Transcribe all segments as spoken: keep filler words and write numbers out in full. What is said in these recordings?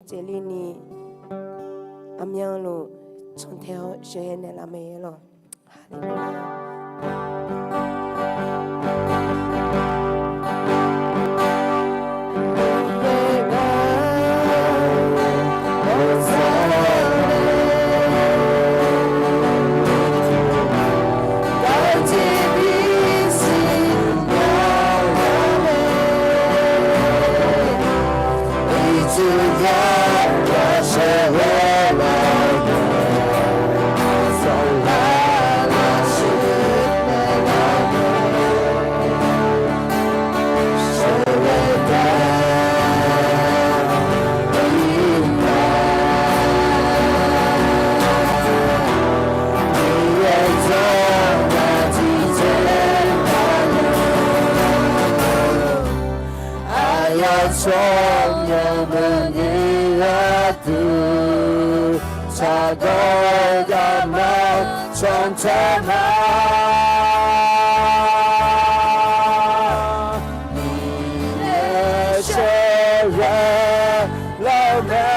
Jeqli ni aqmyanluf cantae-awr sheuqghae naeqlaf mae lawq. Haleluya. Aqyawf tsawrmyanr meuqni gharduq, tsaqdawr garma cantae ma. Miqyaer sheuqghae laf-eu mae,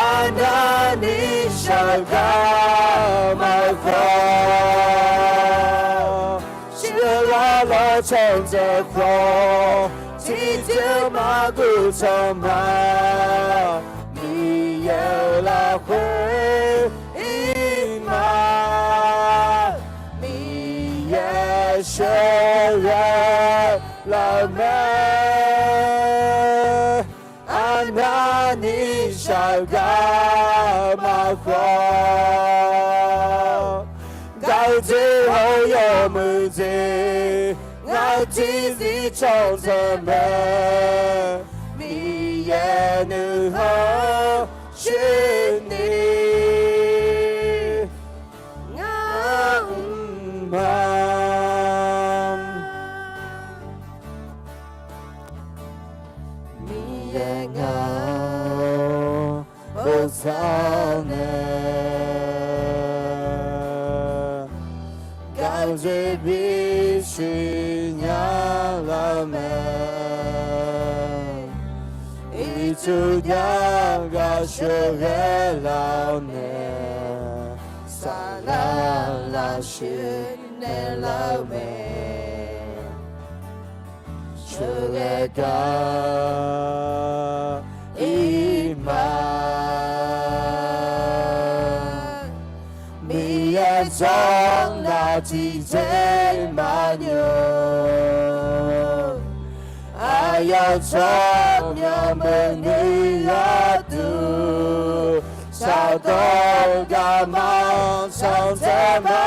arnavni sheuqghae maqkhawf, sheuqghae lawr cantae khawf, tiqjeq maqguv can ma. Miqyaer-euq lafkhoer ir ma. Miqyaer sheuqghae laf-eu mae, arnavni sheuqghae maqkhawf, gaq-eu jeq hawr yawmuiq jeq, ngaq-euq tiqzir cantae mae. Miqyaer nuikhanr shuir ni, ngar mq ma. Miqyaer ngaq-anr bosav nae, gaq-eu jeq bisiq nya laf-eu mae. Ircuf jar gaq sheuqghae laf-awr nae, saflar lafshuif naeqlaf-eu mae. Sheuqghae gar ir ma. Miqyaer tsawrhaq tiqjeq maqnymr, aqyawf tsawrmyanr meuqni gharduq, tsaqdawr garma cantae ma.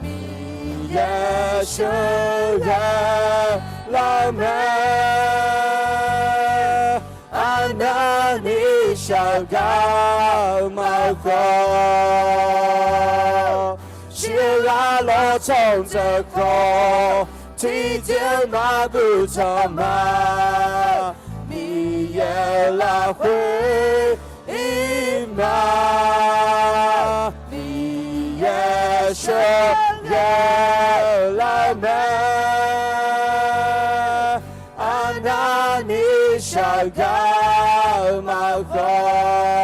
Miqyaer sheuqghae laf-eu mae, arnavni sheuqghae maqkhawf, sheuqghae lawr cantae khawf, tiqjeq maqguv can ma. Miqyaer-euq lafkhoer ir ma. Miqyaer sheuqghae laf-eu mae, arnavni sheuqghae maqkhawf,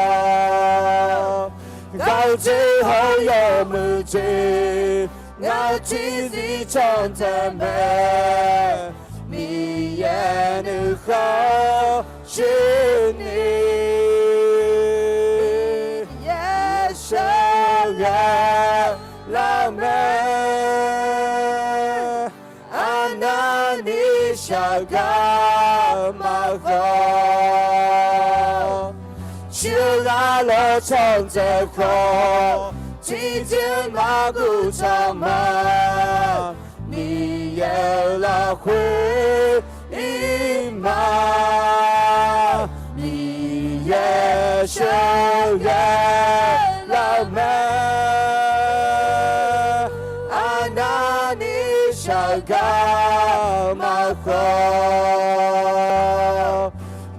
gaq-eu jeq hawr yawmuiq jeq, ngaq-euq tiqzir cantae mae. Miqyaer nuikhanr shuir ni, Miqyaer sheuqghae laf-eu mae, arnavni sheuqghae maqkhawf, sheuqghae lawr cantae khawf, tiqjeq maqguv can ma. Miqyaer-euq lafkhoer ir ma. Miqyaer sheuqghae laf-eu mae, arnavni sheuqghae maqkhawf,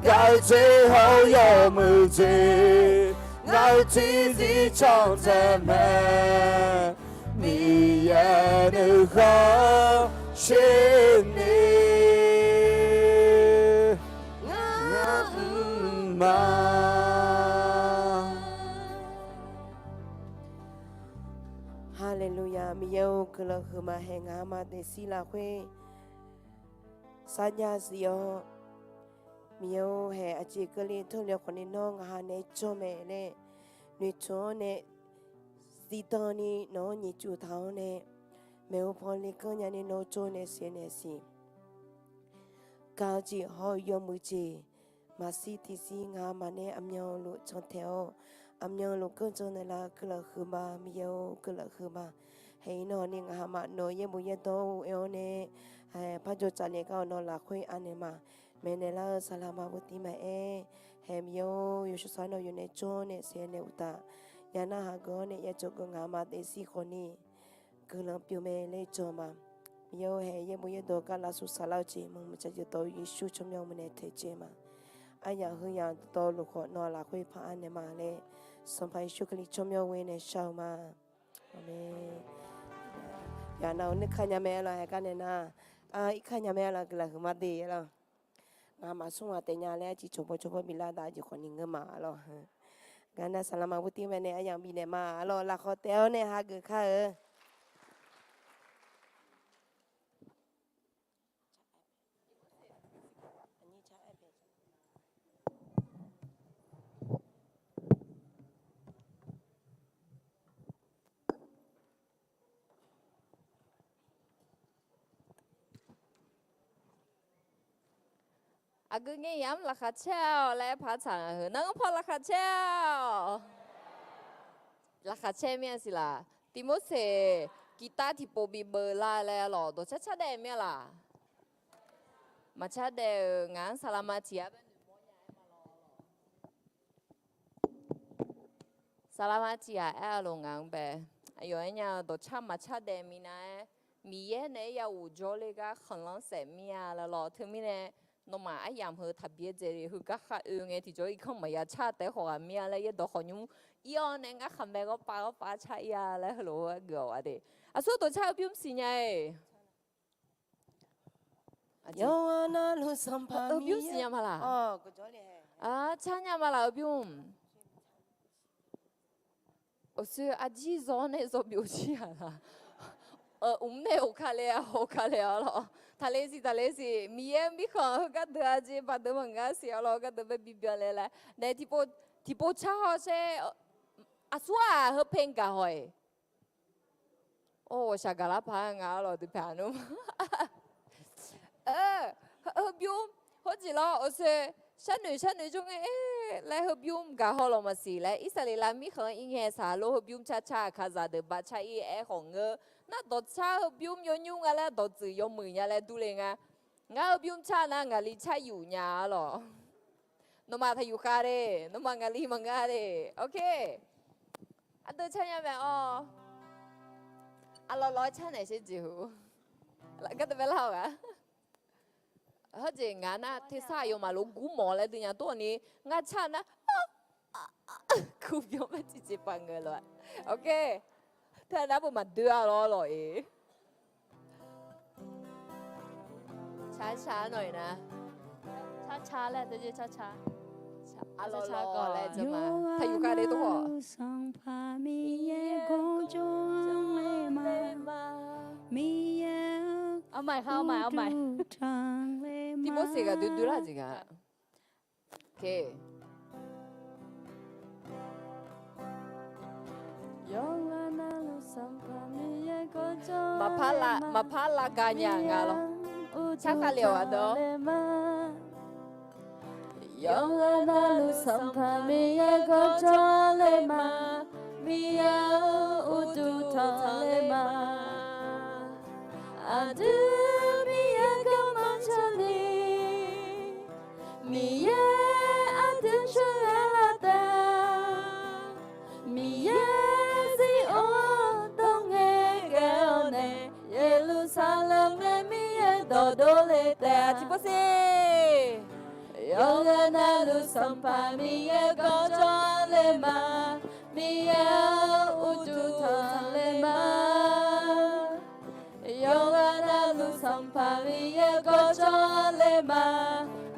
gaq-eu jeq hawr yawmuiq jeq, ngaq-euq tiqzir cantae mae. Miqyaer nuikhanr tser ni ngar mr ma. Haleluya! Miqyaer-or, guiqlanq huiqma haeq ngaq-anr ma daefzir lafkhoer sarjax zif-awr, Miqyaer-or, haeq aqjeq keuvle teurle khawfni nawr ngaq ha naeq-aer jawr mae laer noeqtmq-awr nae, zifdan ni nawq-anr nyiq cuf taq-awr nae, maeqhu paw le ganr nyani nawr jawr nae siqnaeq siq. Gaq-eu jeq haw-eu yawmuiq jeq maqshir tiqshir ngaq maqnaeq aqmyanluf cantaeq-awr, aqmyanluf ganrjan naeqlaf guiqlanq huiqma. Miqyaer-or, guiqlanq huiqma. Haeq iqnan ni ngaq ha maf nawq-eu yaerbof yaerdawq-or aer-awr nae, parjawr tsaqle gar-awq nawq lafkhoer anaeq ma. Maeqnaeq lar-eu saqlaq maqbur tiv maqaer, haeq Miqyaer-or, yawshawr sar nawr yawnaeq jawr nae saeqnaeq uqtaf, ya narhaq geuf-awr nae ya jawrgeuf ngaq ma daefzir khawfni guiqlanq pyeuf mae laer jan ma. Miqyaer-or, haeq yaerbof yaerdawq gar lavsuf saflar-eu jeq maqmuiq tsaq jeq dawq-eu Yeqsur tsawrmyanr-eu nae taejae ma. Aryamq heuyamq dawqtawvluf khawf nawq lafkhoer paq-aer naeq ma laer, Sanqpaq Yeqsur Kali tsawrmyanr ghoe nae shar-eu ma. Aqmeq. Yaqnav-eu nuikar nya mae lawq, haeq gar nae nar, irkar nya mae lawq, guiqlanq huiqma de lawq. Ngaq maqsmr ghaq taef nya laer arciv cawqbawr cawqbawr biflar dav jeq khawfni ngeur ma lawq. Ngaq nav saqlaq maqbur tiv mae nae aryamq bifnaeq ma lawq, lafkhawf taef-awr nae hageuf kar-eu. Aqgeu ngae yamq laqkhaq caer-awq laer par tsaq ngaq heu. Nanr paw laqkhaq caer-awq. Laqkhaq caer mir-a siq laq. Tiqmorseq guitar tiqpov bibeuv lar laer lawq, dawqcar car daef mir-a laq. Maqcar daef-euq ngaq-anr saqlaqma tiq yar bae noeqmawr nya-aer ma lawq. Saqlaqma tiq yar aer-a loq ngaq-anr bae. Aqyawf aernya-eu dawqcar maqcar daef minav-aer, Miqyaer naeq-aer ya ghof jawrle gar khanqlanr saef mir-a laer lawq. Teumirnae nawmaf aryamq heu taqbyaer dzae le heugar khar oe ngae tiqjawr irkanr maqya car taef-aer khawf ghaq mir-a laer yaerdawq khawf nymr ir-awr nae ngar khaqmae ghawrpav ghawrpav car ir-a laer heulof-aer geuf-awq ade. Aqsur dawqcar-eu bymr siqnya-e. Yawqghaq navluf Sanqpaq Miqyaer-or, car nya ma laq, eu bymr? Awqsoe arjir zaw nae zaw byov jir-aq laq. Mr nae oq ka le-a, oq ka le-a lawq. Taqle siq, taqle siq. Miqyaer mirkhanq heugar deuq-a jeq baqdeuq maqngar siq-a lawq, gardeuq bae bibyan le laer nae tiqpov car hawshaer. Aqsur-aq heu pae gaq haw-iq. Or, ghawqshaq gaqlar paq-aer nga-a lawq, deuq pae-aq nmr. Heubymr, hawjeq lawr, awqsoe, sharnoeq sharnoeq jawr ngae, laer heubymr gaq haw lawq maqsiq laer, Irsaqleqlav mirkhanq-anr ir ngae saq lor heubymr car car-aq kaqzaq deuq ba car ir-aer khawf ngeur. Nar dawqcar heubymr yawnymr nga laer dawqtsuif yawmuiq nya laer durle nga. Ngar heubymr car nar ngaqli car yuf nya-a lawq. Nawmaf taqyuf khav de, nawmaf ngaqli maqnga de. Ok. Aqdui car nya mae-awr. Aqlawq lawq-aer car naeq sher jeq-or. Gardeuq bae lar-awq ghaq. Hawjeq ngaq nar tersar aqyawfmaf lof gur mawf laer dui nya tov-awq ni, ngar car nar, kurbyan mae tiqjeq paf ngae lof-a. Ok. Teu nar beu maqdoe-a lawr lawq-iq. Car car nawq-iq nar. Car car laer teu jeq car car. Aqlawq lawq laer jeq ma. Taqyuf khav de tov-awq. Sanqpaq Miqyaer gawrjawr le ma. Miqyaer-eu, armaf kha armaf armaf. Tiqmorseq ghaq doe doe lar jeq gaq. Yawqghaq navluf Sanqpaq Miqyaer gawrjawr le ma. Maqpar lavgaq nya nga lawr. Car khav le-awq aqdui-awr. Yawqghaq navluf Sanqpaq Miqyaer gawrjawr le ma. Miqyaer-eu, uqduq tanqle ma. Aqdui Miqyaer garma jawrni, Miqyaer aqdui sheuqghae lar taef-a. Miqyaer Zion dawr ngae ghae-awr nae, Yeqlursaqlaeq ngae Miqyaer dawqdov le taef-a. Tiqpov se. Yawqghaq navluf Sanqpaq Miqyaer gawrjawr le ma. Miqyaer-eu, uqduq tanqle ma. Yawqghaq navluf Sanqpaq Miqyaer gawqjawq le ma,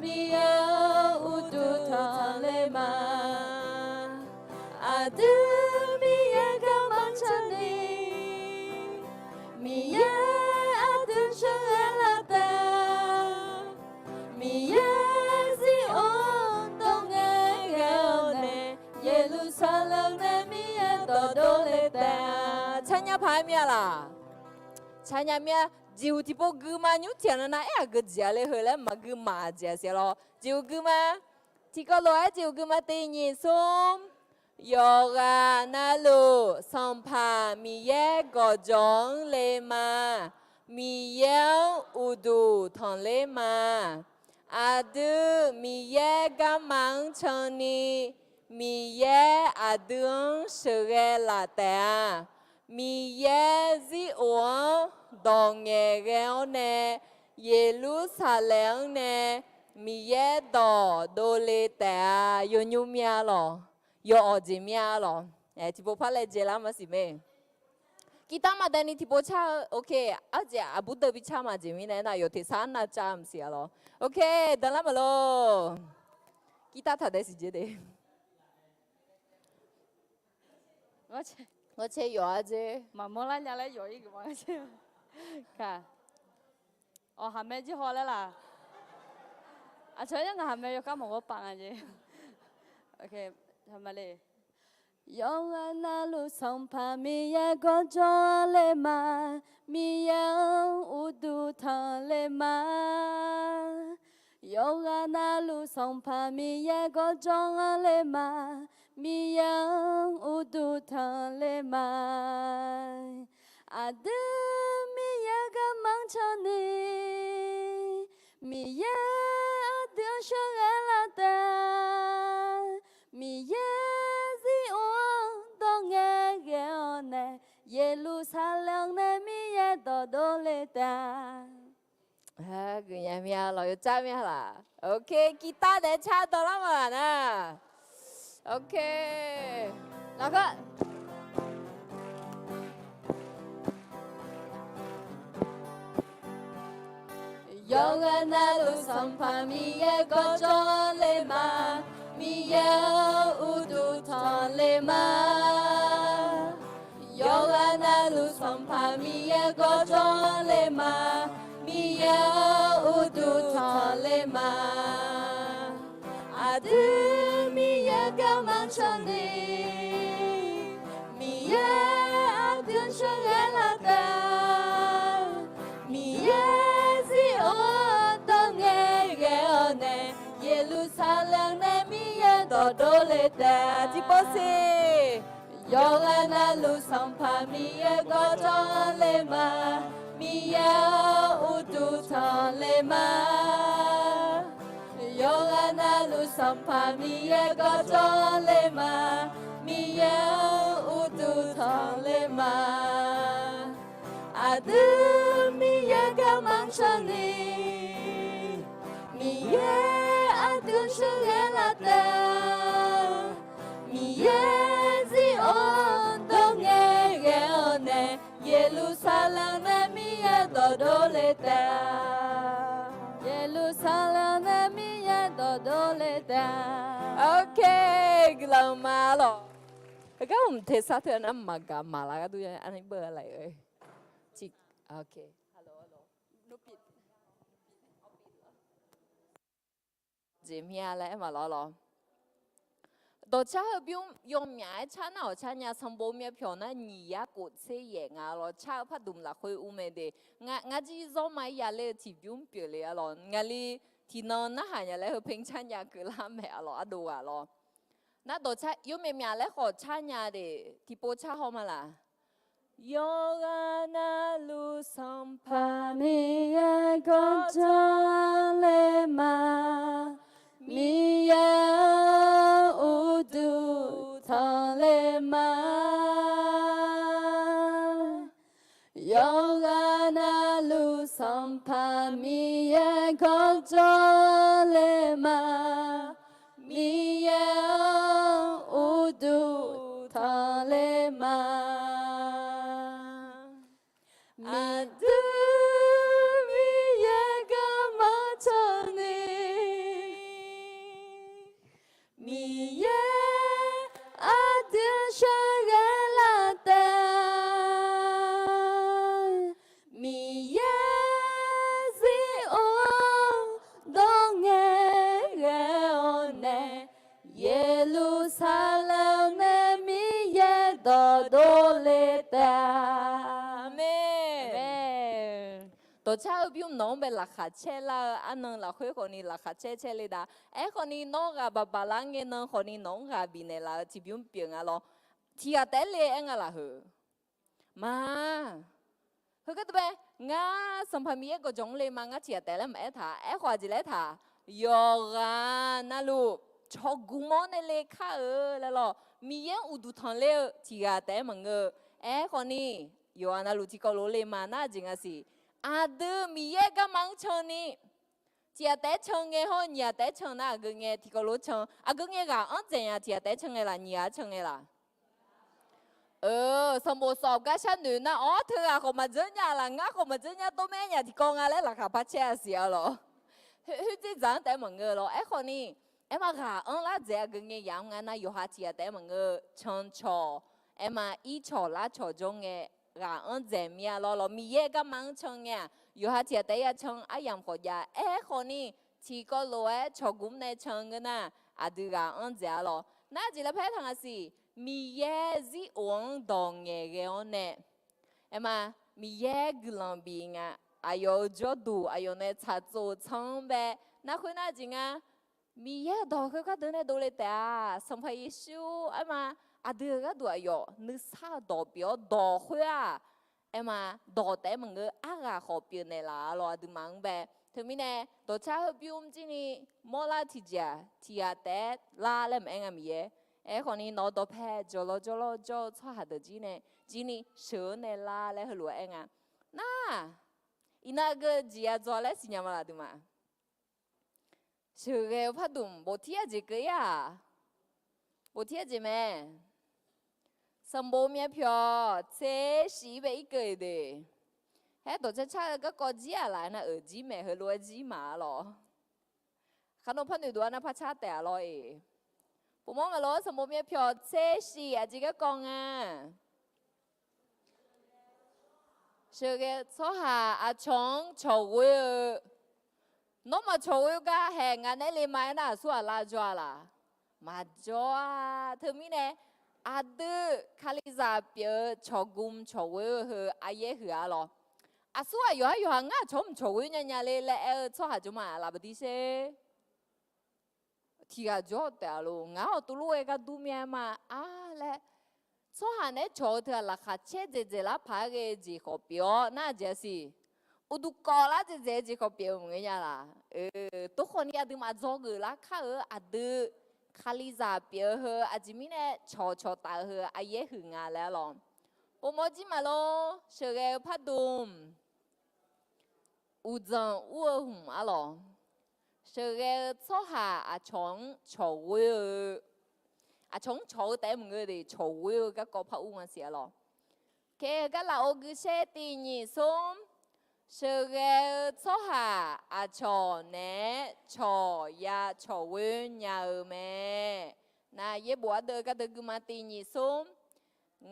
Miqyaer-anr uqduq tanqle ma. Aqdui Miqyaer garma can ni, Miqyaer aqdui sheuqghae laf taef-a. Miqyaer Zir-or dawq ngae ghae-awr nae, Yeqlursaqlaeq nae Miqyaer dawqdov le taef-a. Carnya paq-aer mir-a laq? Carnya mir-a. Jeqhuq tiqpov guima nymr tiq ghaq nan nav aer-aq geujeq-a le heu laer maqgui maqjeq-a siq-a lawr. Jeqhuq guima. Tiqkawv lof-aer jeqhuq guima teq nyiq smr. Yawqghaq navluf Sanqpaq Miqyaer gawqjawq-anr le ma. Miqyaer-anr uqduq tanqler ma. Aqdui Miqyaer garma-anr can ni, Miqyaer aqdui-anr sheuqghae laf taef-a. Miqyaer Zir-or-anr dawq ngaeq ghae-awr nae, Yeqlursaqlaeq-anr nae Miqyaer dawq dovle taef-a. Yawnymr mir-a lawq. Yawawq jeq mir-a lawq. Tiqpov par laejae lar maqsiq mae. Guitar maqdae ni tiqpov car-eu. Ok, arjeq aqbur deuv bi car maqjeq mirnae aernar yawteq sar arnav cav maqsiq-a lawr. Ok, danlar maqlor. Guitar taqdae siqjeq de. Ngawr cae yawq-a dzer. Maqmawr lar nya laer yawq-ir geuf ma. Awq, haqmae jir haw laer laq? Aqcawq-aer ngaq haqmae yawkar maqghawr pav nga jeq. Yawqghaq navluf Sanqpaq Miqyaer gawqjawq le ma. Miqyaer-anr uqduq tanqle ma. Yawqghaq navluf Sanqpaq Miqyaer gawqjawq-anr le ma. Miqyaer-anr uqduq tanqle ma. Aqdui Miqyaer garma-anr can ni, Miqyaer aqdui-anr sheuqghae laf taef. Miqyaer Zir-or-anr dawq ngae ghae-awr nae, Yeqlursaqlaeq nae Miqyaer dawqdov le taef-a. Guiqnya mir-a lawq, yawcar mir-a laq? Ok, guitar daef car dawqlar ma laq nar. Ok. Lafkhoer. Yawqghaq navluf Sanqpaq Miqyaer gawqjawq le ma. Miqyaer-anr uqduq tanqle ma. Yawqghaq navluf Sanqpaq Miqyaer gawqjawq le ma. Miqyaer-anr uqduq tanqle ma. Aqdui Miqyaer garma can ni, Miqyaer aqdui-anr sheuqghae laf taef. Miqyaer Zir-or dawq ngae ghae-awr nae, Yeqlursaqlaeq nae Miqyaer dawqdov le taef-a. Tiqpov siq. Yawqghaq navluf Sanqpaq Miqyaer gawqjawq le ma. Miqyaer-anr uqduq tanqle ma. Yawqghaq navluf Sanqpaq Miqyaer gawqjawq le ma. Miqyaer-anr uqduq tanqle ma. Aqdui Miqyaer garma can ni, Miqyaer aqdui-anr sheuqghae laf taef. Miqyaer Zir-or dawq ngae ghae-awr nae, Yeqlursaqlaeq nae Miqyaer dawqdov le taef-a. Yeqlursaqlaeq nae Miqyaer dawqdov le taef-a. Ok, guiqlanq ma lawq. Heugar mq tersar teu nar maqgaq maqlar gharduq arni beu laf-eu. Jeq mir-a laer aer maqlawr lawr. Dawqcar heu bymr yawmyaq-aer car nar awq car nya sanqbof myav pyawq nar nyiq yar kof tser yaef nga lawr. Car-eu pardmq lafkhoer ur mae de. Ngar jir zawr ma-ir ya ler-eu tiqbymr pyeufle-a lawr. Ngaqli tiqnan narhaq nya laer heu pyaer car nya keuvlar mae-a lawr ardov ghaq lawr. Nar dawqcar yawmyaq myaq laer khawf car nya de tiqpov car haw ma laq. Yawqghaq navluf Sanqpaq Miqyaer gawqjawq le ma. Miqyaer-anr uqduq tanqle ma. Yawqghaq navluf Sanqpaq Miqyaer gawqjawq le ma. Miqyaer-anr uqduq tanqle ma. Aqdui Dawqcar heu bymr nawq-anr bae laqkhaq caer lar-eu arnan lafkhoer khawfni laqkhaq caer caer le dav. Aerkhawfni nawr ghaq baq baq lar ngae nan khawfni nawq-anr ghaq bifnaeq laf-eu tiqbymr pyeuf nga lawr. Tiq ghaq taef-aer le aer nga lafkhoer ma. Heugar deuq bae, ngar Sanqpaq Miqyaer gawqjawq-anr le ma, ngar tiq ghaq taef laer maqaer taq. Aerkhawf aqjeq laer taq, yawqghaq navluf cawqgmq-awr nae le kar-eu laer lawr. Miqyaer-anr uqduq tanqler-eu tiq ghaq taef-aer maqngeur-eu. Aerkhawfni yawqghaq navluf tiqkawv lof le ma nar aqjeq nga siq. Aqdui Miqyaer garma-anr can ni, tiq ghaq taef-aer can ngae hawr nyiq ghaq taef-aer can nar aqgeu ngae tiqkawv lof can. Aqgeu ngae ghaq anr dzaeq nya, tiq ghaq taef-aer can ngae laf, nyiq ghaq-aer can ngae laf? Sanqbof sawf gar sharnoeq nar, awr, teughaq khawf maqdzeur nya laf, ngar khawf maqdzeur nya, tov maer nya tiqkawv nga laer laqkhaq par caer-a siq-a lawr. Khoerdzer dzaq-anr taef-aer maqngeur lawr. Aerkhawfni, aerma ghaq anr lar dzaeq aqgeu ngae yamq nga nar, yawqha tiq ghaq taef-aer maqngeur, cancawq, aerma ircawq larcawq jawr ngae, ghaq anr dzaeq mir-a lawr. Lawr Miqyaer garma-anr can ngae-aq, yawqha tiq ghaq taef-aer ya can aryamq khawf jav. Aerkhawfni, tiqkawv lof-aer cawqgmq nae can ngeur nar, aqdui ghaq anr dzaeq-a lawr. Nar jeq laer par-aer taq nga siq, Miqyaer zir of-anr dawq ngaeqghae-awr nae, aerma, Miqyaer guiqlanq bif nga, aqyawf-euq jawrduq aqyawf nae tsaqtsov tsanr-anr bae, nar khoernar jeq nga, Miqyaer-euq dawq khoergar deuq nae dovle taef-a. Sanqpaq Yeqsur aerma, aqdui-euq gharduq aqyawf nuisar-eu dawq pyeuf-awr dawq khoer-aq, aerma, dawq taef-aer maqngeur, arghaq khawf pyeufnaeq laf-a lawr aqduimaf-anr bae. Teumirnae, dawqcar heu bymr jir ni mawrlar tiqjeq-aq, tiq ghaq taef-aer lar laer maqaer nga Miqyaer. Aerkhawfni nawq-eu dawqpae jawrlawr jawrlawr jawr-eu tsawrhaq deuq jir nae, jir ni sheuq-anr nae lar laer heulof-aer aer nga. Nar, iqnan aqgeu jeq ya dzaw laer siqnya ma laf aqduimaf? Sheuqghae-eu pardmq bof tir-a jeq keuv-ir-aq, bof tir-a jeq mae. Sanqbof myav pyawq tser shif-ir bae irkeuv-iq de. Haer dawqcar car-eu garkawv jir-aq laf nar-euq jir maeq heulof-aer jir maq-a lawr. Khaqnav par noeqduq-a nar par car taef-a lawr-iq. Pofmawr ngaq lof-aer sanqbof myav pyawq tser shif aqjeq garkawv nga. Sheuqghae-eu tsawrhaq aqcawq-anr cawqghoer-eu, nawmaf cawqghoer gar haeq nga nae le ma-aer nar aqsur ghaq lar jawr-a laf? Maqjawr-a. Teumirnae, aqdui Kalizaq pyeuf-eu cawqgmq cawqghoer-eu heu aryaer huiq-a lawr. Aqsur ghaq yawqhar yawqha ngar aqcawq-anr mq cawqghoer nya nya le laer aer-eu tsawrhaq jawr ma laf baqdi sher. Tiq ghaq jawr taef-a lor. Ngar-awq tuvlof-aer gar dur myav ma-ar laer, tsawrhaq naeq-aer cawq-eu teughaq laqkhaq caer dzaeqdzaeq lar paq-aer ghae-eu jeq khawf pyeuf-awr nar aqjeq-a siq. Uqduq kawv lar dzaeqdzaeq-eu jeq khawf pyeuf-eu maqngeur nya laf. Tov khawfni aqduimaf dzawgeuf lar kar-eu aqdui Kalizaq pyeuf-eu heu aqjeq mirnae cawqcawq taf-eu heu aryaer huiq nga laer-a lawr. Pofmawr jir maq lor. Sheuqghae-eu pardmq uqdzanq ur-eu hmq-ar lawq. Sheuqghae-eu tsawrhaq aqcawq-anr cawqghoer-eu, aqcawq-anr cawq-eu taef-aer maqngeur de, cawqghoer-eu garkawv par ur nga siq-a lawq. Khaer-eu gar laf-or gui shaer tiq nyiq smr. Sheuqghae-eu tsawrhaq aqcawq naeq-aer cawq ya cawqghoer nya-eu mae. Nar yaerbof ardeuv gardeuv gui ma tiq nyiq smr.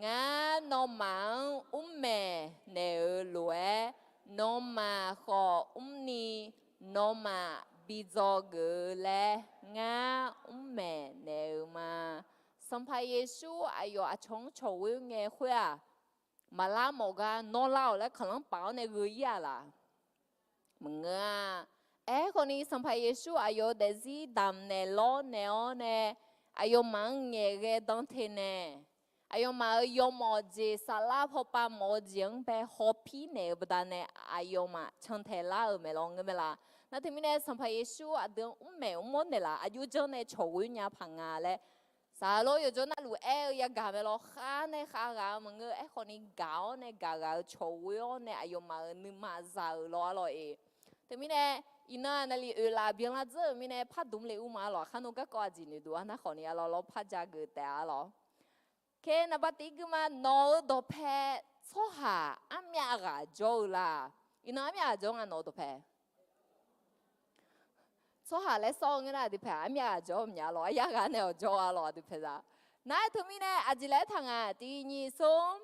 Ngar nawmaf-anr mr maeqnaeq-euq lof-aer, nawmaf khawf mrni nawmaf bi dzawgeuf-eu laer ngar mr maeqnaeq-eu ma. Sanqpaq Yeqsur aqyawf aqcawq-anr cawqghoer ngae khoer-aq, maqlar mawf gar nawr lar-awq laer kanqlanr paf-awr nae gheu-ir-aq laf? Maqngeur-a. Aerkhawfni Sanqpaq Yeqsur aqyawf-euq daefzir damqnaeq lawrnaeq-awr nae, aqyawfmaf-anr ngaeqghae dan teq naeq, aqyawfmaf-euq yawmawf jeq saflar pawpav mawf-eu jeq-anr bae hawpir naeq-eu baqdanae aqyawfmaf cantaeq lar-euq maeq lawr ngeur mae laf. Nar teumirnae Sanqpaq Yeqsur aqdui-anr mr maeq mr-awr naeqlaf aqjox janr nae cawqghoer nya paq nga laer, saqlor yawqjawr navluf aer-eu yagaq mae lawr. Khar nae khav ghaq-eu maqngeur. Aerkhawfni gaq-awr nae gaq ghaq-eu cawqghoer-awr nae aqyawfmaf-euq nuima za-euq lawr-ar lawr-e. Teumirnae iqnan naqli oeqlaf byanlar dzeur-euq mirnae pardmq le ur ma-ar lawq. Khar nmr garkawv aqjeq noeqduq-ar nar khawfni-a lawr lawr par ja geuf taef-a lawr. Khaer naqba tiq gui ma, nawq-eu dawqpae tsawrhaq armyav ghaq jawr-eu la? Iqnan armyav ghaq jawr nga nawq-eu dawqpae? Tsawrhaq laer sawr-eu ngeur nar aqdui paeq armyav ghaq jawr-eu myav lawq, aryar ghaq nae-awq jawr-a lawq aqdui paeq za. Nar-aer teumirnae aqjeq laer taq nga tiq nyiq smr.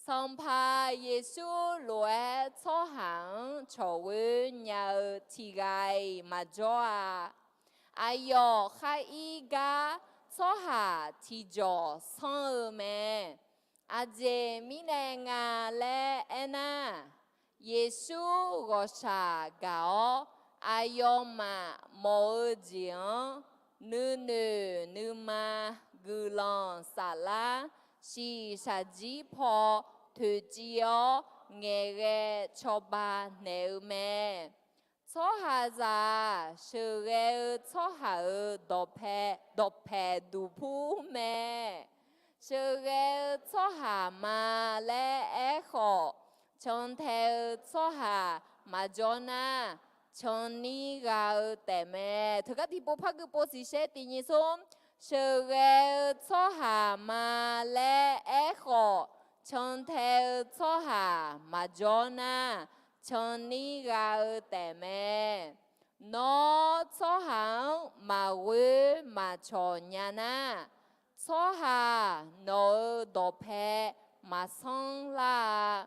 Sanqpaq Yeqsur lof-aer tsawrhaq-anr cawqghoer nya-eu tiq ghaq-iq maqjawr-a. Aqyawf khar ir gar tsawrhaq tiqjawq sanr-eu mae. Aqjeq mirnae nga laer aernar, Yeqsur ghawqshaq gaq-awr, aqyawfmaf mawf-eu jeq-anr nuinoeq nuima guiqlanq saflar, shiqshaq jir paw toeqciv-awr ngaeqghae cawba naeq-eu mae. Tsawrhaqzaq-aq, sheuqghae-eu tsawrhaq-euq dawqpae, dawqpaeq duqpur mae. Sheuqghae-eu tsawrhaq ma laer aerkhawf, cantae-eu tsawrhaq maqjawr nar, canni gha-eu taefmae. Teugar tiqpov par gui pov siqsaer tiq nyiq smr. Sheuqghae-eu tsawrhaq ma laer aerkhawf, cantae-eu tsawrhaq maqjawr nar, canni gha-eu taefmae. Nawr tsawrhaq-anr maqghoer maqcawq nya nar, tsawrhaq nawq-euq dawqpae maqsanr lar-a.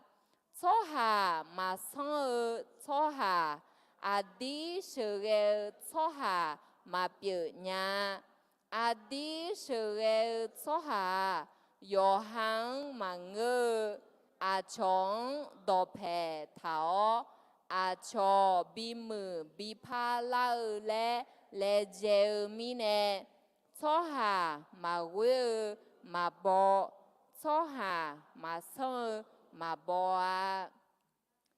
Tsawrhaq maqsanr-eu tsawrhaq, aqdir sheuqghae-eu tsawrhaq maqpyeuf nya-a. Aqdir sheuqghae-eu tsawrhaq-aq, yawqha-anr maqngeur-eu, aqcawq-anr dawqpaeq taq-awr, aqcawq bimuiq bipar lar-eu laer laejae-eu mirnae, tsawrhaq maqghoer-eu maqbaw, tsawrhaq maqsanr-eu maqbaw-a.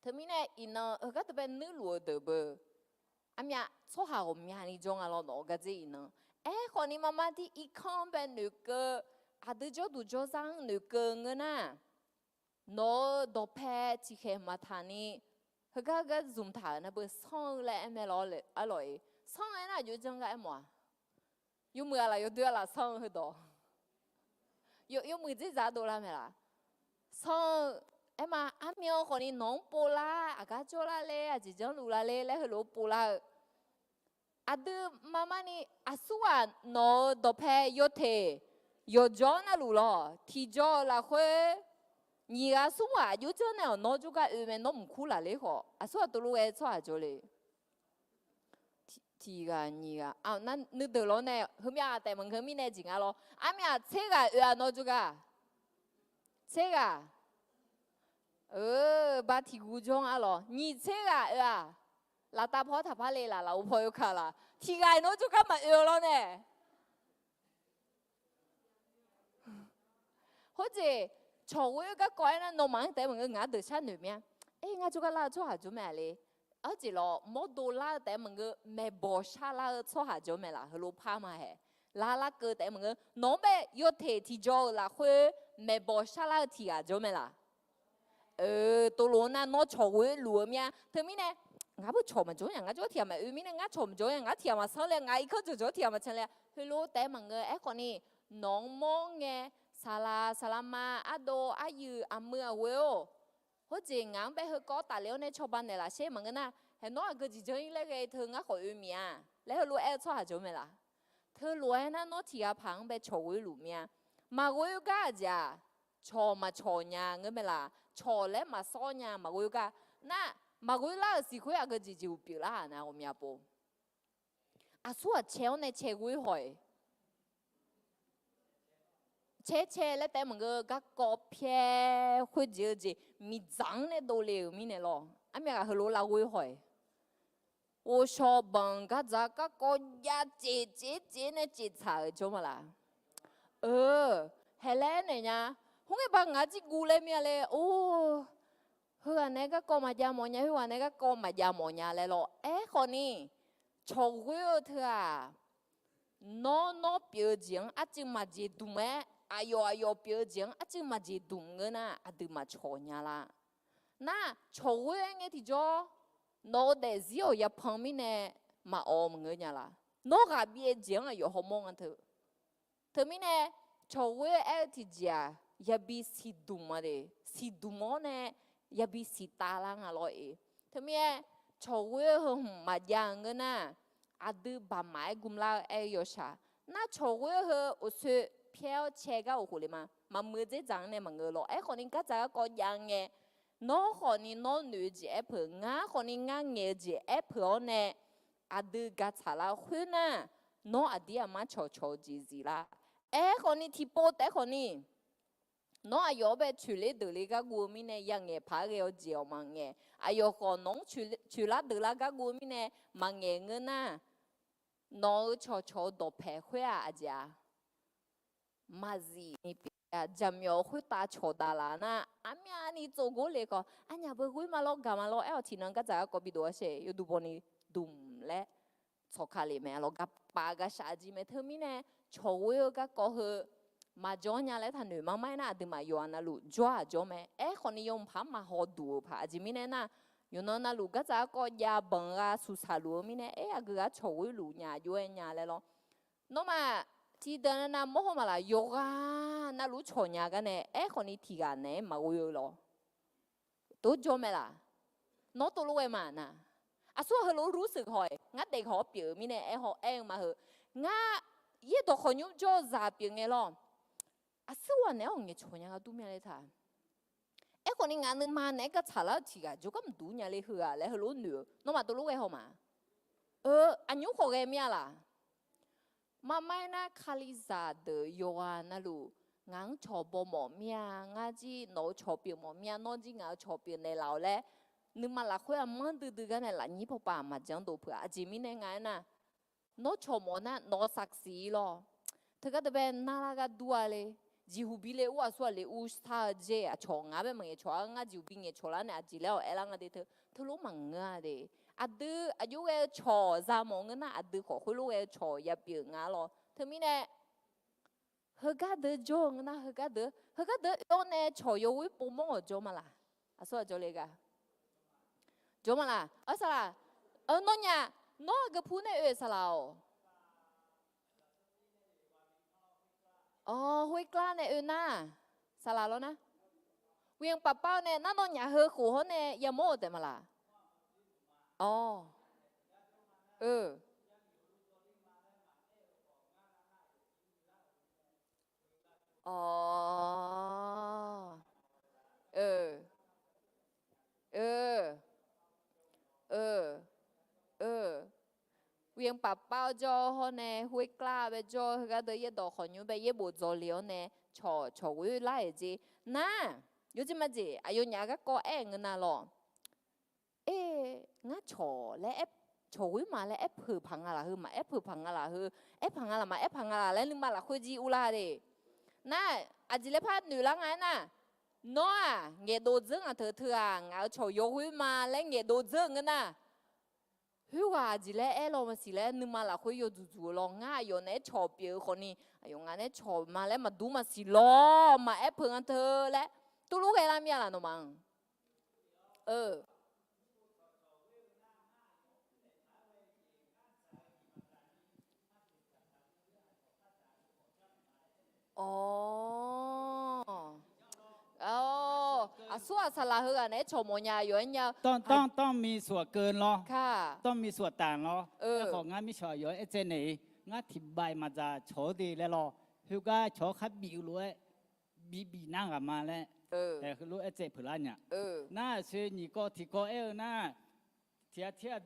Teumirnae iqnan heugar teu bae nuirluf-eu deuq beu. Armyav tsawrhaq ghawqmyani jawr nga lawr nawq-eu gardzer iqnan. Aerkhawfni marmar dir irkanr-anr bae noeqkeuv, aqdui jawrduq jawrzar-anr noeqkeuv ngeur nar, nawq-euq dawqpae tiqkhaeq maqtaq ni, heugar heugar zmq taq-euq nar beu sanr-eu laer aer mae lawr arlawq-iq. Sanr-aer nar aqjox janr gar aermawf-aq, yawmuiq aqlaf yawdoer aqlaf sanr-eu heudawq, yawmuiq dzerdzaq dovlar mae laf. Sanr-eu aerma, armyan khawfni nawq-anr povlar, aqgar jawrlar ler, aqjeq janrluf lar ler laer heulof-aer povlar-eu. Aqdui marmar ni aqsurghaq nawq-euq dawqpae yawteq yawqjawr navluf lawr, tiqjawr-eu lafkhoer nyiq ghaq smr ghaq aqjox janr nae-awq nawr jawrgar oe mae, nawr mqkur laf ler khawf aqsurghaq tov lof ghae tsawrhaq jawr le. Tiq ghaq nyiq ghaq, nar nuideuq lawr nae heumyav taef maqngeur mirnae jeq nga lawr. Armyav tser ghaq oe-a nawr jawrgar? Tser ghaq. Ba tiq guv jawr-a lawr. Nyiq tser ghaq oe-aq, laftav paw taqpar le laf, laf-eu paw yawkaq laf. Tiq ghaq nawr jawrgar maqoe-eu lawr nae. Khoerjeq, cawqghoer garkawv aernar nawmaf-anr taef-aer maqngeur, ngar deuq sharnoeq mir-a. Aer, ngar jawrgar lar-eu tsawrhaq jawr mae-a le. Arjeq lawr, mawrdo lar-eu taef-aer maqngeur, maeqbawq sharlar-eu tsawrhaq jawr mae laf, heulof par ma haeq. Lar larkeuv taef-aer maqngeur, nawq-anr bae yawteq tiqjawr-eu lafkhoer maeqbawq sharlar-eu tiq ghaq jawr mae laf. Tov lof-aer nar nawr cawqghoer luf-eu mir-a. Teumirnae, ngar beu cawq maqjawr nya, ngar jawr tiq ghaq maqoe mirnae ngar cawq maqjawr nya, ngar tiq ghaq maqsanr le, ngar irkanr jawqjawr tiq ghaq maqcan le, heulof taef-aer maqngeur. Aerkhawfni, nawq-anr mawr ngae, saqlaq saqlaqma, ardov aryuif, aqmuiq aqghoe-or, khoerjeq ngaq-anr bae heukawv tafle-awr nae cawba naeqlaf sher maqngeur nar, haeq nawr aqgeu jeq janr-ir laer ghae teu ngar khawf oe miq-a laer heulof-aer-eu tsawrhaq jawr mae laf. Teulof-aer nar nawr tiq ghaq paq-anr bae cawqghoer luf mir-a. Maqghoer gar aqjeq-aq, cawq maqcawq nya ngeur mae laf. Cawq laer maqsawr nya maqghoer gar nar, maqghoer lar-euq siq khoer aqgeu jeq jeq uqpyeuf lar-aq nar ghawqmya pov. Aqsur ghaq cae-awr nae cae ghoer haw-iq. Cae cae laer taef-aer maqngeur, garkawv pyaer khoerjeq-eu jeq miqdzaq-anr nae dovle-euq mirnae lawr. Armyav ghaq heulof lar ghoer haw-iq. Ghovshaw banq gardzaq garkawv jav ceq ceq ceq nae ceqtsaq-euq jawr ma laf. Haeq laer naeq nya. Khoerngae ba ngaq-anr jir guv laer mir-a le. Or, heughaq nae garkawv maqjav mawf nya, heughaq nae garkawv maqjav mawf nya laer lawr. Aerkhawfni, cawqghoer-eu teu-aq, nawr nawr pyeuf-eu jeq-anr arcuiv maqjeq dmq-aer, aqyawf aqyawf pyeuf-eu jeq-anr arcuiv maqjeq dmq ngeur nar, aqdui maqcawq nya lar. Nar, cawqghoer-aer ngae tiqjawr, nawq-eu daefzir-awq yapan mirnae maqawv maqngeur nya laf. Nawr ghaq byaev jeq-anr aqyawf hawmawr nga teu. Teumirnae, cawqghoer aer-eu tiqjeq-aq, yabi siqdmq-a de, siqdmq-awr nae yabi siqtav lar nga lawr-iq. Teumirnae, cawqghoer heu hmq maqjav-eu ngeur nar, aqdui baqmaf-aer gmlar-eu aer-eu yawshaq. Nar cawqghoer heu uqsoe pyaer-awr cae gar uq khof le ma. Maqmuiq-eu dzerdzaq-anr nae maqngeur lawr. Aerkhawfni gardzaq garkawv jav ngae, nawr khawfni nawr noeq-eu jeq aer peuq, ngar khawfni ngar ngaeq-eu jeq aer peuq-awr nae, aqdui gaq tsaq lar khoer nar, nawr aqdir aqmar cawqcawq-eu jeq zif lar. Aerkhawfni tiqpov taef-aer khawfni, Nawr aqyawf-anr bae coeqler deuqler gar guv-eu mirnae, yangaeq paq-aer ghae-awr jeq-awq maqngaeq. Aqyawf khawf nawq-anr coeqlar deuqlar gar guv-eu mirnae, maqngaeq ngeur nar, nawq-euq cawqcawq-eu dawqpaeq khoer-aq aqjeq-a, maqzif ni pyeuf-a. Jaqmyawf khoertav cawqdaq laf nar, armyavni tsovgor le khawf, arnyaf beu ghoer ma lawr gaq ma lawr, aer-awq tiqnan gardzaq garkawv bidof-a shae, yawduq bawni dmq laer tsawq ka lef mae. Aqlawq gaqpaf gaqshaf jeq mae. Teumirnae cawqghoer-eu garkawv heu maqjawr nya laer taqnoeq ma. Mar-aer nar, aqduimaf yawqha navluf jawr-aq jawr mae. Aerkhawfni yawmuiq paq-anr maqhaw duq-euq paq aqjeq mirnae nar, yawqnan navluf gardzaq garkawv jav banq gha suqsaq luf-eu mirnae, aer aqgeu gar cawqghoer luf nya jov-aer nya laer lawr. Nawmaf tiqdeuq nav mawr haw maqlaq, yawqghaq navluf cawq nya gar nae, aerkhawfni tiqghaq naeq-aer maqghoe-eu lawr. Tov jawr mae laq? Nawr tov lof ghae ma na. Aqsur-aq heulof lur seuq haw-iq ngar daef haw-awr pyeuf-eu mirnae aer haw aer-eu ma heu. Ngar yaerdawq khawqnymr jawr-eu zaq pyeuf ngae lawr. Aqsur ghaq naeq-aer awqngaeq cawq nya gar dur mya le taq. Aerkhawfni ngaq nuima naeq-aer gartsaq lar-eu tiqghaq jawrgar maqdur nya le heu-aq laer heulof noeq-eu. Nawmaf tov lof ghae haw ma. Eu, aqnymr khawf ghae mir-a laq? Mar mar-aer nar, kalizaq deuq yawqghaq navluf ngaq-anr cawq baw mawf mir-a, ngar jir nawq-eu cawq pyeuf mawf mir-a, nawr jir ngaq-euq cawq pyeuf naeqlaf-awq laer, nuima lafkhoer-aq manr duidui gar nae lafnyir pawpav maqjanr dov peuq-a. Aqjeq mirnae nga aernar, nawr cawq mawf nar nawq-eu saqsiq-ir lawr. Teugar deuq bae narlar gar dur-a le. Jeqhuq bi le ur, aqsur-aq le ur sar-eu jer. Aqcawq ngar bae maqngaeq cawq-ar, ngar jeqhuq bi ngaeq cawq lar nae aqjeq laer-awq aerlar nga de teu. Teulof maqngeur-a de. Aqdui aqjox ghae-eu cawq za mawf ngeur nar, aqdui khawf khoerlof ghae-eu cawq ya pyeuf nga lawr. Teumirnae, heugar deuq jawr-eu ngeur nar, heugar deuq, heugar deuq oe-awr nae cawq yawghoer povmawr-awq jawr ma laq? Aqsur aqjawr le gar jawr ma laq? Ar saqlaq, nawnyaf, nawr aqgeu pur nae oe-euq saqlaq-awq. Awq, khoerklar nae oe nar, saqlaq lawr nar, ghoeq paf pav-awr nae nar nawnyaf heu khof hawr nae yamawr-euq taef ma laq? Awq. Eu. Awq. Eu. Eu. Eu. Eu. Ghoeq paf pav-awr jawr hawr nae, khoerklar bae jawr, heugar deuq yaerdawq khawqnymr bae yaerbof dzawq le-awr nae, cawq cawq ghoer lar-euq jeq nar, yawjeq majeq aqyawfnyaf garkawv aer-eu ngeur nar lawr. Aer, ngar cawq laer, cawq ghoer ma laer aer peuq paq nga laq heu, maqaer peuq paq nga laq heu, aer paq nga laq maqaer paq nga laq laer nuima lafkhoer jir urlar de. Nar, aqjeq laer par noeq lar nga aernar, nawr-aq ngaeqdov dzeur ngaq teu teu-aq, ngaq-euq cawq yawghoer ma laer ngaeqdov dzeur-eu ngeur nar, khoerghaq aqjeq laer aer law maqsiq laer nuima lafkhoer yawdzuq dzuq-eu lawr. Ngar aqyawf naeq-aer cawq pyeuf-eu khawfni, aqyawf ngaq naeq-aer cawq ma laer maqdur maqsiq lawr, maqaer peuq nga teu laer, tuvluf ghae lar mir-a laq nawmaf-anr? Eu. Awq. Aqsur-aq saqlaq heughaq naeq-aer cawq mawf nya yawf-aer nya. Tanrmi sawq keuv lawr. Tanrmi sawq taq lawr. Aerkhawf ngar mirshawq yawf-aer aertsaev naeq-ir, ngar tiq baf-iq maqdzaq cawq-eu de laer lawr. Khoergar cawq-anr khar bif-eu lof-aer, bif bif nar ghaq ma laer, heulof-aer aertsaev peuq lar nya. Nar aqsoeq nyiq kawv tiq kawv aer-eu nar, tiq ghaq tiq ghaq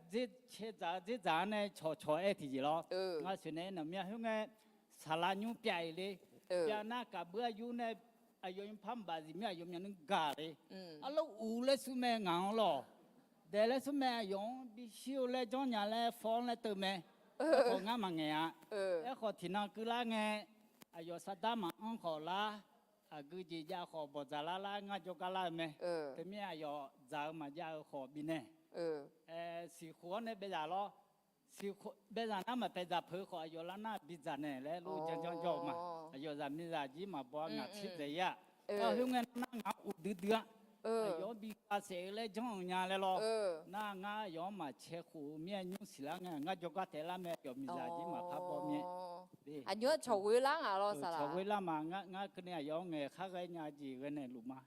cae dzaq-eu dzerdzaq-anr nae cawq cawq aer tiqjeq lawr. Ngar aqsoeq nae aernaeq mir-a. Khoerngae, saqlaq nymr pyav-iq le. Pyav nar kaqbur aqyur nae aqyawf nymr par mqbaf zif mir, aqyawf myavnuiv gaq le. Arlawr uq laer smr mae ngaq-anr lawr. Daeq laer smr mae aqyawf-anr bishir-eu laer janrnya laer fawr-anr laer teuv mae. Aerkhawf ngar maqngaeq-a. Aerkhawf tiqnan keuvlar ngae, aqyawf sardar maqanr khawf lar, aqgeu jeq jav khawf bawqdzaq lar lar ngar jawrgar lar-eu mae. Teumirnae aqyawf dzaq-eu maqjav-eu khawf bifnaeq. Siqkhof-anr nae baezaq lawr. Siqkhof baezaq nar maqbaezaq peuq khawf aqyawf lar nar bidzaq naeq laer lor janr janr jawr-eu ma. Aqyawf zaqmiqzaq jir maqbaw-a ngaq tsir dzaeq-ir-aq. Khoerngae nar ngaq-anr uqdui dui-a. Aqyawf-anr bi khavsaef-eu laer janr-eu nya laer lawr. Nar ngar aqyawf-anr maqcae khof-eu mir-aer nymr siqlar ngae ngar jawrgar taef lar mae, aqyawf miqzaq jir maqpar baw mir-aer. Aqnymr-anr cawq ghoe lar ngaq lawr saqlaq. Cawq ghoe lar ma, ngar keuvni aqyawf-anr ngaeq khar ghae nya jeq ghae naeq luf ma.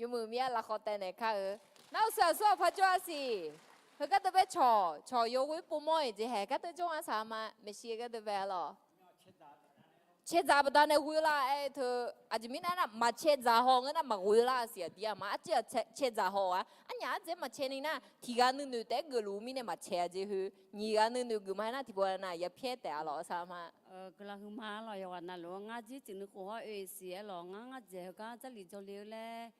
Yawmuiq mir-a lafkhawf taev naeq kar-eu. Nar uqshoe aqsur aqpar jawr-a siq. Heugar deuv baer cawq, cawq yawghoer povmawr-iq jeq haeq gar deuv jawr-a saq-a ma. Maeqshi gar deuv bae-a lawq. caedzaq baqdanae ghoe lar-aer teu, aqjeq mirnae aernar, maqcaedzaq haw ngeur nar maqghoe lar-a siq aqdir-aq ma. Arciv-aq caedzaq haw-aq, arnyaf ardzaeq maqcae ni nar, tiqghaq nuinoeq taef-aer geufluf-eu mirnae maqcae-a jeq heu. Nyiq ghaq nuinoeq geuf ma-aer nar tiqpov-a nar yapyaer taef-a lawq, arsar ma. Guiqlanq huiqma lawq, yawqghaq navluf-anr ngar jir tsuif nuikhof hawr oe siq-aer lawq, ngar ngar dzaeq heugar Jarlif jawrle-eu laer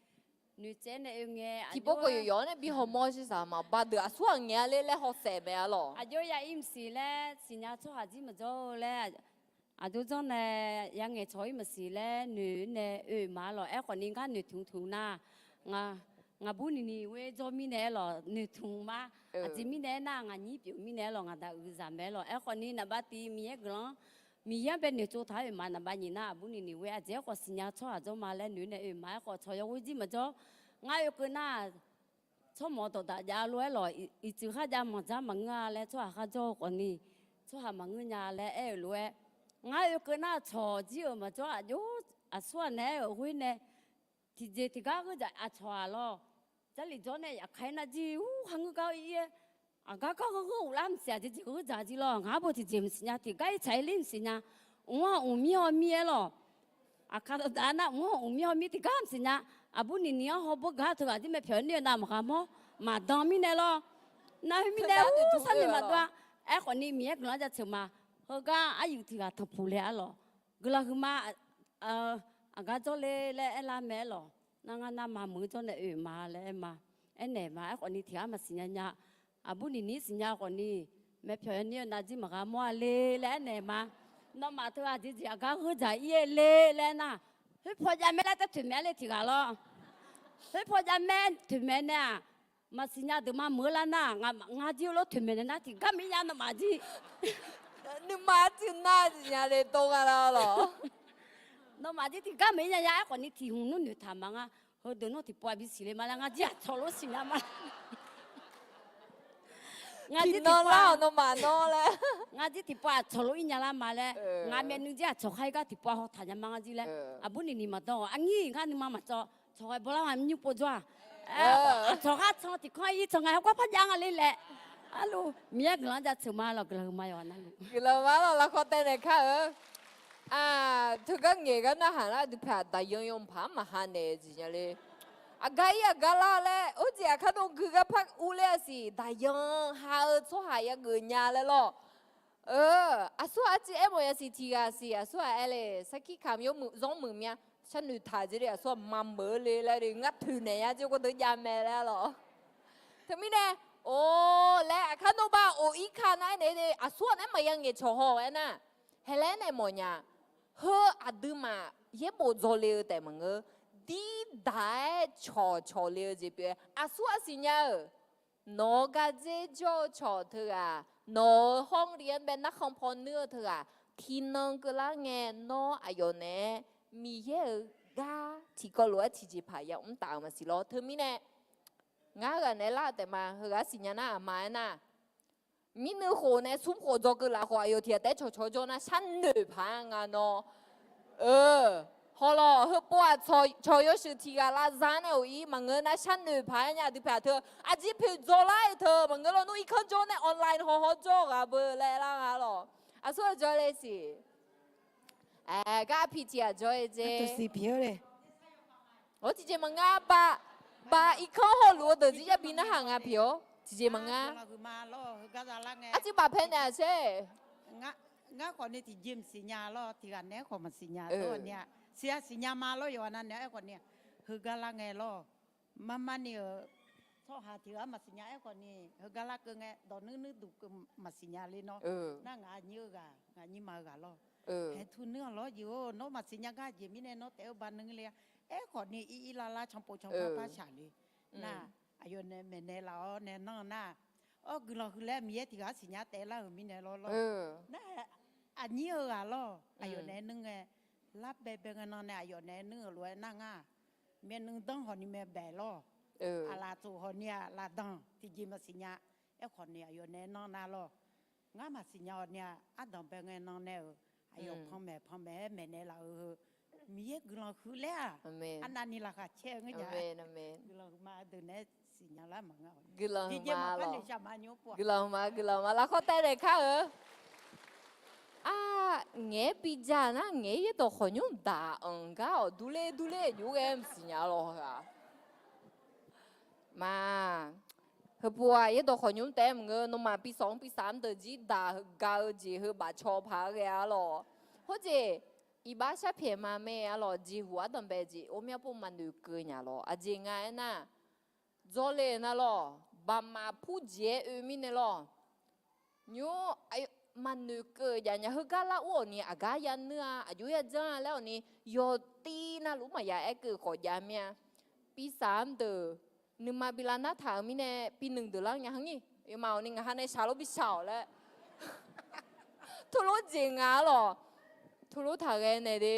noeqtsaev nae oe ngae, tiqpov khawf yawqyawq-anr nae bi hawmawr shir saq ma. Baqdeuq aqsur ghaq ngaeq-a ler laer hawsaef mae-a lawq. Aqjox ya ir maqsiq laer siqnya tsawrhaq jir maqjawr-eu laer, aqjox janr nae ya ngaeqcawq ir maqsiq laer noeq nae oe ma lawq. Aerkhawf ni ngar noeqtmq tmq nar, ngaqbur nini ghoer jawr mirnae aer lawq noeqtmq ma. Aqjeq mirnae aernar, ngaq nyir pyeuf mirnae aer lawq, ngaq daq uiqzaq mae aer lawq. Aerkhawf ni naqbav tiv Miqyaer guiqlanq-anr Miqyaer-anr bae noeqtsov taq-aer oe ma. Naqbav nyiq nar aqbur nini ghoer aqjeq aerkhawf siqnya tsawrhaq jawr ma laer noeq nae oe ma. Aerkhawf tsawq yawghoer jir maqjawr. Ngar oekeuv nar, tsawrmawf dawqdaq jav lof-aer lawq, iqtsuif kharjav manqdzar maqngeur-a laer tsawrhaq kharjawr-eu khawf ni, tsawrhaq maqngeur nya laer aer-euq lof-aer, ngar oekeuv nar tsawq jir-euq maqjawr, aqjox aqsur ghaq naeq-aer-euq ghoer nae tiqjeq tiqgar gheurdzaq aqcawq-aq lawq. Jarlif jawr nae yaqkaq-aer nar jir ur kharngeur gar ir-aer, aqgar gar gheurgheu ghoflar maqsiq, aqjeq jeq gheurdzaq jir lawq. Ngaq-anr bo tiqjeq maqsiq nya, tiqgar ir tsaq-ir ler maqsiq nya. Mq-anr mqmir hawmir-aer lawq. Aqkar dawqdaq-a nar mq-anr mqmir hawmir tiqgar maqsiq nya. Aqbur nini-anr hawbeur gar teughaq jir mae pyawq nir-eu navmaqgha mawr maqdan mirnae lawr. Nar khoermirnae ur sharnoeq maqdov-a. Aerkhawf ni Miqyaer guiqlanq-anr jaceuq ma. Heugar aryuif tiqghaq tanqpuq le-a lawq. Guiqlanq huiqma, aqgar jawrle laer aerlar mae aer lawq. Nar ngar narma meuq-eu jawr nae oe ma laer aer ma. Aernaeq ma. Aerkhawf ni tiqghaq maqsiq nya nya. Aqbur nini siqnya khawf ni, mae pyawq nir-eu nav jir maqgha mawr-a le laer aernaeq ma. Nawmaf teughaq jeq jeq aqgar gheurdzaq ir-aer le laer aernar, khoerpaw jav mae laer taer toeqmaeq-a le tiqghaq lawr. Khoerpaw jav mae toeqmaeq nae-aq, maqsiq nya deuq ma meuq-eu lar nar, ngar jir-eu lof toeqmaeq nae nar tiqgar maqir nya nawmaf jir. Nuima arcuiv nar siqnya le dov nga lar lawq. Nawmaf jir tiqgar maqir nya ya. Aerkhawf ni tiq hmq nmr noeqtaq ma ngar. Heudeuq nawr tiqpov-aq bisiq le ma laer ngar jir aqcawq lof siqnya ma. Ngar jir tiqpov-aq, nawmaf nawr laer, ngar jir tiqpov aqcawq lof ir nya lar ma laer, ngaq myavnuiv jir aqcawq khar ir gar tiqpov-aq hawtaq nya ma ngar jir laer. Aqbur nini maqdan-awq, arnyir ngar nuima maqcawv, cawq ghae bawlar ma myur pov jawr-aq. Aqcawq khar can tiqkanr ir can nga hawkawr par jav nga le laer. Arluf Miqyaer guiqlanq-anr jaceuq ma lawq, guiqlanq huiqma yawqghaq navluf. Guiqlanq ma lawq, lafkawr taev naeq kar-eu. Teugar ngaeq gar narhaq lar dui paq daqyan yan paq-anr maqha naeq jeq nya le. Aqgar ir aqgar lar laer, or jeq aqkar dov gui gar par urler-a siq, daqyan ha-eu tsawrhaq yageuf nya laer lawr. Aqsur aqciv aermawf yasiq tiqghaq siq, aqsur-aq aer le, sarkir kamq yawmuiq zanrmuiq mya, sharnoeq taq jeq le, aqsur-aq mameuq-eu le laer le, ngar toeqnaeq nya jeq gawrdeuv jav mae laer lawr. Teumirnae, or laer aqkar nawr ba of ir ka nar aernaeq de, aqsur-aq nae maqya ngaeqcawq haw-aer nar, haeq laer nae mawfnya. Heu aqduimaf yaerbof dzawle-eu taef maqngeur, dirdaq-aer cawqcawq le-eu jeq pyeuf-aer aqsur-aq siqnya-euq. Nawq-eu gardzer jawr-eu cawq teughaq, nawq-euq hawrli-anr bae narkhan paw nuir-eu teughaq, tiqnan keuvlar ngae nawr aqyawf naeq-aer Miqyaer-euq gar tiqkawv lof-aer tiqjeqpaq ya mrtaf-euq maqsiq lawr. Teumirnae, ngar heughaq naeq-aer lar-eu taef ma. Heughaq siqnya nar aqma aernar, mirnuiv khof nae smr khof dzawgeuf laf khawf aqyawf tiqghaq taef-aer cawqcawq jawr nar sharnoeq paq-aer nga nawr. Hawlawq, heupov-aq, cawq yawshuif tiqghaq lavzar nae of ir maqngeur nar sharnoeq paq-aer nya. Aqdui paq teu aqjir poeq dzawlar-eu teu maqngeur lawr, nmr irkanr jawr nae online hawhaw jawr ghaq beu laer lar nga lawq. Aqsur-aq jawr le siq. Aer, gar pi tiqghaq jawr-eu jeq. Or tiqjeq maqnga ba, ba irkanr hawluf-eu deuq jir yabi narhaq nga pi-awr tiqjeq maqnga. Arcuiv baf pae naeq-aq sher. Ngar khawf ni tiqjeq maqsiq nya lawr, tiqghaq naeq-aer khawf maqsiq nya. Siqnya siqnya ma lawr, yawqghaq navni-a aerkhawf ni heugar lar ngae lawr. Marmar ni-euq tsawrhaq tiqghaq maqsiq nya aerkhawf ni heugar larkeuv ngae, dawq nuir nuir duq keuv maqsiq nya le nawr. Nar ngaq nyir-eu ghaq, ngaq nyir ma-eu ghaq lawr. Haeq tu nuir-awq lawr jeq-or, nawr maqsiq nya gar jeq mirnae nawr taef-eu ba nuir le-a. Aerkhawf ni ir ir lar lar canpov canpar par shaq le. Nar, aqyawf nae maeqnaeq laf-awr nae nanr nar, awr guiqlanq huiq laer Miqyaer tiqghaq-anr siqnya taef lar-euq mirnae lawr lawr. Nar, aqnyir-eu ghaq lawr, aqyawf naeq-aer nuir ngae, lar baebae ngae nan nae aqyawf naeq-aer nuir-euq lof-aer nar ngar, myavnuiv danr hawq ni mae baeq lawr. Aqlaf tsof hawq ni-aq laf danq tiqjeq maqsiq nya. Aerkhawf ni aqyawf naeq-aer nanr nar lawr. Ngar maqsiq nya-awq ni-aq, ardanq bae ngae nan nae-euq aqyawf panmaeq panmaeq-aer maeqnaeq laf-eu heu, Miqyaer guiqlanq huiq laer-aq, arnavni laqkhaq caer-eu ngeur nya. Guiqlanq huiqma deuq naeq-aer siqnya lar maqnga. Guiqlanq huiqma, guiqlanq huiqma, lafkhawr taev naeq kar-eu. Ar, ngaeq-aer bi ja nar, ngaeq-aer yaerdawq khawqnymr daq-anr gar-awq durler durler jov ghae maqsiq nya lawq heu-aq. Ma, heupov-aq yaerdawq khawqnymr taef-aer maqngeur, nawmaf bi sawq-anr bi saq-anr deuq jir daq ga-eu jeq heu bafcaw paq-aer ghae-a lawq. Khoerjeq, iqbax sharpyaeq ma mae-a lawq, jeqhuq ardanq bae jeq ghawqmya pov maqnoeq keuv nya lawq. Aqjeq nga aernar, dzawle nar lawq, baqmaf purjeq-aer oe mirnae lawq. Nymr, maqnoeq keuv jav nya, heugar lar ur-awq ni aqgar ya nuir-a, aqjox ya janr-a laer-awq ni, yawtiv navluf maqya aer keuv khawf jav mir-a. Bi saq-anr deuq, nuima bi lavnar taq-euq mirnae, bi nui deuq lar nya hangir, yawmaf-awq ni ngaq ha nae shaq lof bi shaq-awq laer. Teulof jeq nga-a lawq. Teulof taqghae naeq de.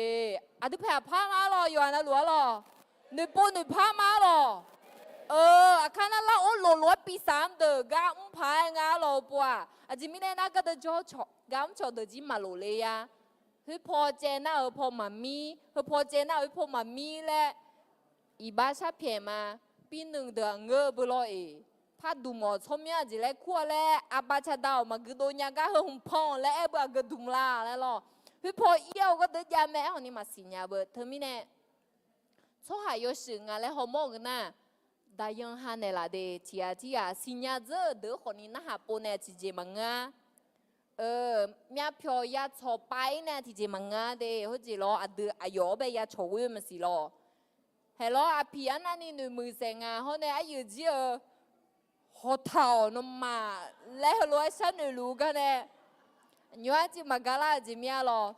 Aqdui paeq aqpar ma-a lawq, yawqha navluf-a lawq. Noeqpov noeqpar ma-a lawq. Eu, aqkar nar lar or loq loq-aer bi saq-anr deuq gar mr paq-aer nga-a lawq, pov-aq. Aqjeq mirnae nar gardeuv jawr gar mr cawq deuq jir maqlof le-a. Khoerpaw caev nar-euq paw maqmir, khoerpaw caev nar-euq khoerpaw maqmir laer, iqbax sharpyaeq ma. Bi nui deuq-aq ngeur-eu beu lawr-eq. Par dmq-awq tsawrmyanr aqjeq laer kur-a laer, aqbaq caqda-awq maqgui dov nya gar heu hmq pan-awq laer aer beu aqgeu dmq la laer lawq. Khoerpaw ir-awr gardeuv jav mae aer-awq ni maqsiq nya beu. Teumirnae tsawrhaq yawshuif nga laer hawmawr-eu nar, daqyan ha naeqlaf de. Tiq ghaq tirghaq siqnya dzeur-euq deuq-anr khawf ni narhaq pov nae tiqjeq maqngeur-a. Myav pyawq ya tsawq pav-ir nae tiqjeq maqngeur-a de. Khoerjeq lawr aqdui aqyawf-anr bae ya cawq ghoer maqsiq lawq. Haeq lawr aqpiq arnavni noeqmuiq saef nga hawr nae aryuif jir-eu hawqtaq-awq nawmaf laer heulof-aer sharnoeq luf-eu gar nae, nymr arcuiv maqgar lar-eu jeq mir-a lawq.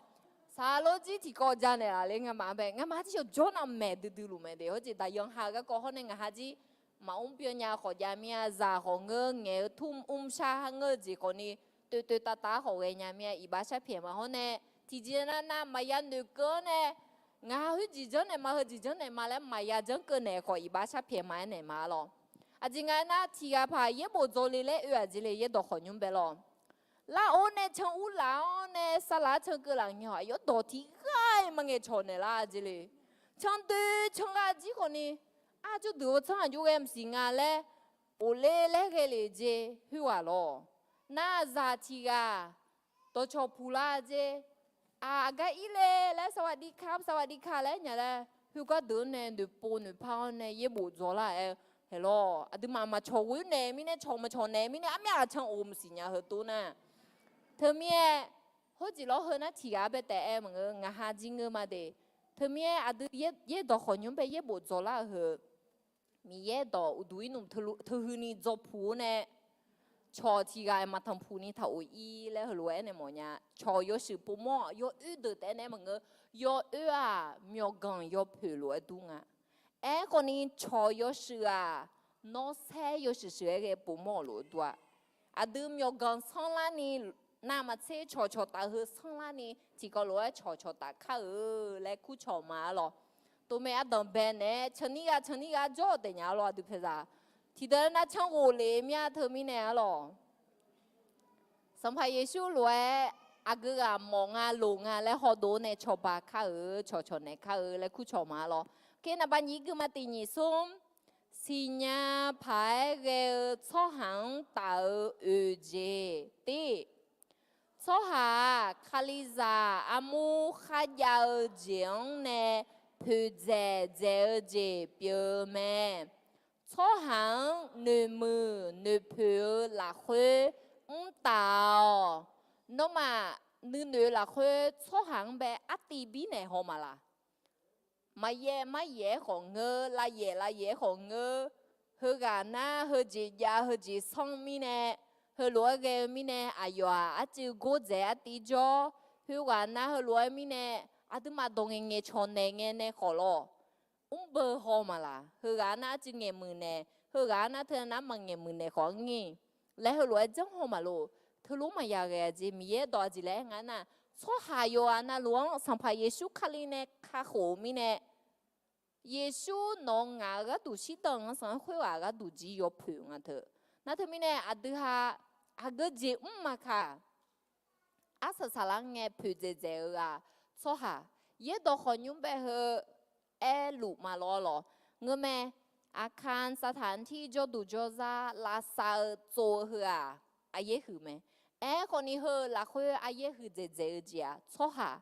Saqlor jir tiqkawv ja naeqlaf le ngamaf-anr bae, ngamaf-anr tiqshawq jawr navmaeq duidui luf mae de. Khoerjeq daqyan ha-eu garkawv hawr nae ngaq ha jir maqmr byan nya khawf jav mir-a. Zaq khawf ngeur, ngaeq-eu tmr mrshar ngeur-eu jeq khawf ni, toeqtoeq tavtav-ar khawf ghae nya mir-a. Iqbax sharpyaeq ma hawr nae, tiqjeq nav nav maqya noeqkeuv-anr nae, ngaq ha khoerjeq janrnaeq ma, heujeq janrnaeq ma laer maqya janrkeuv naeq khawf, iqbax sharpyaeq ma-aer naeq ma-a lawq. Aqjeq nga aernar, tiq ghaq paq yaerbof dzawle laer oe-aq jeq le, yaerdawq khawqnymr bae lawq. Lar or nae can urlaf-awr nae sarlaq-ar can keuvlaf ngae-awq, aqyawf dawq tiq ghaq-iq maqngaeq cawq naeq lar jeq le. Can doe can gha jir khawf ni, arjawr deuq-eu tsanr aqjox ghae maqsiq nga laer, of ler laer ghae le jeq khoerghaq lawq. Nar zaq tiq ghaq dawqcawq puq lar jeq, aq, aqgar ir le laer สวัสดีครับ สวัสดีค่ะ laer nya laer, khoergar deuq-anr nae noeqpov noeqpar-awr nae yaerbof dzaw lar-aer, haeq lawq, aqduimaf maqcawq ghoer naeq mirnae, cawq maqcawq naeq mirnae, armyaq aqcan of maqsiq nya heu tov nar. Teumirnae, khoerjeq lawr heu nar tiq ghaq-ar bae taef-aer maqngeur, ngaq ha jir ngeur ma de. Teumirnae aqdui yaerdawq khawqnymr bae yaerbof dzaw lar-eu heu, Miqyaer dawq uqduq irnmq teuhuini dzaw puq-awr nae, cawq tiq ghaq-iq maqtanq puq ni taq of ir laer heulof-aer nae mawfnya. Cawq yawshuif povmawr-aq, yawoer deuq taef-aer nae maqngeur, yawoer-aq myawqganq yawpoeq lof-aer dur nga. Aerkhawf ni cawq yawshuif-aq, nawr saer yawshuif shuif-aer ghae povmawr-euq lof-aer dur-a. Aqdui myawqganq sanrlarni, navmaqtser cawqcawq taf heu sanrlarni tiqkawv lof-aer cawqcawq taf kar-eu laer kurcawq ma-a lawq. Tov mae ardanq bae naeq-aer canir ghaq canir ghaq jawr-eu taef nya-a lawq aqdui paeqzaq. Tiqdeuq nav can ghof lef mir-a teumirnae-a lawq. Sanqpaq Yeqsur lof-aer aqgeu ghaq mawf nga loq nga laer hawdov nae cawba kar-eu cawqcawq naeq kar-eu laer kurcawq ma-a lawq. Oke, naqba nyiq gui ma tiq nyiq smr. Siqnya paq-aer ghae-eu tsawrhaq-anr taf-eu oeq jeq. Tir, tsawrhaq-aq, Kalizaq armur kharjav-eu jeq-anr nae poeqdzaeq dzaeq-eu jeq pyeuf-eu mae. Tsawrhaq-anr noeqmuiq noeqpoeq-eu lafkhoer mrtaf-awq. Nawmaf nuinoeq-eu lafkhoer tsawrhaq-anr bae artiv birnaeq haw maqlaq? Maqyaev maryaev-aer khawf ngeur, lavyaef lavyaef-aer khawf ngeur. Heughaq nar heujeq jav heujeq sanr mirnae, heulof-aer ghae-eu mirnae aqyawf-aq arcuiv gordzaeq artiv jawr. Khoerghaq nar heulof-aer mirnae, aqduimaf dawq ngaeqngaeq cawq naeq ngae nae khawf lawq. Mrbeu haw maqlaq? Heughaq nar arcuiv ngaeqmuiq naeq, heughaq nar teu nar maqngaeqmuiq naeq khawf-anr ngir laer heulof-aer janr haw maqloq? Teulof maqya ghae-a jeq. Miqyaer dawq aqjeq laer aer nga nar, tsawrhaq yawqghaq navluf-anr Sanqpaq Yeqsur Kali nae kakhof-eu mirnae, Yeqsur nawq-eu ngaq-eu gharduq shirdan-anr sanr-anr khoerghaq gharduq jir yawpoeq nga teu. Nar teumirnae aqdui ha aqgeu jeq mr maqkaq, arsaq saqlar ngae poeqdzaeq dzaeq-eu ghaq, tsawrhaq, yaerdawq khawqnymr bae heu aerluf ma lawr lawq. Ngeurmae, aqkaq saqtaq-anr tir jawrduq jawrzar lavsav-eu tsov-eu heu-aq, aqyaer huiq mae. Aerkhawf ni heu lafkhoer aryaer huiqdzaeq dzaeq-eu jeq-aq, tsawrhaq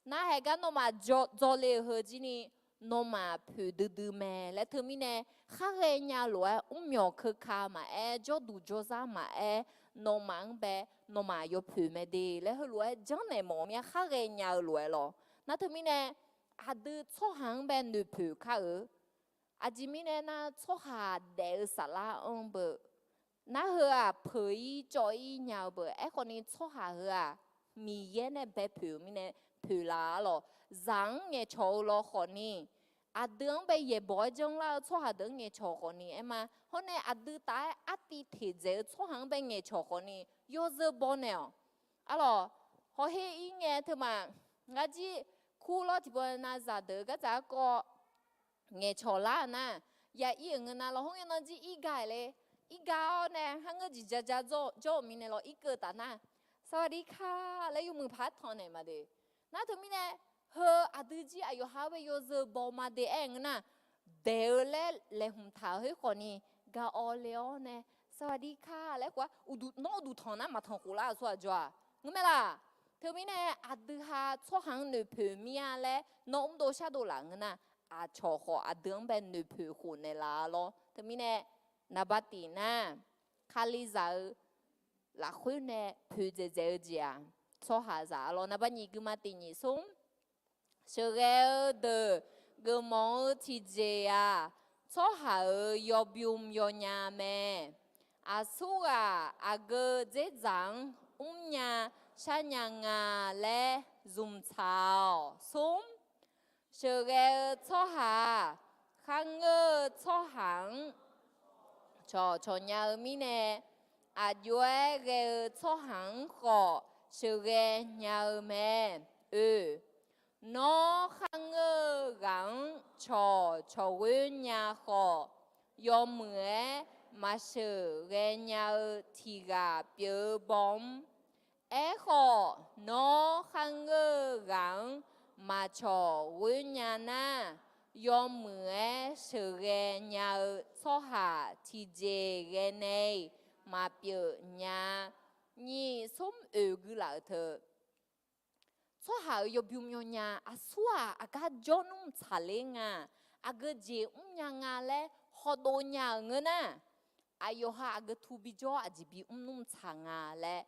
nar haeqgar nawmaf dzaw le-euq heu jir ni, nawmaf poeq duidui mae laer teumirnae, khar ghaenya lof-aer mrmyawq keuka maqaer, jawrduq jawrzar maqaer, nawmaf-anr bae, nawmaf yawpoeq mae de laer heulof-aer janrnaeq mawf-eu mir-a, khar ghaenya-eu lof-aer lawr. Nar teumirnae, aqdui tsawrhaq-anr bae noeqpoeq kar-eu. Aqjeq mirnae nar, tsawrhaq daef-eu saflar-anr beu, nar heu-aq peuq-ir cawv-ir nya-eu beu. Aerkhawf ni tsawrhaq heu-aq, Miqyaer nae bae poeq-eu mirnae poeq laf-ar lawq. Zaq-anr ngaeqcawq-eu lawkhawf ni, aqdui-anr bae yaeqbawq-aer janrlar-eu tsawrhaq deuq-anr ngaeqcawq khawf ni aer ma. Hawr nae aqdui taf-aer artiv teqdzaeq-eu tsawrhaq-anr bae ngaeqcawq khawf ni yawzeu baw naeq-awq. Arlawq, hawkhaer-ir ngae teumaf, ngar jir kur lawr tiqpov nav zaqdeuq gardzaq garkawv ngaeqcawq lar-eu nar, ya ir-euq ngeur nar lawr, hawr ngae nan jir ir ga-aer le, ir ga-awr nae kharngeur jeq jaja jawr-eu mirnae lawr, irkeuv taf nar, สวัสดีค่ะ laer yawmuiq paq-aer tanq naeq ma de. Nar teumirnae, heu aqdui jir aqyawf ha-anr bae yawzeu baw ma de aer-eu ngeur nar, daeq-eu laer laeqhmq taq-eu khoer khawf ni, ga awv le-awr nae สวัสดีค่ะ laer khof-aer, nawr uqduq tanq nar maqtanq khof lar-eu tsawrhaq jawr-aq ngeur mae laq. Teumirnae aqdui ha tsawrhaq-anr noeqpoeq mir-a laer nawr mrdov shardov laf ngeur nar, aqcawq khawf aqdui-anr bae noeqpoeq khof naeqlaf-a lawr. Teumirnae, naqba tiq nar, Kalizaq-eu lafkhoer nae poeqdzaeq dzaeq-eu jeq-aq, tsawrhaqzaq-a lawr. Naqba nyiq guima tiq nyiq smr, sheuqghae-eu deuq geufmawf-eu tiqjeq-aq, tsawrhaq-euq yawbymr yawnya mae. Aqsurghaq aqgeu dzerdzaq-anr mrnya sharnya nga laer zmqtsaq-awq. Smr, sheuqghae-eu tsawrhaq-aq, kharngeur-eu tsawrhaq-anr cawqcawq nya-eu mirnae, aqjox-aer ghae-eu tsawrhaq-anr khawf sheuqghae nya-eu mae. Oe, nawr kharngeur-eu ghaq-anr cawqcawq ghoer nya khawf, yawmuiq-aer maqsheuqghae nya-eu tiq ghaq pyeuf-eu baw mr. Aerkhawf, nawr kharngeur-eu ghaq-anr maqcawq ghoer nya nar, yawmuiq-aer sheuqghae nya-eu tsawrhaq tiqjeq ghae nae-iq maqpyeuf nya. Nyiq smr oeq gui laf-euq teu, tsawrhaq-euq yawbymr yawnya, aqsur-aq aqgar jawr nmr tsaqler nga, aqgeu jeq mrnya nga laer hawdov nya-euq ngeur nar, aqyawf ha aqgeu tu bijawr aqjeq bimr nmr tsaq nga laer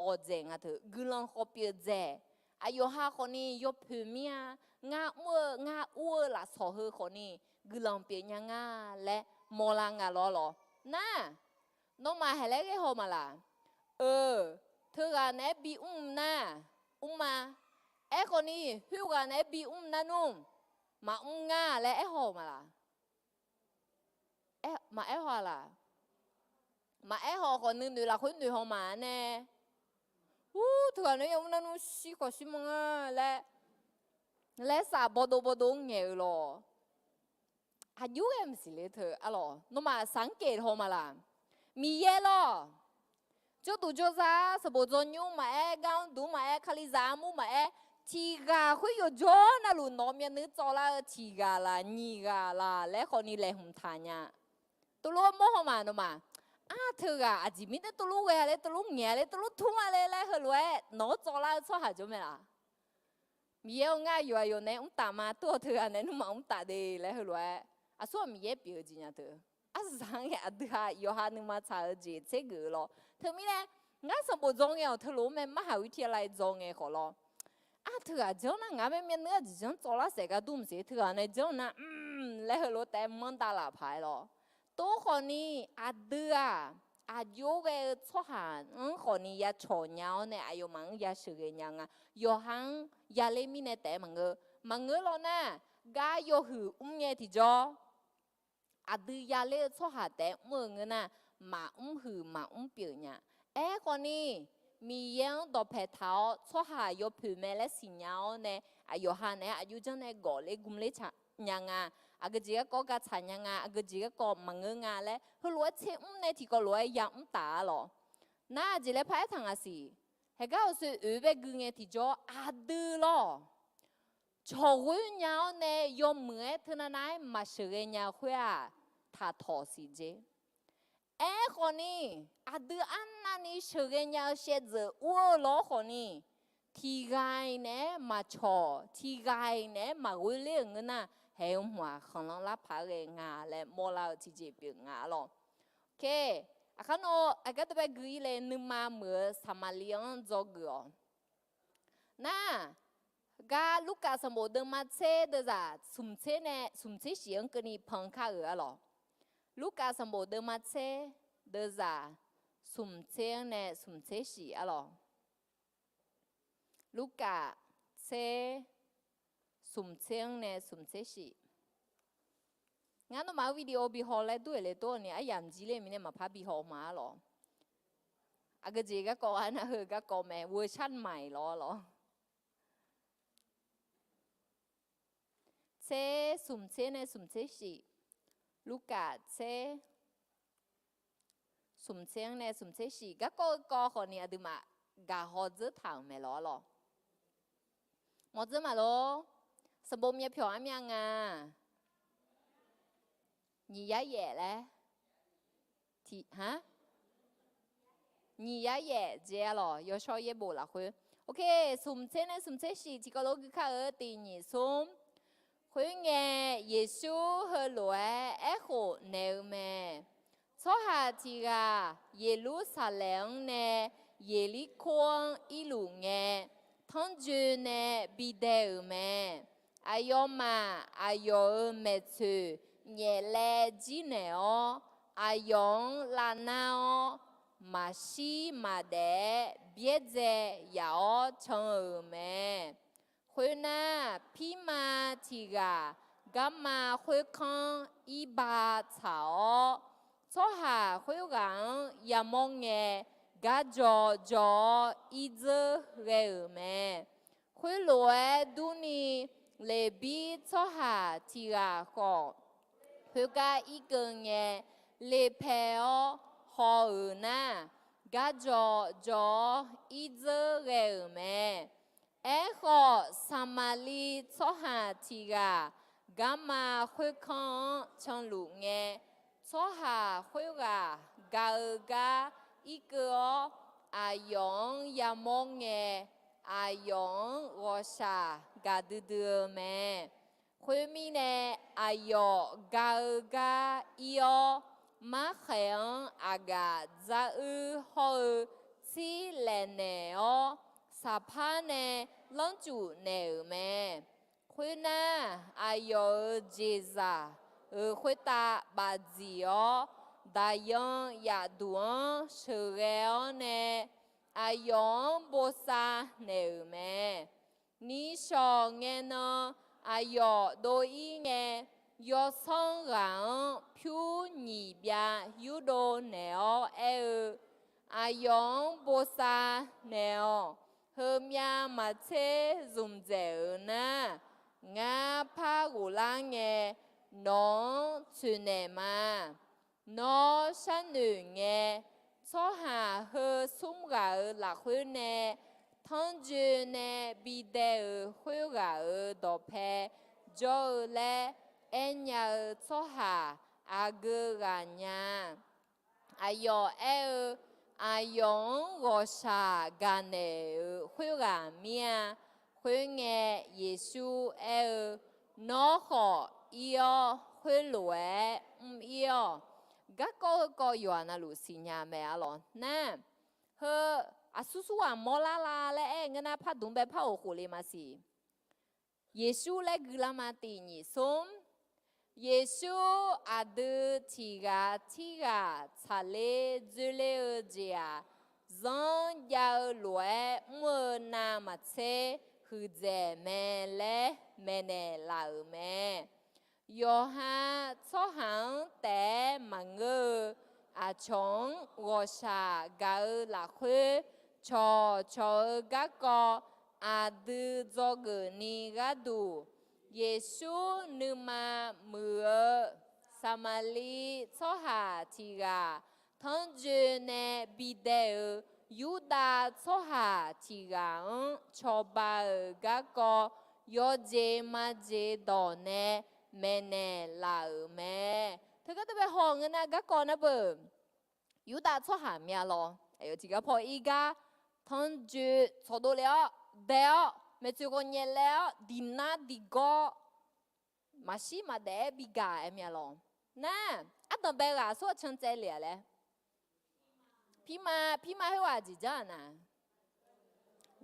awqdzaeq nga teu guiqlanq khawf pyeuf dzaeq. Aqyawf ha khawf ni yawpoeq mir-a, ngar mr-eu ngar ur-eu lafsawq heu khawf ni guiqlanq pyeuf nya nga laer mawrlar nga lawr lawr. Nar, nawmaf haeq laer ghae haw ma laq? Eu, teughaq naeq-aer bimr nar, mr ma. Aerkhawf ni, khoerghaq naeq-aer bimr nar nmr, maqmr nga laer aer haw ma laq? Maqaer haw laq? Maqaer haw khawf nuinoeq lafkhoer noeq haw ma-a nae. Ur, teughaq naeq-aer yamr nar nmr shir khawf shir manr-a laer, laer saf bawdov bawdov-anr ngaeq-eu lawq. Aqjox ghae maqsiq le teu arlawq, nawmaf saq-anr kef haw ma laq? Miqyaer lawr, jawrduq jawrzar sanqbof dzawnymr maqaer, gar-anr duq maqaer, Kalizaq armur maqaer, tiq ghaq khoer yawqjawr navluf nawq-eu myavnuiv tsawvlar-eu tiq ghaq laq nyiq ghaq laq laer khawf ni laeqhmq taq nya. Teulof-aer mawr haw ma nawmaf? Ar, teughaq aqjeq mirnae teulof ghae-a le, teulof ngaeq-a le, teulof tmr-a le laer heulof-aer nawq-anr tsawvlar-eu tsawrhaq jawr mae laq? Miqyaer-or, ngar yawqha yawq nae mr taf ma, tov-awr teughaq nae nmr maqmr taf de laer heulof-aer, aqsur-aq Miqyaer pyeuf-eu jeq nya teu. Arzaq-anr ghae aqdui ha yawqha nuima tsaq-eu jeq tser geuf-eu lawr. Teumirnae, ngar sanqbof dzaw ngae-awq teulof-aer mae, mar haq-eu tirlae dzaw ngae khawf lawr. Ar, teughaq janr nar ngaq-anr bae myavnuiv arjeq janr tsawvlar saef gar dur maqsiq, teughaq nae janr nar mr laer heulof-aer taef-aer manr davlaf paq-aer lawr. Tov khawf ni, aqdui-aq, aqjox ghae-eu tsawrhaq-anr khawf ni ya cawq nya-awr nae aqyawfmaf-anr ya sheuqghae nya nga. Yawqha-anr yaler mirnae taef-aer maqngeur. Maqngeur lawr nar, gar yawhuiq mr ngae tiqjawr, aqdui yaler-eu tsawrhaq taef-aer mr-eu ngeur nar, maqmr huiq maqmr pyeuf nya. Aerkhawf ni, Miqyaer-anr dawqpae taq-awr tsawrhaq yawpoeq mae laer siqnya-awr nae, aqyawf ha naeq-aer aqjox janr nae gawfler gmler nya nga. Aqgeu jeq garkawv ga tsaq nya nga, aqgeu jeq garkawv maqngeur nga laer heulof-aer tser mr nae tiqkawv lof-aer ya mr taf-a lawr. Nar, aqjeq laer paraer taq nga siq. Haeqgar-euq soe oeq bae gui ngae tiqjawr aqdui lawr, cawq ghoer nya-awr nae yawmuiq-aer teunav nav-aer maqsheuqghae nya khoer-aq, taqtawq siq jer. Aerkhawf ni, aqdui arnavni sheuqghae nya-eu shaevdzeuf ur-eu lawr khawf ni, tiqghaq-iq naeq-aer maqcawq, tiqghaq-iq naeq-aer maqghoe ler-euq ngeur nar, haeq-eu hmq-aq khanqlanr lar paq-aer ghae nga laer mawrlar-eu tiqjeq pyeuf nga lawq. Aqkar nawr aqgar dawqbae gui-ir le, nuima muiq-eu Saqmaqli-anr dzawgeuf-awq. Nar, gar Lurkaf sanqbof deuvma tser deuvzaq smq tser nae smq tser shif-anr keuvni pan kar-euq-a lawq. Lurkaf sanqbof deuvma tser deuvzaq smq tser-anr nae smq tser shif-a lawq. Lurkaf tser smq tser-anr nae smq tser shif. Ngar nawmaf-anr video bi haw laer dur-euq le tor ni aryamq jir ler mirnae maqpar bi haw ma-ar lawq. Aqgeujeq garkawv ghaq nar heu garkawv mae, version mai lawr lawq. Tser smq tser nae smq tser shif. Lurkaf tser smq tser-anr nae smq tser shif. Garkawv-eu kawv khawf ni aqduimaf gaqhaw dzeur taq-euq mae lawr lawq. Mawf dzeur maqlor. Sanqbof myav pyawq armyav nga. Nyiq yar yaef laer. Tiq, ha? Nyiq yar yaef jeq-a lawq, yawshawr yaerbof lafkhoer. Ok, smq tser nae smq tser shif tiqkawv lof gui kar-eu tiq nyiq smr. Khoerngae, Yeqsur heulof-aer aerkhof naeq-eu mae. Tsawrhaq tiq ghaq Yeqlursaqlaeq-anr nae Yeqlirkor-anr irluf ngae, tanrjoe nae bidae-euq mae. Aqyawfmaf aqyawf-euq maeqtsoeq nyaeflaev jir naeq-awr, aqyawf-anr lavnar-awr, maqshir maqdaef-aer byaerdzae yaf-awr can-euq mae. Khoernar, pirma tiq ghaq garma khoerkanr irba tsaq-awr, tsawrhaq khoerghaq-anr yamawr ngae, gar dzaw dzaw-awr irdzeur ghae-euq mae. Khoerlof-aer durni, Leqbir tsawrhaq tiq ghaq khawf, khoergar irkeuv ngae, lepae-awr haw-euq nar, gar dzaw dzaw-awr irdzeur ghae-euq mae. Aerkhawf, Saqmaqliv tsawrhaq tiq ghaq garma khoerkanr-anr canluf ngae, tsawrhaq khoerghaq gaq-eu gar irkeuv-awr, aqyawf-anr yamawr ngae, aqyawf-anr ghawqshaq gaqdui dui-eu mae. Khoermirnae, aqyawf gaq-eu gar ir-awr, markhaeq-anr aqgaf dzaruir hawr-eu tsir laeqnaeq-awr, saqpar nae lanrcuf naeq-euq mae. Khoernar, aqyawf-euq jeqzaq-euq khoertav bafdzif-awr, daqyan yaqduq-anr sheuqghae-awr nae, aqyawf-anr bosav naeq-euq mae. Nishawq ngae nan, aqyawf dov-ir ngae, yawsanr ghaq-anr pyur nyiq byav yurdov naeq-awr aer-eu, Aqyawf-anr bosav naeq-awq. Heumyav maqtser zmq dzaeq-euq nar, ngar par ghoflar ngae, nawq-anr tsoeqnaeq ma. Nawr sharnoeq ngae, tsawrhaq heu smr ghaq-euq lafkhoer nae tanrjoe nae bidae-euq khoerghaq-euq dawqpae jawr-eu laer aernya-eu tsawrhaq aqgeu ghaq nya. Aqyawf aer-eu, aqyawf-anr ghawqshaq gaqnaeq-euq khoerghaq mir-a. Khoerngae, Yeqsur aer-eu, Nawr khawf ir-awr, khoerlof-aer mr-ir-awq. Garkawv heukawv yawqha navluf siqnya mae arlawq nar, heu aqsur surghaq mawrlar la laer aer-eu ngeur nar, pardmq bae par-euq khof le maqsiq. Yeqsur laer guilar ma tiq nyiq smr. Yeqsur aqdui tiq ghaq tirghaq tsaqler dzoerler-eu jeq-aq, zanr jav-eu lof-aer mr-eu navmaqtser huiqdzaeq mae laer maeqnaeq laf-euq mae. Yawqha tsawrhaq-anr taef-aer maqngeur-eu, aqcawq-anr ghawqshaq gaq-eu lafkhoer cawqcawq-eu garkawv aqdui dzawgeuf ni gharduq, Yeqsur nuima muiq-eu Saqmaqliv tsawrhaq tiq ghaq tanrjoe nae bidae-euq Yurdav tsawrhaq tiq ghaq-anr cawba-euq garkawv yawjeq majeq dawq nae maeqnaeq laf-euq mae. Teugar teubae haw ngeur nar garkawv nar beuq Yurdav tsawrhaq myav lawr. Aqyawf tiqgar paw irgar tanrjoe tsawqdov le-awr dae-awr maeqtsoeq ghawqnyaef laer-awr diqnar diqgawr maqshir maqdaef-aer bigaq-aer myav lawr. Nar, ardanqbae ghaq aqsur aqcan tsaev le-aq laer. Pirma, pirma khoerghaq jeq janr-aq na.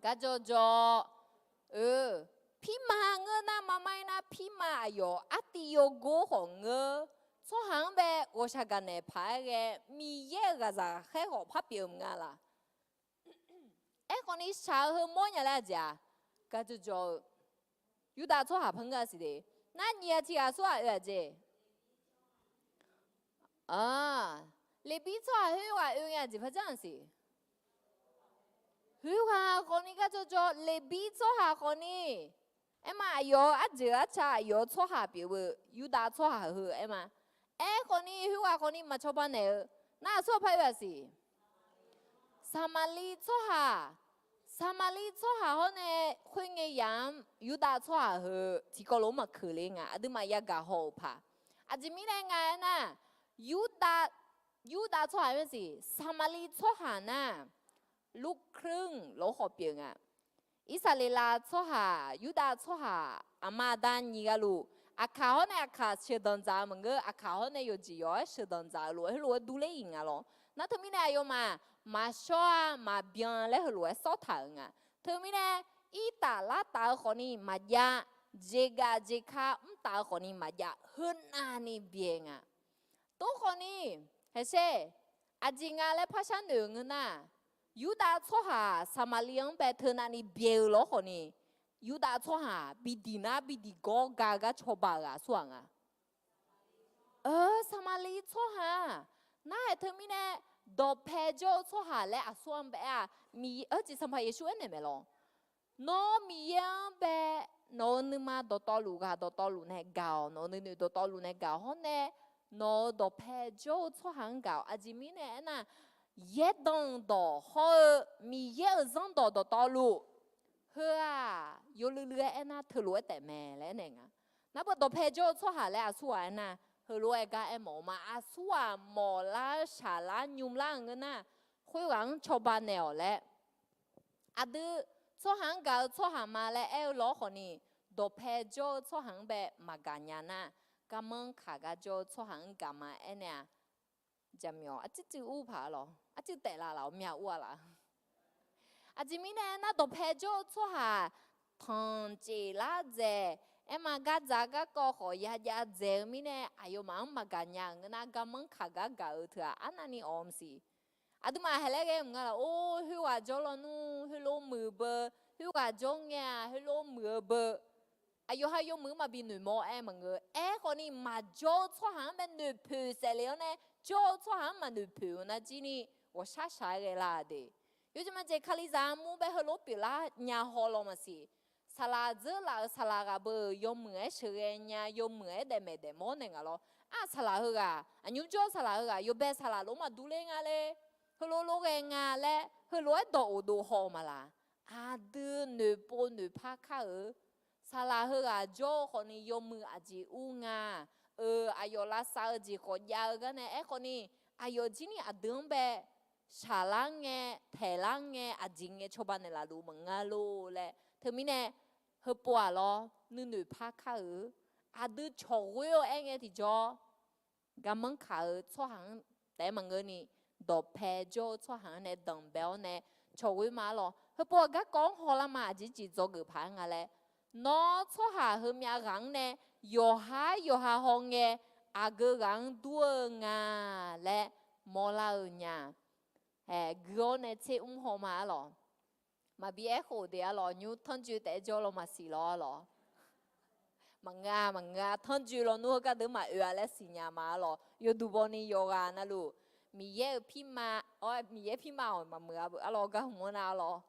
Garjawr jawr-eu, pirma ngeur nar maqmar-ir nar pirma aqyawf artiv yawgor khawf ngeur. Tsawrhaq-anr bae ghawqshaq gaqnaeq paq-aer ghae Miqyaer-euq ghaqzaq khaer khawf par pyeuf-eu maqnga laq. Aerkhawf ni shaq-eu heu mawrnya laer aqjeq-aq, garjawr jawr-eu, Yurdav tsawrhaq par ngeur-a siq de. Nar nyiq ghaq tiq ghaq aqsur ghaq oe-aq jeq. Leqbir tsawrhaq khoerghaq oe ngae aqjeq par janr-aq siq. Khoerghaq khawf ni garjawr jawr, Leqbir tsawrhaq khawf ni. Aerma aqyawf-eu arjeuq arca aqyawf-eu tsawrhaq pyeuf-eu Yurdav tsawrhaq heu aerma. Aerkhawf ni khoerghaq khawf ni maqcawba naeq-eu. Nar aqsur ghaq par oe-aq siq. Saqmaqliv tsawrhaq. Saqmaqliv tsawrhaq hawr nae khoerngae yamq-anr Yurdav tsawrhaq heu tiqkawv lof-aer maqkeuq le nga, aqduimaf yagaq haw-euq paq. Aqjeq mirnae nga aernar, Yurdav, Yurdav tsawrhaq-aer siq, Saqmaqliv tsawrhaq nar, ลูกครึ่ง lawr khawf pyeuf nga. Irsaqleqlav tsawrhaq, Yurdav tsawrhaq, aqma aqda nyiq ghaq luf, aqkaq hawr nae aqkaq sheuqdanq dzaq-eu maqngeur, aqkaq hawr nae yawqjeq yawq-aer sheuqdanq dzaq-eu lof-aer heulof-aer durler-iq nga lawr. Nar teumirnae aqyawfmaf maqshawr-a maqbyan laer heulof-aer sawr taq-euq nga. Teumirnae irtaf lartaf-eu khawf ni maqjav, jeqgaf jeqka mrtaf-eu khawf ni maqjav, heunav ni byae nga. Tov khawf ni, haiqshaer, aqjeq nga laer parshar noeq-eu ngeur nar, Yurdav tsawrhaq Saqmaqliv-anr bae teunav ni byae-eu lawr khawf ni, Yurdav tsawrhaq bidiq nar bidiq gawr ga-eu gar cawba-eu ghaq aqsur ghaq nga. Saqmaqliv tsawrhaq, nar-aer teumirnae, dawqpae jawr-eu tsawrhaq laer aqsur-anr bae-a, Miqyaer, arciq Sanqpaq Yeqsur aernaeq mae lawr. Nawr Miqyaer-anr bae, nawq-euq nuima dawqtawvluf ghaq dawqtawvluf nae gaq-awq, nawq-euq nuinoeq dawqtawvluf nae gaq hawr nae, nawq-euq dawqpae jawr-eu tsawrhaq-anr gaq-awq. Aqjeq mirnae aernar, yaerdanq dawq hawr-eu Miqyaer-euq zanrdawq dawqtawvluf, heu-aq, yawluiv luiv-aer aernar teulof-aer taef mae laer aernaeq nga. Narbeuq dawqpae jawr-eu tsawrhaq laer aqsur ghaq aernar, heulof-aer gar aermawf-eu ma, aqsur ghaq mawflar-eu shaqlar nymr lar-euq ngeur nar, khoerghaq-anr cawba naeq-awq laer. Aqdui, tsawrhaq-anr gaq-eu tsawrhaq ma laer aer-eu lawr khawf ni, dawqpae jawr-eu tsawrhaq-anr bae maqgaq nya nar, garmanr kaq gar jawr-eu tsawrhaq-anr gaq ma aernaeq-aq, jaqmyawf arcuir cuiv ur paq-a lawr, arcuir taef laf laf-awr myav ur-a laf. Aqjeq mirnae aernar, dawqpae jawr-eu tsawrhaq tanq cef lar dzaeq, aerma gardzaq garkawv khawf yajav dzaeq-eu mirnae, aqyawfmaf-anr maqgaq nya-euq ngeur nar, garmanr kaq gar gaq-eu teu-aq arnavni awq mq siq. Aqduimaf haiq laer ghae mq nga laf, or, khoerghaq jawr lawnmr heulof muiq-eu beu, khoerghaq jawr ngae-aq heulof muiq-eu beu. Aqyawf ha yawmuiq-anr maqbi noeqmawr-aer maqngeur. Aerkhawf ni maqjawr-eu tsawrhaq-anr bae noeqpoeq saef le-awr nae, jawr-eu tsawrhaq-anr maqnoeqpoeq-eu nar jir ni ghawqshar shaq-aer ghae la de. Yawjeq maqjeq Kalizaq armur bae heulof pyeuflar nya haw law maqsiq. Saqlaq dzeur laf-euq saqlaq ghaq beu yawmuiq-aer sheuqghae nya, yawmuiq-aer daefmaeq daefmawr naeq nga lawr. Aq, saqlaq heughaq, aqnymr jawr saqlaq heughaq yawbae saqlaq lof maqdur ler nga ler, heulof lof ghae nga laer heulof-aer dawq of dov haw-eu ma laq. Aqdui noeqpov noeqpar kar-eu saqlaq heughaq jawr-eu khawf ni yawmuiq aqjeq ur nga. Euq, aqyawf lavsav-eu jeq khawf jav-eu gar nae aerkhawf ni, aqyawf jir ni aqdui-anr bae shaqlar ngae, taeqlar ngae, aqjeq ngae cawba naeqlaf luf maqnga lor laer. Teumirnae, heupov-aq lawr nuinoeq par kar-eu, aqdui cawqghoer-awr aer ngae tiqjawr, garmanr kaq-eu tsawrhaq-anr taef-aer maqngeur ni, dawqpae jawr-eu tsawrhaq-anr nae danqbae-awr nae cawqghoer ma-ar lawq. Heupov-aq garkawv-anr hawlar ma, aqjeq jeq dzawgeuf paq-aer nga laer. Nawr tsawrhaq heumyav ghaq-anr nae yawqhar yawqha haw ngae, aqgeu ghaq-anr dur-eu nga laer mawrlar-eu nya. Ae, gui-awr nae tser mr haw ma-ar lawq. Maqbi aerkhof de-ar lawq, nymr tanrjoe taef-aer jawr law maqsiq lawr-ar lawq. Maqngeur-a, maqngeur-a, tanrjoe lawnmr heugar deuq maqoe-a laer siqnya ma-ar lawq. Yawduq baw ni yawqghaq navluf, Miqyaer-eu pirma, Miqyaer pirma-awq maqmuiq-a beu-ar lawq, gar hmq-anr nar-ar lawq.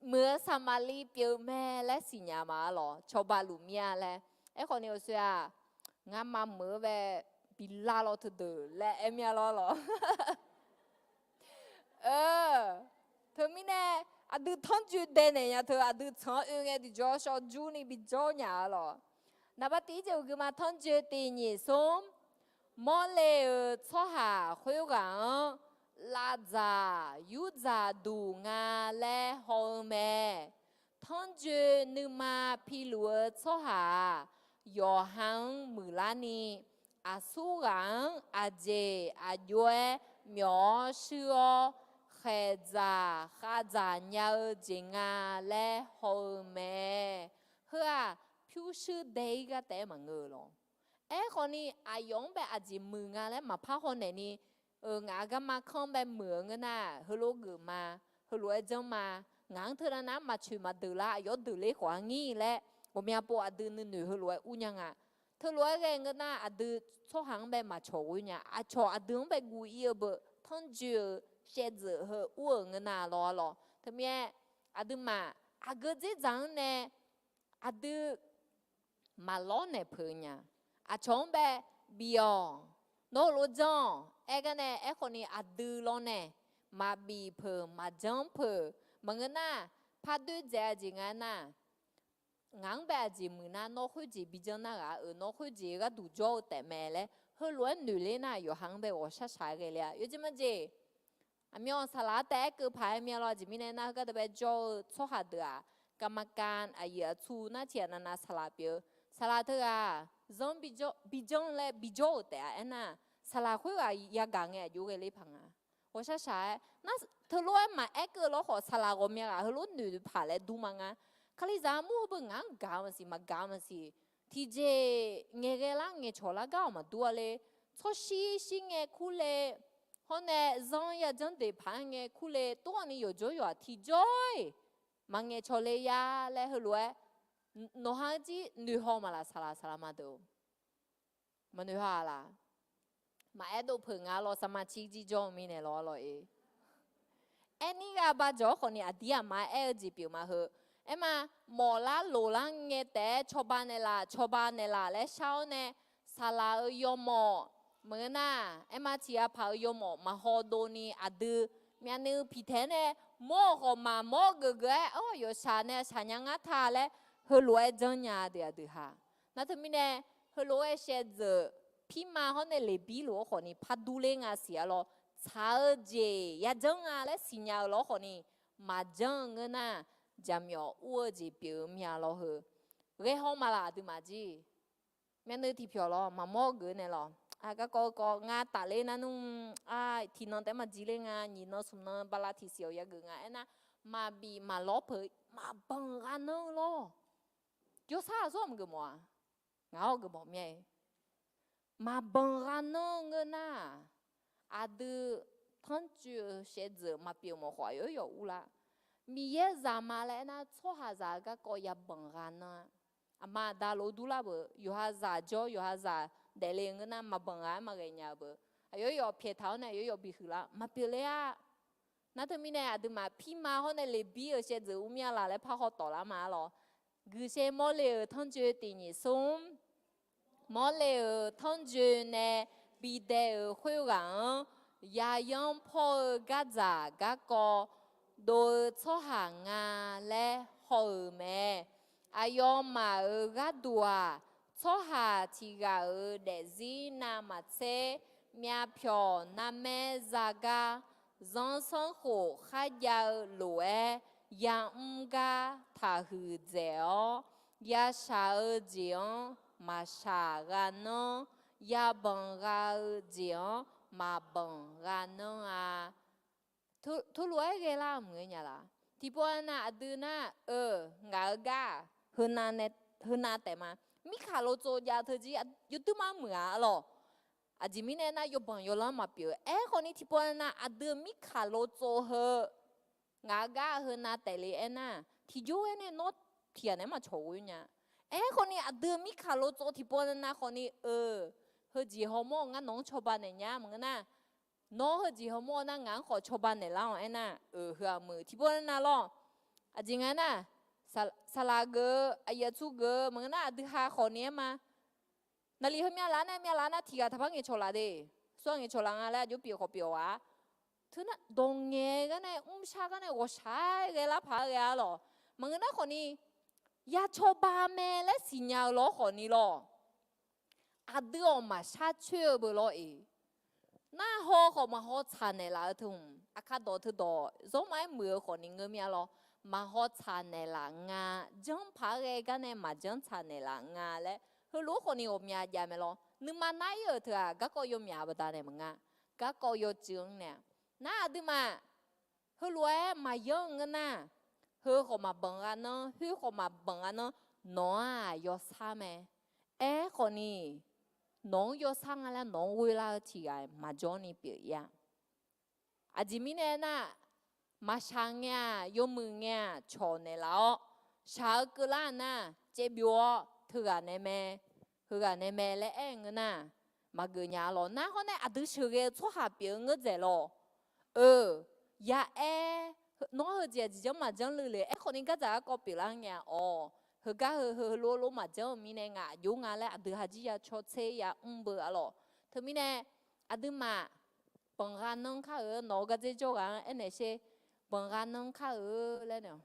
Muiq-eu Saqmaqliv pyeuf mae laer siqnya ma-ar lawq, cawba luf mir-a laer. Aerkhawf ni, aqsoe-aq, ngamaf muiq-eu bae bi lar law teudeuq laer aer mir-a lawr lawq. Teumirnae, aqdui tanrjoe daenaeq nya teu aqdui tsanq-anr oe ngae tiqjawr shawrjur ni bijawr nya-ar lawq. Naqba tiq jeq uqgui ma tanrjoe tiq nyiq smr, mawrle-euq tsawrhaq khoerghaq-anr lavdzaq yurdzaq duq nga laer haw-eu mae. Tanrjoe nuima piluf-eu tsawrhaq-aq, yawqha-anr muiqlarni, aqsurghaq-anr aqjeq aqjox-aer myawf-awr shuir-awr, khaeqdzaq khavdzaq nya-eu jeq nga laer haw-eu mae. Heu-aq, pyurshuir dae-ir gar taef-aer maqngeur-eu lawr. Aerkhawfni, aqyawf-anr bae aqjeq muiq nga laer maqpar hawnaeq ni, ngaq-euq garma kanr bae muiq-eu ngeur nar, heulof geuf ma, heulof-aer janr ma, ngaq-anr teunav nav-anr maqcoeq maqdeuq lar, aqyawf deuq ler khawf-a ngir laer, ghawqmya pov aqdui nuinoeq heulof-aer ur nya nga. Teulof-aer ghae ngeur nar, aqdui tsawrhaq-anr bae maqcawq ghoe nya, aqcawq aqdui-anr bae guv-ir-eu beu tanrjoe-euq shaevdzeuf heu ur-euq ngeur nar lawr-a lawr. Teumirnae, aqduimaf aqgeu dzerdzaq-anr nae aqdui maqlawr naeq peuq nya. Aqcawq-anr bae bif-awq, nawr heulof janr-awq aer gar nae, aerkhawfni aqdui lawr nae maqbif peuq maqjanr peuq. Maqngeur nar, par doer dzaeq-a jeq nga aernar, ngaq-anr bae aqjeq muiq nar, nawr khoerjeq bijanr nar ghaq-a, nawr khoerjeq gharduq jawr-eu taefmae laer heulof-aer noeq ler nar, yawqha-anr bae ghawqshaq shaq-aer ghae ler-a. Yawjeq majeq, aqmyan saqlaq-anr taef-aer keuv paq-aer mya lawr. Aqjeq mirnae nar, heugar deuq bae jawr-eu tsawrhaq deuq-aq, กรรมการ aqyuif aqtsu nar tiqghaq navnav saqlaq pyeuf-eu, saqlaq teughaq zanr bijanr laer bijawr-euq taef-a aernar, saqlaq khoerghaq yagaq ngae aqjox ghae ler paq nga. Ghawqshaq shaq-aer nar, teulof-aer maqaer keuv lawr khawf, saqlaq ghawqmya ghaq heulof noeq paq laer dur ma nga. Kalizaq armur heu beu ngaq-anr gaq-eu maqsiq, maqgaq-eu maqsiq. Tiqjeq ngaeqghae lar ngaeqcawq lar gar-awq maqdur-a le. Tsawrshir shir ngae kur le, hawr nae zanr yajanr deq paq-aer ngae kur le, tov-awq ni yawqjawr yawq-aq tiqjawr-iq maqngaeq cawq le ya laer heulof-aer, nawqha-anr jir noeqhaw maqlaq saqlaq saqlaq ma deuq-or. Maqnoeq haw-a laq. Maqaer dov peuq nga lawr, saqma cir jir jawr-eu mirnae lawr lawr-e. Aerni gha ba jawq-awr khawfni aqdir aqma aer-eu jeq pyeuf ma heu. Aerma, mawf lar loq lar ngae taef-aer cawba naeqlaf cawba naeqlaf laer shar-awr nae, saqlaq-euq yawmawf maqngeur nar, aerma tiq ghaq paq-euq yawmawf maqhaw dov ni aqdui myavnuiv piqtaeq-aer nae mawr-eu khawf maqmawr geuf geuf-aer, ar, yawqshaq nae shaq nya ngar ta laer heulof-aer janrnya deuq aqdui ha. Nar teumirnae, heulof-aer shaevdzeuf pirma hawr nae leqbir lof-aer khawfni par dur ler nga siq-a lawr. Tsaq-eu jeq yajanr nga laer siqnya-eu lawr khawfni maqjanr-eu ngeur nar, jaqmyawf ur-eu jeq pyeuf-eu mya lawr heu. Ghae haw maqlaq aqduimaf jir. Myavnuiv tiqpyawq lawr maqmawr geuf naeq lawq. Garkawv kawv ngar tafler nar nmr, tiqnan taef-aer maqjir ler nga, nyiq nan smq nan bala tiqsiq-awq yageuf nga aernar, maqbif maqlawr peuq maqbanq gha nanr-eu lawr. Jawrsar aqsur maqgeuf mawf-a. Ngaq-awr geuf mawf mya-e. Maqbanq gha nanr-eu ngeur nar, aqdui tanrjoe-eu shaevdzeuf maqpyeuf mawf khawf, aqyawf yawf urlar. Miqyaer zaqma laer aernar, tsawrhaqzaq-eu garkawv yabanq gha nanr-a. Aqma aqda lof durlar beuq, yawqha zaq jawr yawqha zaq daefle-eu ngeur nar, maqbanq gha-aer maqghae nya-eu beuq, aqyawf yawf pyaeq taq-awr nae aqyawf yawf bif huiqlar maqpyeuf ler-a. Nar teumirnae aqduimaf pirma hawr nae leqbir-euq shaevdzeuf ur mya laf laer par haw tawf lar ma-a lawq. Guiqshaev Mawrle-euq tanrjoe tiq nyiq smr. Mawrle-euq tanrjoe nae bidae-euq khoerghaq-anr, yayanr pawr-eu gardzaq garkawv dov-eu tsawrhaq nga laer haw-euq mae. Aqyawfmaf-euq gharduq-aq, tsawrhaq tiq ghaq-euq daefzir navmaqtser, myavpyawq narmaer zagar, zanrsanrkhof kharjav-eu lof-aer, yamr gar taqhuiq dzaeq-awr, yashaq-eu jeq-anr maqshaq gha nanr, yabanq gha-eu jeq-anr maqbanq gha nanr-a. Teulof-aer ghae lar maqngeur nya laf. Tiqpov nav aqdui nar-eu, ngaq-eu gar-aq, heunav taef ma. Mirkaq lov tsov jav-eu teujir yawduirma muiq-a lawq. Aqjeq mirnae aernar, yawbanq yawlanr maqpyeuf. Aerkhawfni tiqpov nav aqdui-eu mirkaq lov tsov heu, ngaq-eu gar heunav taef le aernar, tiqjawr-aer nae nawr tiq ghaq naeq-aer maqcawq ghoe nya. Aerkhawfni aqdui-eu mirkaq lov tsov tiqpov nav khawfni-eu, heujeq hawmawr-eu ngar nawq-anr cawba naeq nya maqngeur nar, nawr heujeq hawmawr-eu nar ngaq-anr khawf cawba naeqlar-awq aernar, heu-aq muiq tiqpov nav lawr. Aqjeq nga aernar, saqlaq geuf-eu aqyuif aqtsu geuf-eu maqngeur nar, aqdui ha khawfni aer ma. Naqliq heumyav laf nar, myavlaf nar tiq ghaq taqpar ngaeqcawq laf de. Sawr ngaeqcawq laf nga laer aqjox pyeuf khawf pyeuf-awq-a. Teu nar dawq ngaeq gar nae, mrshar gar nae ghawqshaq-aer ghae lar paq-aer ghae-a lawq. Maqngeur nar khawfni, ya cawba mae laer siqnya-eu lawr khawfni lawr. Aqdui-awq maqshar coer-eu beu lawr-eq. Nar haw khawf maqhaw tsaq naeqlaf-eu teu hmq, aqkar dawq teu dawq zawrma-aer muiq-eu khawf ni ngeur mir-a lawr. Maqhaw tsaq naeqlaf nga, janr paq-aer ghae gar nae maqjanr tsaq naeqlaf nga laer, heulof-aer khawf ni ghawqmya jav mae lawr. Nuima nar ir-euq teu-aq, garkawv yawmyaq baqdanae maqnga. Garkawv yawcuiv-anr nae, nar aqduimaf heulof-aer maqyanr-eu ngeur nar, heu khawf maqbanq gha nanr, khoer khawf maqbanq gha nanr, nawq-anr-aq yawsar mae. Aerkhawf ni, nawq-anr yawsar nga laer nawq-anr ghoerlar-eu tiq ghaq maqjawr ni pyeuf ir-a. Aqjeq mirnae aernar, maqshaq ngae-aq, yawmuiq ngae-aq, cawq naeqlaf-awr, shaq-eu keuvlar nar, caevbyov-awr teughaq nae mae, heughaq nae mae laer aer-eu ngeur nar, maqgeuf nya-a lawq. Nar hawr nae aqdui sheuqghae-eu tsawrhaq pyeuf-eu ngeur dzaeq lawq. Eu, ya aer, nawr heujeq aqjeq janr maqjanr luf le. Aerkhawf ni gardzaq garkawv pyeuflar ngae-a awq. Heugar heu heu lof lof maqjanr-eu mirnae ngaq aqjox nga laer aqdui hajir ya cawtser ya mr beu-a lawq. Teumirnae, aqduimaf banq gha nanr kar-eu, nawq-eu gardzer jawrghaq-anr aernaeq sher, banq gha nanr kar-eu laer nae-awq.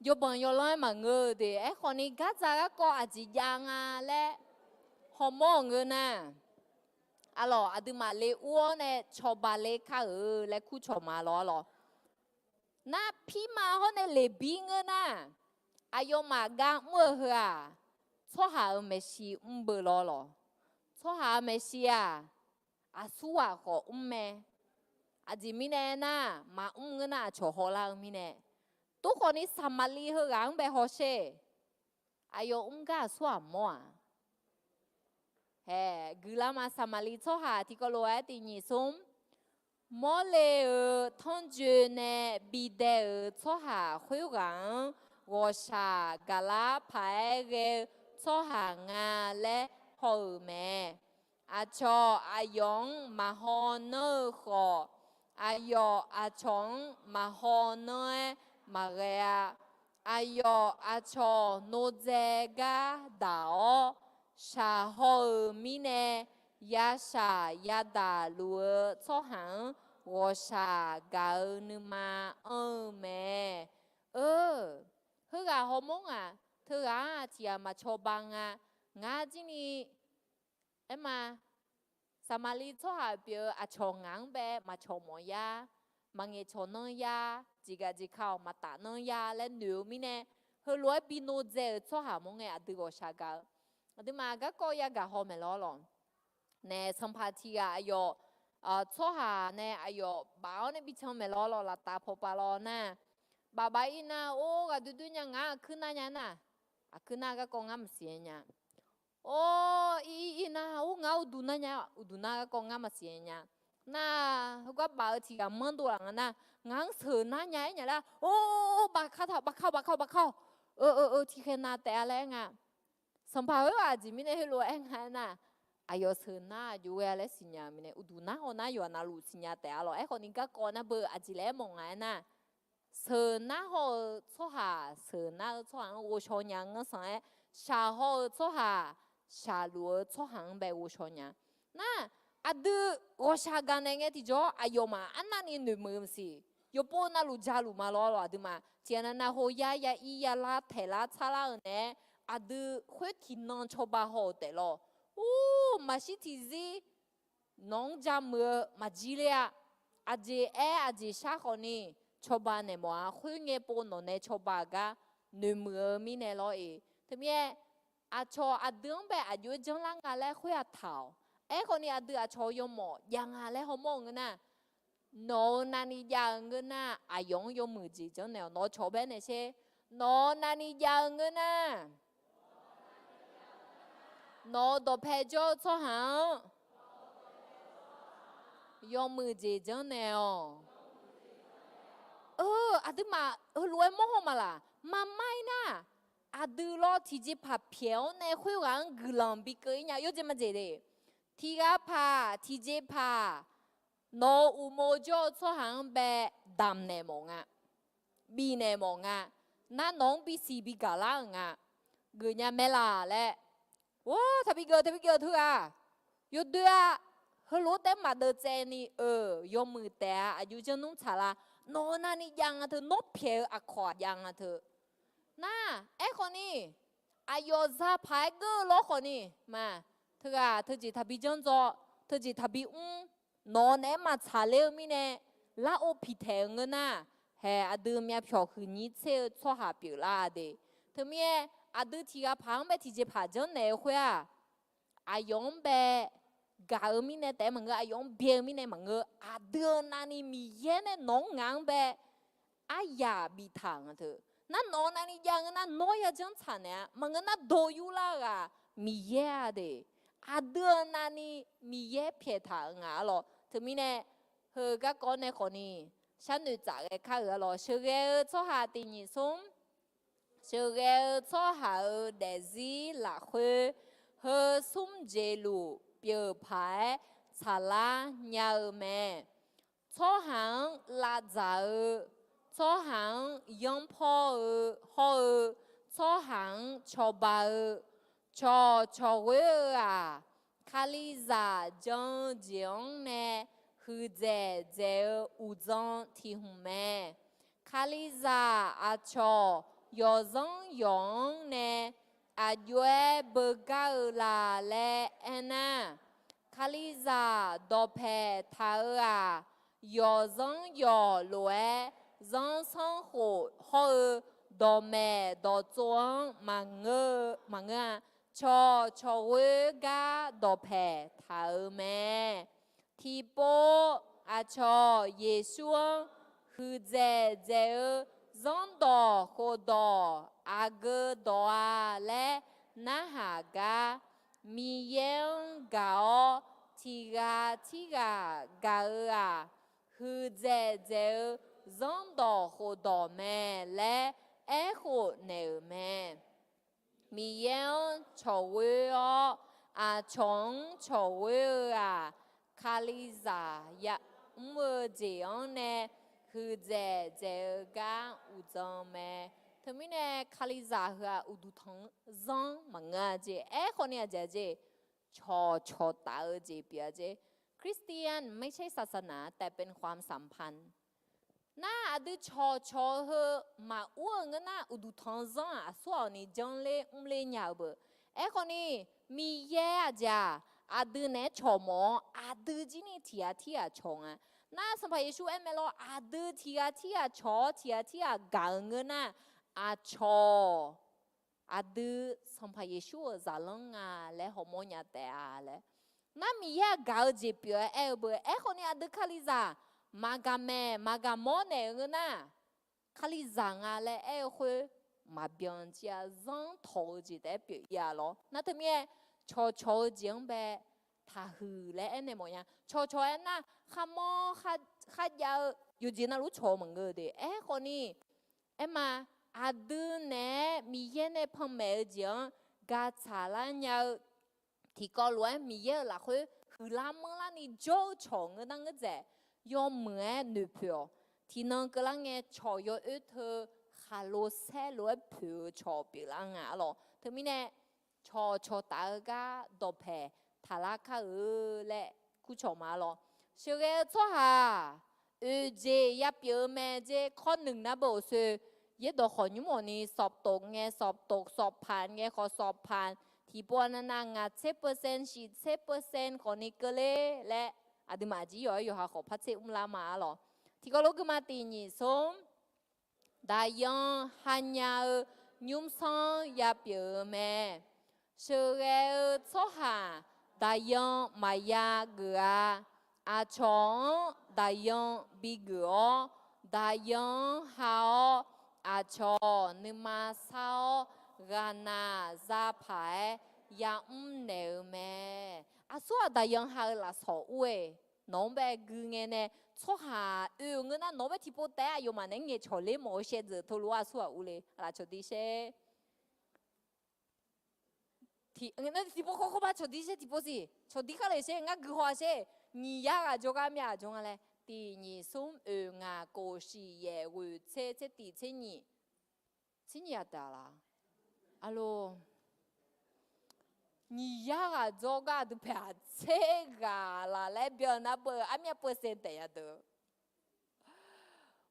Yawbanq yawlanr-aer maqngeur-eu de. Aerkhawf ni gardzaq garkawv aqjeq jav nga laer hawmawr-euq ngeur nar, aqlawq aqduimaf le ur-awr nae cawba ler kar-eu laer kurcawq ma lawr-a lawq. Nar pirma hawr nae leqbir ngeur nar, aqyawfmaf gar mr-eu heu-aq, tsawrhaq-euq maeqshi mr beu lawr lawq. Tsawrhaq-euq maeqshi-aq, aqsurghaq khawf mr mae. Aqjeq mirnae aernar, maqmr ngeur nar aqcawq hawlar-eu mirnae. Tov khawf ni Saqmaqliv heughaq-anr bae hawsher. Aqyawf mr gar aqsurghaq mawr-aq, hae, guiqlanq ma Saqmaqliv tsawrhaq tiqkawv lof-aer tiq nyiq smr, Mawrle-euq tanrjoe nae bidae-euq tsawrhaq khoerghaq-anr ghawqshaq gaqlar paq-aer ghae-eu tsawrhaq nga laer haw-euq mae. Aqcawq aqyawf-anr maqhaw nanr-eu khawf, aqyawf aqcawq-anr maqhaw nanr-aer maqghae-a. Aqyawf aqcawq nodzae gar daq-awr, shaq haw-euq mirnae yashaq yadaq luf-eu tsawrhaq-anr ghawqshaq gaq-eu nuima anr-eu mae. Eu, heughaq hawmawr ngaq, teughaq-anr tiq ghaq maqcawba nga. Ngar jir ni aer ma, Saqmaqliv tsawrhaq pyeuf-eu aqcawq ngaq-anr bae maqcawq mawf yar, maqngaeq cawq nanr yar, jeqgaq jeqka-awq maqtaf nanr yar laer noeq-eu mirnae, heulof-aer bi nodzae-euq tsawrhaq mawr ngae aqdui ghawqshaq gaq-eu. Aqduimaf garkawv yagaq haw maeq lawr lawq. Naef sanqpaq tiq ghaq aqyawf tsawrhaq nae aqyawf baf-awr nae bi can maeq lawr lawq, laftav pawpav lawr nar, baf baf ir nar, or ghaqdoer doer nya ngar aqkuir nar nya nar, aqkuir nar garkawv ngar maqsiq nya. Or, ir ir ir nar, or ngar uqduq nar nya, uqduq nar garkawv ngar maqsiq nya. Nar, heugar baf-eu tiq ghaq manr dov laf nga nar, ngaq-anr seuq nar nya aer nya lar, or, baf ka taq, baf ka-awq, baf ka-awq, baf ka-awq. Eu eu eu, tiqkhaeq nav taef-a laer aer nga. Sanqpaq khoerghaq aqjeq mirnae heulof-aer nga aer nar, aqyawf seuq nar aqjox ghae-a laer siqnya-eu mirnae, uqduq nar haw nar yawqha navluf siqnya taef-a lawq. Aerkhawf ni garkawv nar beu aqjeq laer aer mawf nga aer nar, seuq nar haw-eu tsawrhaq seuq nar-eu tsawrhaq-anr ghovshaw nya nganr sanq-aer, shaq haw-eu tsawrhaq shaqluf-eu tsawrhaq-anr bae ghovshaw nya. Nar, aqdui ghawqshaq gaqnaeq ngae tiqjawr aqyawfmaf arnavni noeqmuiq-eu maqsiq. Yawqpov navluf jaluf ma lawr lawq aqduimaf. Tiqghaq nav nav hawya ya ir ya lar taeq lar tsar lar-eu naeq-aer, aqdui khoer tiqnan cawba haw-euq taef lawr. Or, maqshir tiqzir nawq-anr jamuiq-eu maqjir ler-a. Aqjeq aer aqjeq shar khawf ni cawba naeq mawf-a. Khoerngae pov nawq nae cawba-euq gar noeqmuiq-eu mirnae lawr-iq. Teumirnae, aqcawq aqdui-anr bae aqjox-aer janrlar nga laer khoer-aq taq-awq. Aerkhawf ni aqdui aqcawq-eu yawmawf jav nga laer hawmawr-eu ngeur nar, nawq-euq navni jav-eu ngeur nar, aqyawf-anr yawmuiq jeq janr naeq-awq. Nawq-eu cawq bae naeq sher. Nawq-euq navni jav-eu ngeur nar, nawq-euq dawqpae jawr-eu tsawrhaq-anr yawmuiq jeq janr naeq-awq. Eu, aqduimaf heulof-aer mawr haw ma laq? Maqmar ir nar, aqdui lawr tiqjeqpaq pyaeq-awr nae khoerghaq-anr guiqlanq bi keuv ir nya, yawjeq majeq le. Tiqghaq paq tiqjeqpaq nawq-euq uqmov jawr-eu tsawrhaq-anr bae damq naeq mawf nga, bifnaeq mawf nga. Nar nawq-anr bisiq bigaq lar-euq nga. Geufnya mae laq laer. Or, taqbi geuf taqbi geuf teu-aq, yawdoer-a. Heulof-aer taef maqdeuv tsaev ni-eu yawmuiq taef-a. Aqjox janr nmr tsaq la? Nawq-euq navni jav nga teu, nawr pyaeq-eu aqkawq-aq jav nga teu. Nar, aerkhawf ni Aqyawf za paq-aer geur-eu lawr khawf ni ma, teughaq teujeq taqbi janrdzaw, teujeq taqbi mr, nawq-eu naeq-aer maqtsaq ler-eu mirnae, lar-or piqtaeq-eu ngeur nar, haeq aqdui myavpyawq huiqnyir tser-eu tsawrhaq pyeuflar-a de. Teumirnae, aqdui tiq ghaq paq-anr bae tiqjeqpaq janrnaeq-eu khoer-aq, aqyawf-anr bae gaq-eu mirnae taef-aer maqngeur, aqyawf-anr byae-eu mirnae maqngeur, aqdui-eu navni Miqyaer nae nawq-anr ngaq-anr bae aryaq biftaq nga teu. Nar nawq-eu navni jav ngeur nar nawr yajanr tsaq naeq-a, maqngeur nar dov yurlar-eu ghaq Miqyaer-a de. Aqdui-eu navni Miqyaer pyaeqtaq-eu nga arlawq. Teumirnae, heu garkawv nae khawf ni sharnoeq tsaf ghae kar-euq arlawq. Sheuqghae-eu tsawrhaq tiq nyiq smr. Sheuqghae-eu tsawrhaq-euq daefzir lafkhoer, heu smr jeq luf pyeuf paq-aer tsaqlar nya-eu mae. Tsawrhaq-anr lavdzaq-eu, tsawrhaq-anr yanrpawr-eu hawr-eu, tsawrhaq-anr cawba-eu, cawqcawq ghoer-eu-aq, Kalizaq jan-eu jeq-anr nae huiqdzaeq dzaeq-eu uqdzan tiq hmq mae. Kalizaq aqcawq yawqzanr yawq-anr nae aqjox-aer beugar-eu la laer aernar, Kalizaq dawqpaeq taq-eu-aq, yawqzanr yawq lof-aer zanrsanrkhof hawr-eu dawqmaeq dawqtsov-anr maqngeur-a. Cawqcawq ghoer gar dawqpaeq taq-euq mae. Tiqpov, aqcawq Yeqsur-anr huiqdzaeq dzaeq-eu zanrdawq khofdawq aqgeu dawq-a laer narhaq gar, Miqyaer-anr gaq-awr tiq ghaq tirghaq gaq-eu-aq, huiqdzaeq dzaeq-eu zanrdawq khofdawq mae laer aerkhof naeq-euq mae. Miqyaer-anr cawqghoer-awr, aqcawq-anr cawqghoer-eu-aq, Kalizaq yamr-eu jeq-anr nae huiqdzaeq dzaeq-eu gar uqdzan mae. Teumirnae Kalizaq heu-aq uqduq tanq-anr zanr maqngeur-a jeq. Aerkhawf ni aqjeq jeq, cawqcawq taf-eu jeq pyeuf-a jeq. คริสเตียนไม่ใช่ศาสนา แต่เป็นความสัมพันธ์ Nar aqdui cawqcawq-eu heu maqur-eu ngeur nar, uqduq tanq-anr zanr-aq aqsur ghaq-awq ni janrler mrler nya-eu beu. Aerkhawf ni, Miqyaer aqjeq-aq, aqdui naeq-aer cawq mawf-awr, aqdui jir ni tiq ghaq tirghaq cawq nga. Nar Sanqpaq Yeqsur aer mae lawr, aqdui tiq ghaq tirghaq cawq-awr tiq ghaq tirghaq gaq-eu ngeur nar, aqcawq aqdui Sanqpaq Yeqsur-euq zaqlanr nga laer hawmawr nya taef-a laer. Nar Miqyaer-aq gaq-eu jeq pyeuf-aer aer-eu beu. Aerkhawf ni aqdui Kalizaq maqgaq maeq maqgaq mawr naeq-eu ngeur nar, Kalizaq nga laer aer-eu khoer maqbyan jir-a, zanr tawq-eu jeq taef-aer pyeuf-ir-a lawr. Nar teumirnae, cawqcawq-eu jeq-anr bae taqhuiq laer aernaeq mawfnya. Cawqcawq aernar, kharmawr kharjav-eu yawqjeq navluf cawq-eu maqngeur-eu de. Aerkhawf ni, aerma, aqdui naeq-aer Miqyaer nae panmaeq-eu jeq-anr gaqtsaq lar nya-eu, tiqkawv lof-aer Miqyaer-euq lafkhoer huiqlar manrlar ni jawr-eu cawq ngeur nar ngeur dzaeq, yawmuiq-aer noeqpoeq-awq. Tiqnan keuvlar ngae cawq yawoer teu khaqlo saer lof-aer poeq-eu cawq pyeuflar nga arlawq. Teumirnae, cawqcawq taf-eu gar dawqpaeq taqlar kar-eu laer kurcawq ma arlawq. Sheuqghae-eu tsawrhaq oeq jeq yapyeuf-eu mae jer. ข้อหนึ่ง nar beu-awq soe, yaerdawq khawf nymr mawf ni สอบตก ngae สอบตก, สอบผ่าน ngae khawf สอบผ่าน, tiqpov aqnav nav ngaq tser percent shif tser percent khawf ni keuvler laer, aqduimaf aqjeq yawqha yawqha khawf par tser mrlar ma arlawq. Tiqkawv lof gui ma tiq nyiq smr. Daqyan hanya-eu nymrsanr yapyeuf-eu mae. Sheuqghae-eu tsawrhaq daqyan maqya geuf-a. Aqcawq-anr daqyan bigeuf-awr, daqyan-anr ha-awr, aqcawq nuima sar-awr, ghaqnaq zapaq-aer yamr naeq-eu mae. Aqsur-aq daqyan ha-eu lafsawq ur-e. Nawq-anr bae gui ngae nae, tsawrhaq oe-euq ngeur nar nawq-anr bae tiqpov taef-aer aqyawfmaf naeq-aer ngaeqcawq ler mawf-eu shaevdzeuf teulof-aer aqsur-aq ur le. Laf cawqdir sher. Tiqpov khawr khawr ba cawqdir sher, tiqpov siq cawqdir kar le sher, ngar gui haw-a sher. Nyiq yar ghaq jawrgar myav aqjox nga laer, tiq nyiq smr oeq ngaq kof shiq yaef ghoeq tser tser tiq tser nyiq, tser nyiq aqdaq laf. Aqloq, nyiq yar ghaq jawrgar aqdui paeq-aq tser ghaq laf laer byan nar beu armyav percent taef ya deuq.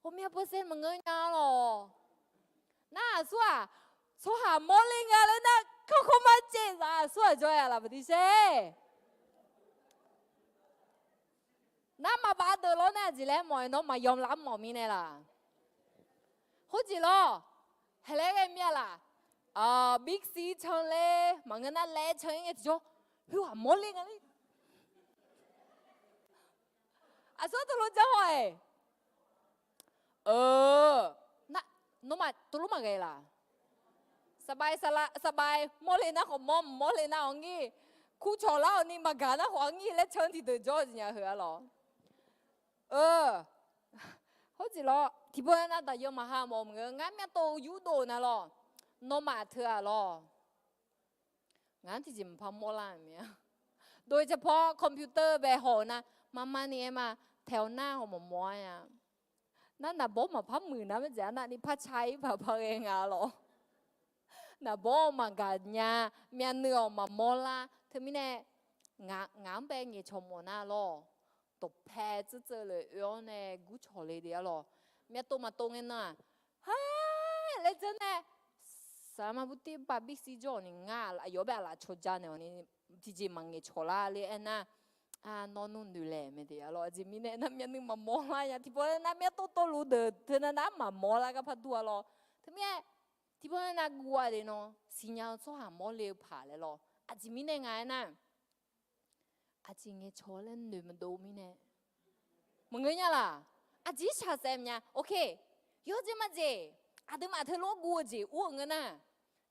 Ghawqmyav percent maqngeur nya lawq. Nar aqsur-aq, Tsawrhaq mawrler nga laer nar, kakhof ma caev zaf aqsur ghaq jawr-a laf maqdir shaer. Nar maqbav deuq lawr nae aqjeq laer mawf-aer nawr maqyawm lar mawf mirnae laq. Khoerjeq lawr, haeq laer ghae mir-a laq. Big C can ler maqngeur nar laer can-ir ngae tiqjawr, khoerghaq mawrler nga ler. Aqsur teulof janr haw-aeq. Nawmaf teulof maqghae laq. Saqbav saqbav mawrle nar khawf mawr, mq mawrle nar-awq ngir. Kurcawq lar-awq ni maqgaq nar khawf-a ngir laer can tiqdeuq jawr-eu jeq nya heu-a lawq. Khoerjeq lawr tiqpov-aer nar daqyan maqha mawf maqngeur, ngar myav tov yurdov na lawq. Nawmaf teu-aq lawq. Ngaq-anr tiqjeq maqpar mawrlar-euq mir-a. Dov-ir capaw computer bae haw-eu nar, marmar ni aer ma, taeq-awr nar haw maqmawr-a ya. Nar naqbawr maqpar muiq nar maqjeq, arnavni par car-ir paq par ghae nga lawq. Naqbawr maqgaq nya, myavnuiv-awq maqmawr lar. Teumirnae, ngaq-anr bae ngaeqcawq mawf nar lawq. Dawqpae tseuvtseuv lef oe-awr nae gurcawq le de-a lawq. Myavtov maqtov ngae nan-aq, ha laer janr nae, saqma burtiv bav bisiq jawr-awq ni ngar aqyawf bae aqlaf cawqja naeq-awq ni, tiqjeq maqngaeqcawq lar laer aernar, nawr nmr noeq laeq mae de-a lawq. Aqjeq mirnae nar myavnuiv maqmawr lar nya. Tiqpov-aer nar myavtov tov luf deuq teunav nar maqmawr lar gar par dur-a lawq. Teumirnae, tiqpov-aer nar guv-a de nawr siqnya-eu tsawrhaq mawrle-eu paq laer lawq. Aqjeq mirnae nga aernar, aqjeq ngaeqcawq laer noeq maqdov mirnae, maqngeur nya laq. Aqjeq shaqsaef maqnya. Ok, yawjeq majeq, aqduimaf teulof guv-eu jeq ur-eu ngeur nar,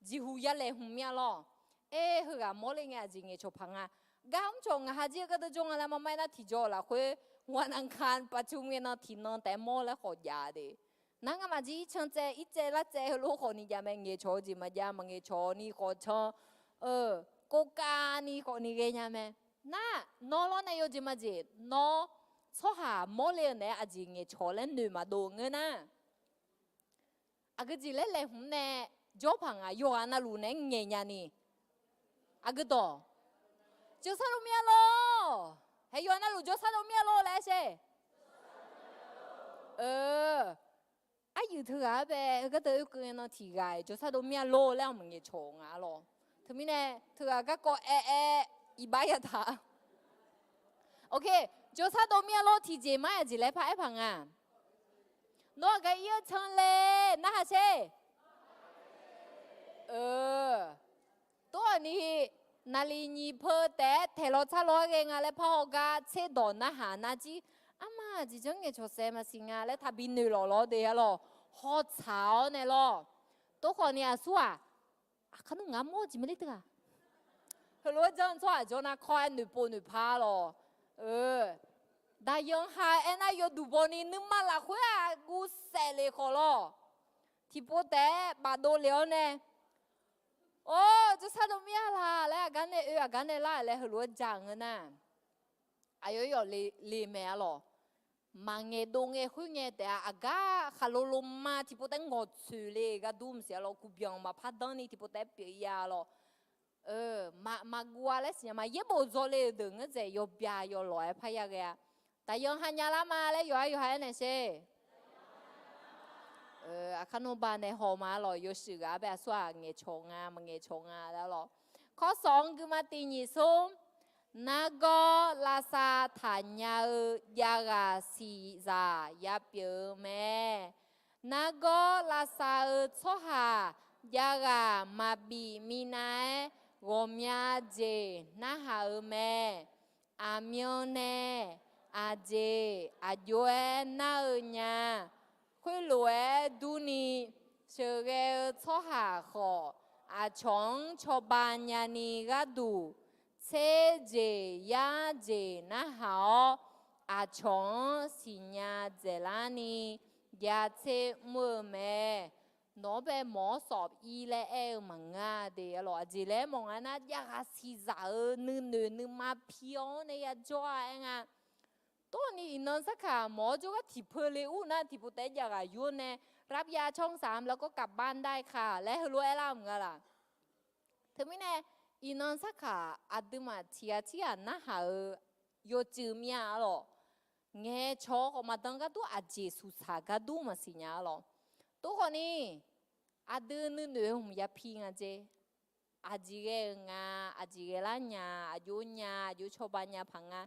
jeqhuq ya laeqhmq mir-a lawq. Aer, heughaq mawrle ngae aqjeq ngaeqcawq paq nga. Gar mrcawq ngaq ha jir-eu gardeuv jawr nga laer marmar aernar tiqjawr-eu lafkhoer, วันอังคาร pavcur ngae nan tiqnan taef-aer mawr laer khawf jav de. Nar ngamaf jir ircan tsaev irtsaev lartsaev heulof khawfni jav mae, ngaeqcawq-eu jeq maqjav, maqngaeqcawq ni khawf can, kov kavni khawfni ghaenya mae. Nar nawr lawr nae yawjeq majeq nawr tsawrhaq mawrle-eu naeq-aer aqjeq ngaeqcawq laer noeq maqdov ngeur nar, aqgeu jeq laer laeqhmq nae jawr paq ngaq yawqghaq navluf naeq-aer ngaeqnya ni. Aqgeu dawq, jawrsar dov mir-a lor. Haeq yawqghaq navluf jawrsar dov mir-a lor laer aer sher. Aryuif teughaq-ar bae gardeuv oekeuv ngae nan tiq ghaq-iq jawrsar dov mir-a lor laer-awq maqngaeqcawq nga-a lawq. Teumirnae teughaq garkawv aer aer iqbax yataq. Ok, jawrsar dov mir-a lor tiqjeq mar-aer aqjeq laer paraer paq nga. Nawr aqgeu ir-eu canle narhaq sher. Tov-awq ni, naqliq nyiq peu taef-aer taeq law tsar law-aer ghae nga laer parhaw gar tserdawq narhaq nar jir, arma aqjeq janr ngaeqcawq saef maqsiq nga laer taqbi noeq lawq lawr de-a lawq. Hawtsaq-awr nae lawr. Tov khawfni aqsur-aq, aqkar nmr ngar mawr-eu jeq mae ler teughaq. Heulof-aer janr-eu tsawrhaq jawr nar kawr-aer noeqpov noeqpar lawq. Daqyan ha aernar yawduq baw ni nuima lafkhoer-aq guv saef le khawf lawr. Tiqpov taef-aer bafdov le-awr nae, or, jawrsar dov mir-a laq laer aqgar nae oe aqgar nae lar laer heulof-aer ja ngeur nar, aqyawf yawf le mae-a lawq. Maqngaeq dov ngae khoerngae taef-a aqgar khaqlo loma tiqpov taef-aer ngawqtsoeq le ghardur maqsiq-a lawr, kuqbyanq maqpar danr ni tiqpov taef-aer pyeuf-ir-a lawr. Maqguv-a laer siqnya ma, yaerbof dzaw le-euq deuq ngeur dzaeq yawbya yawlawq-aer parya ghae-a. Daqyan ha nya lar ma laer yawqha yawqha aer naeq sher. Aqkar nawr ba nae haw ma-a lawq, yawshuif ghaq-ar bae aqsur-aq ngaeqcawq nga maqngaeqcawq nga laer lawr. Kawrsawq-anr guima tiq nyiq smr, nargawr lavsav taqnya-eu javghaq siqzaq yapyeuf-eu mae. Nargawr lavsav-eu tsawrhaq javghaq maqbif minav-aer ghawqmya jeq narhaq-eu mae. Aqmyan nae aqjeq aqjox-aer nar-eu nya. Khoerlof-aer durni, sheuqghae-eu tsawrhaq khawf aqcawq-anr cawba nyani gharduq, tser jeq yar jeq narhaq-awr, aqcawq-anr siqnya dzaeqlarni jacer mr-eu mae. Nawq-anr bae mawq-awr sawf-ir laer aer-eu maqngeur-a de-a lawq. Aqjeq laer mawf nga nar javghaq siqzaq-eu nuinoeq nuima pi-awr nae yajawr-a aer nga. Tov ni iqnan sarkaq mawq-awr jawrgar tiqpeu le ur nar tiqpov taef-aer javghaq yur-awr nae, รับยาช่องสาม แล้วก็กลับบ้านได้ค่ะ laer heulof-aer aerlar-eu maqnga laq. Teumirnae, iqnan sarkaq aqduimaf tiqghaq tirghaq narhaq-eu yawcuiv mir-a lawq. Ngaeqcawq-eu khawf maqdan ghardur aqjeq suqsaq ghardur maqsiq nya-a lawq. Tov khawfni, Aqdui nuinoeq-eu hmq yapi nga jeq. Aqjeq ghae-eu nga, aqjeq ghae lar nya, aqjox nya, aqjox cawba nya paq nga.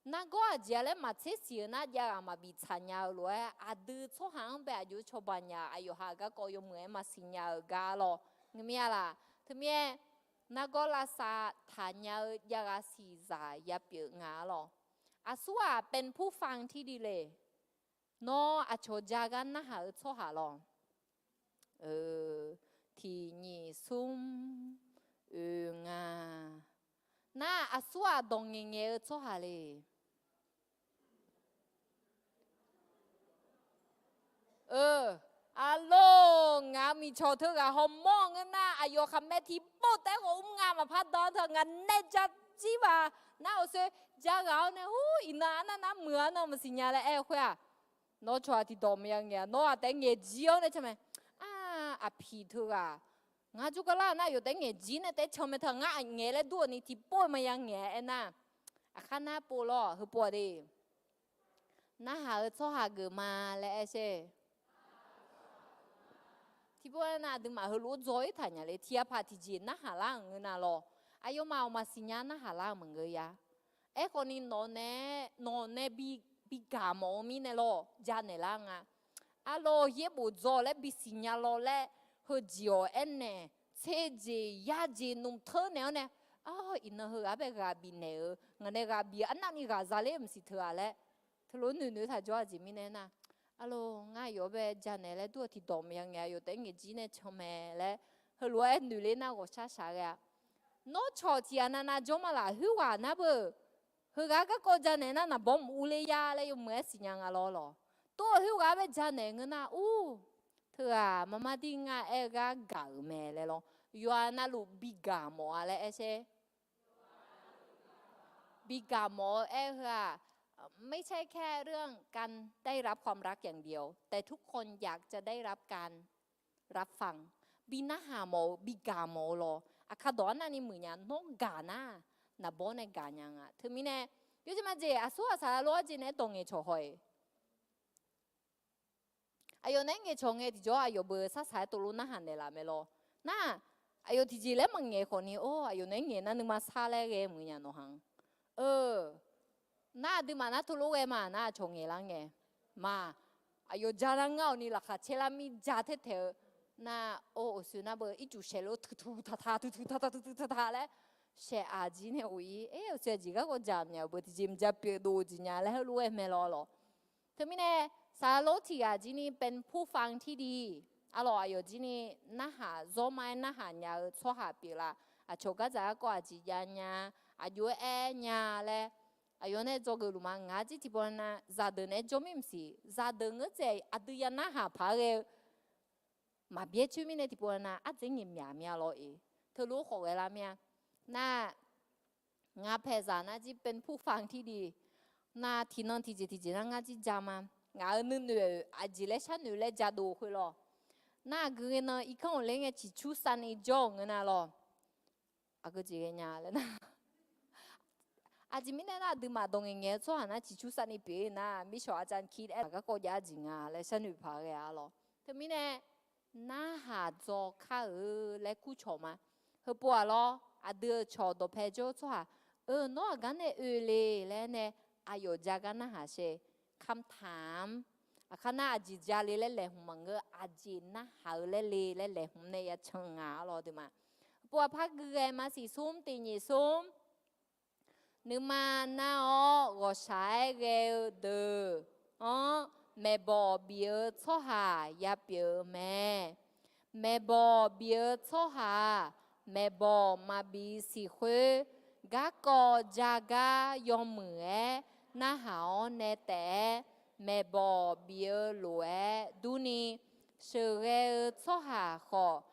Nargawr aqjeq-a laer maqtser siq-eu nar, jav ghaq maqbif tsaq nya-eu lof-aer, aqdui tsawrhaq-anr bae aqjox cawba nya, aqyawf ha garkawv yawmuiq-aer maqsiq nya-euq gar lawr. Ngeur mir-a laq? Teumirnae, nargawr lavsav taq nya-eu jav ghaq siqzaq yapyeuf nga-a lawr. Aqsur-aq, เป็นผู้ฟังที่ดีเลย. Nawr aqcawq ja gar narhaq-eu tsawrhaq lawr. Tiq nyiq smr oe nga. Nar aqsur-aq, dawq ngaeqngaeq-eu tsawrhaq le. Aqlor, ngaq-euq miqcawq teughaq hawmawr ngeur nar, aqyawf khaqmae tiqpov taef-aer ghawq mr nga maqpar dan-anr teu ngaq nae ja jir baq. Nar-euq soe ja ghaq-awr nae, ur, iqnan arnav nar muiq-a nar maqsiq nya laer aer-eu khoer-aq, nawr cawq-aq tiqdawq maqya ngaeq-a, nawr-aq taef-aer ngaeq jir-awr nae caer mae. Aq, aqpiq teughaq, ngar jawrgar lar nar yawf taef-aer ngaeq jir nae taef-aer can mae teu ngar ngaeq laer dur-awq ni tiqpov maqya ngaeq-a aernar, aqkar nar pov lawr heupov-a de. Narhaq-eu tsawrhaq geuf ma laer aer sher. Tiqpov-a nar aqduimaf heulof-aer dzaw-ir taq nya le, tiq aqpaq tiqjeq narhaq lar-euq ngeur nar lawr. Aqyawfmaf-awq maqsiq nya narhaq lar-euq maqngeur ya. Aerkhawf ni nawq nae, nawq nae bi, bi gaq mawf-eu mirnae lawr, janaeq lar nga. Arlawr, yaerbof dzaw laer bisiq nya lawr laer, heujeq-awq aernaeq, tserjeq yarjeq nmq teur naeq-awr nae, iqnan heughaq bae ghaq bifnaeq-eu, ngaq nae ghaq bif-eu arnavni ghaq za ler maqsiq teu-aq laer, teulof-aer noeq noeq taq jawr-a jeq mirnae nar, arlawr, ngar yawf-anr bae janaeq laer dur-eu tiqdawq maqya ngaeq-a, yawf taef-aer ngaeq jir nae can mae laer, heulof-aer noeq ler nar ghawqshar shaq ghae-a. Nawr cawq tiq ghaq navnav jawr ma laf, khoerghaq nar beu, heughaq garkawv janaeq nar naqbawr mq urler ya laer yawmuiq-aer siqnya nga lawr lawq. Tov-eu khoerghaq bae janaeq ngeur nar ur, teughaq marmar dir ngar aer-eu gar gaq-euq mae laer lawr. Yawqha navluf bi gaq mawf-a laer aer sher. Bi gaq mawf-eu aer-eu heu-aq, ไม่ใช่แค่เรื่องการได้รับความรักอย่างเดียว แต่ทุกคนอยากจะได้รับการรับฟัง bi narhaq mawf-eu, bi gaq mawf-eu lawr. Aqkar dawq arnavni muiq nya, nawr gaq nar, naqbawr nae gaq nya nga. Teumirnae, yawjeq majeq aqsur ghaq saqlaq lof-aer jeq naeq-aer dawq ngaeqcawq haw-iq. Aqyawf naeq-aer ngaeqcawq ngae tiqjawr aqyawf beu sarsaq-aer tov lof narhaq naeqlaf mae lawr. Nar, aqyawf tiqjeq laer maqngaeq khawf ni, or, aqyawf naeq-aer ngaeq nar nuima sar laer ghae muiq nya nawq ha-anr. Nar aqduimaf nar tov lof ghae ma nar aqcawq ngaeqlar ngae. Ma, aqyawf ja nar ngar-awq ni laqkhaq caer lar mir ja taer taeq-eu. Nar, or, awqsoe nar beu ircuf shaeq lof tuqtuq taqtaq tuqtuq taqtaq tuqtuq taqtaq laer shaeq-aq jir nae of-ir. Aer, awqsoe aqjeq garkawv jaq myav-euq beu tiqjeq mqja pyeuf dov jeq nya laer heulof-aer mae lawr lawq. Teumirnae, saqlaq lof tiq ghaq jir ni เป็นผู้ฟังที่ดี. Arlawq aqyawf jir ni narhaq zawr ma-aer narhaq nya-eu tsawrhaq pyeuflar. Aqcawq gardzaq garkawv aqjeq jav nya, aqjox-aer aer nya laer, aqyawf nae dzawgeuf luf ma. Ngaq-ar jir tiqpov nav zaqdeuq naeq-aer jawr mir maqsiq. Zaqdeuq ngeur dzaeq aqdui ya narhaq paq-aer ghae-eu maqbyaer coer mirnae tiqpov nav ardzaeq ngaeq myaq mya lawr-iq. Teulof-aer khawf ghae lar mir-a. Nar, ngaq paeqzaq nar jir เป็นผู้ฟังที่ดี. Nar tiqnan tiqjeq tiqjeq nar ngar jir ja ma. Ngaq-euq nuinoeq aqjeq laer sharnoeq laer ja dov khoer lawr. Nar aqgeu ghae nan irkanr-euq ler ngae ciqcur savni jawr-euq ngeur nar lawr. Aqgeu jeq ghae nya laer nar. Aqjeq mirnae nar aqduimaf dawq ngaeqngaeq-eu tsawrhaq nar ciqcur savni pyeuf-ir nar, mirshawq aqcavki-aer aqgarkawv jav-eu jeq nga laer sharnoeq paq ghae-a lawr. Teumirnae, narhaq dzaw kar-eu laer kurcawq ma. Heupov-aq lawr, aqdui-euq cawq dawqpae jawr-eu tsawrhaq, eu, nawr aqgar nae oe le laer nae, aqyawf ja gar narhaq shae. คำถาม Aqkar nar aqjeq ja le laer laeqhmq maqngeur, aqjeq narhaq-eu laer le laer laeqhmq nae ya can nga-a lawr deuq ma. Heupov-aq par gui ghae maqsiq smr tiq nyiq smr. Nuima nar-awr ghawqshaq-aer ghae-eu deuq-anr maeqbawq bif-eu tsawrhaq yapyeuf-eu mae. Maeqbawq bif-eu tsawrhaq-aq, maeqbawq maqbif siq khoer, garkawv ja gar yawmuiq-aer narhaq-awr nae taef-aer, maeqbawq bif-eu lof-aer durni, sheuqghae-eu tsawrhaq khawf,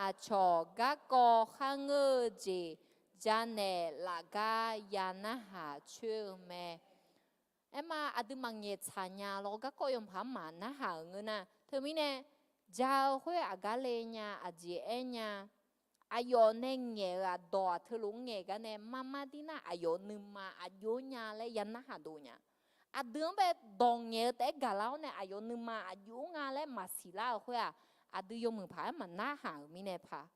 aqcawq garkawv kharngeur-eu jeq janaeq laf gar ya narhaq coer-eu mae. Aerma aqduimaf ngaeqtsaq nya lawr garkawv yawmuiq paq-aer maq narhaq-euq ngeur nar, teumirnae ja-eu khoer aqgar le nya, aqjeq aer nya. Aqyawf nae ngaeq-euq aqdawq-aq teulof-aer ngaeq gar nae marmar dir nar aqyawf nuima aqjox nya laer ya narhaq dov nya. Aqdui-anr bae dawq ngaeq-eu taef-aer gaqlar-awr nae aqyawf nuima aqjox nga laer maqsiq lar-euq khoer-aq, Aqdui yawmuiq paq-aer maqnarhaq-euq mirnae paq.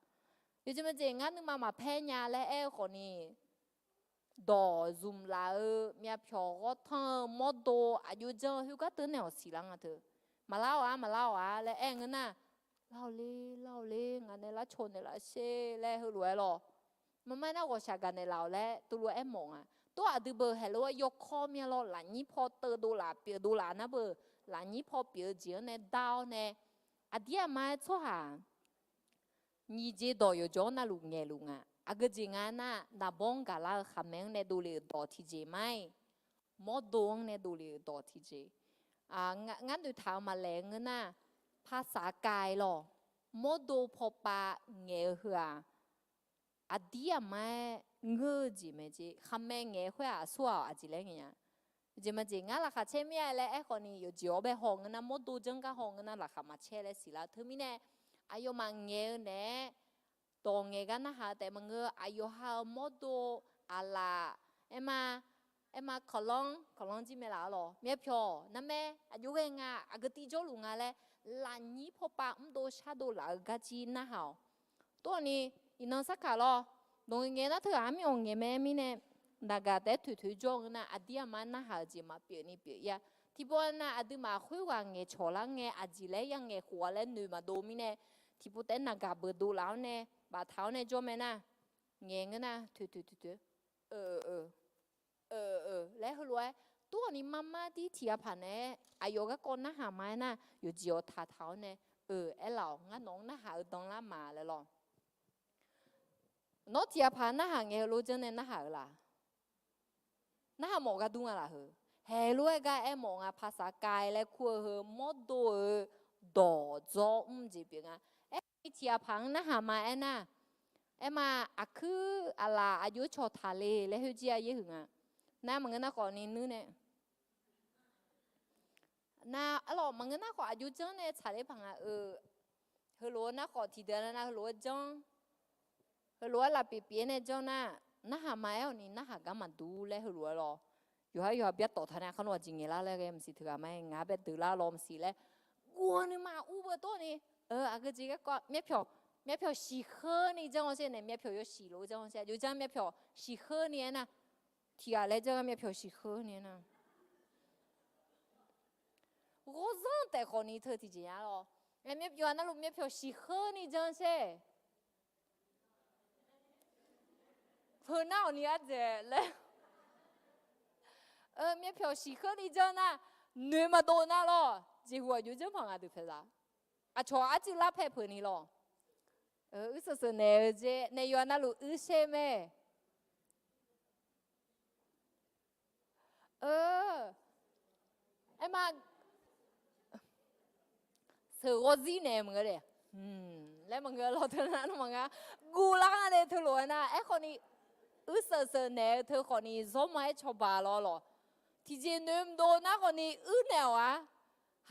Yawqjeq maqjeq ngar nuima maqpaer nya laer aer-eu khawfni, dawq zmq laf-eu myavpyawq ghawrtanr-eu mawrdo aqjox janr-eu khoergar teunaeq-awq siqlar nga teu. Maqlar-awq-ar, maqlar-awq-ar laer aer ngeur nar, lar-awq ler, lar-awq ler, ngaq nae larcaw naeqlaf sher laer heulof-aer lawq. Maqmae nar ghawqshaq gaqnaeq laf-awq laer teulof-aer mawf nga. Tov aqdui beu haeq lof-aer yawkawr mya lawr, lafnyir paw teuvdov laf pyeufdov laf nar beu, lafnyir paw pyeuf-eu jeq-anr nae dar-awr nae, aqdir aqma-aer tsawrhaq nyiq jeq dawq yawqjawq-anr navluf ngaeqluf nga. Aqgeu jeq nga nar, naqbawr-anr gaqlar-eu khaqmae-anr nae dovle-euq dawq tiqjeq ma-iq, mawrdo-anr nae dovle-euq dawq tiqjeq. Ngar noeqtaq-eu maqlaeq ngeur nar, paqsaq kaiq lawq, mawrdo pawpav ngaeq-eu heu-aq, aqdir aqma-aer ngeur-eu jeq mae jeq. Khaqmae ngaeq khoer-aq aqsur-aq aqjeq laer ngae nya. Jeq maqjeq ngar laqkhaq caer mir-a laer aer khawfni, yawqjeq-awr bae haw ngeur nar, mawrdo janr gar haw ngeur nar, laqkhaq maqcaer laer siqlar-eu teumirnae, aqyawfmaf ngaeq-eu naeq-aer dawq ngaeq gar narhaq-eu taef maqngeur. Aqyawf ha-eu mawrdo, aqlaf, aerma, aerma kawqlanr, kawqlanr jir mae laf-a lawq, myavpyawq narmaer aqjox ghae nga, aqgeu tiv jawrluf nga laer, lafnyir pawpav mrdov shardov laf-eu gar jir narhaq-awq. Tov-awq ni, iqnan sarkaq lawr, dawq ngaeq ngae nar teughaq armir-awq ngaeq mae mirnae, naqgaq taef-aer toeqtoeq jawr-eu nar, aqdir aqma narhaq-eu jeq maqpyeuf ni pyeuf ir-a. Tiqpov-aer nar, aqduimaf khoerghaq ngaeqcawq lar ngae, aqjeq laer ya ngaeq khof-a laer noeq maqdov mirnae, tiqpov taef-aer naqgaq beudov laf-awr nae, baftaq-awr nae jawr mae nar, ngaeq ngeur nar toeqtoeq toeqtoeq, eu, eu, laer heulof-aer, tov-awq ni marmar dir tiq ghaq paq naeq-aer aqyawf garkawv narhaq ma-aer nar, yawqjeq-awq taqtaq-awr nae, eu, aerlaf-awq, ngar nawq-anr narhaq-eu dan lar ma laer lawr. Nawr tiq ghaq paq narhaq ngae heulof janr nae narhaq-eu laf? Narhaq mawf gar dur nga laf heu? Haeq lof-aer gar aer mawf nga, paqsaq kaiq laer kur-eu heu mawrdo-eu dawq dzawr mr jeq pyeuf nga. Aerkhawfni tiq ghaq paq-anr narhaq ma aernar, aerma aqkuir aqlaf aqjox cawq taq le laer khoerjir-a yaerhuiq nga. Nar maqngeur nar khawfni nuir nae Nar, arlawq maqngeur nar khawf aqjox janr nae tsaqler paq nga-eu. Heulof-aer nar khawf tiqdeuq nar heulof-aer janr. Heulof-aer laf pyeuf pyeuf-aer nae janr nar, narhaq ma aer-awq ni narhaq gar maqdur laer heulof-aer lawr. Yawqha yawqha byav tawf taq nae aqkar nawr aqjeq ngaeq lar laer ghae maqsiq teughaq ma-aer ngaq-anr bae deuq lar lawr maqsiq laer. Guv-eu nuima ur beu tov ni, aqgeu jeq garkawv myavpyawq, myavpyawq siqkheur ni janr-awr sher nae, myavpyawq yawshiq lof-aer janr-awr sher, aqjox janr myavpyawq siqkheur ni aernar, tiq ghaq laer janr gar myavpyawq siqkheur ni aernar, ghawrzanr taef khawf ni teu tiqjeq nya lawr. Yawqha navluf myavpyawq siqkheur ni janr sher. Heu nar-awq ni ardzaeq laer. Myavpyawq siqkheur ni janr nar, noeq maqdov nar lawr. Jeqhuq aqjox janr paq nga deuq paeqzaq. Aqcawq arcuiv lar pae peuq ni lawr. Uir seuq seuq naeq-eu jeq nae yawqha navluf uir sher mae. Aerma, seuq ghawrzir naeq maqngeur le. Laer maqngeur lawr teu nar maqnga. Guvlar nga nae teulof-aer nar aerkhawf ni, uir seuq seuq naeq-eu teu khawf ni zawrma-aer cawba lawr lawq. Tiqjeq noeq mqdov nar khawf ni uir naeq-awq-ar.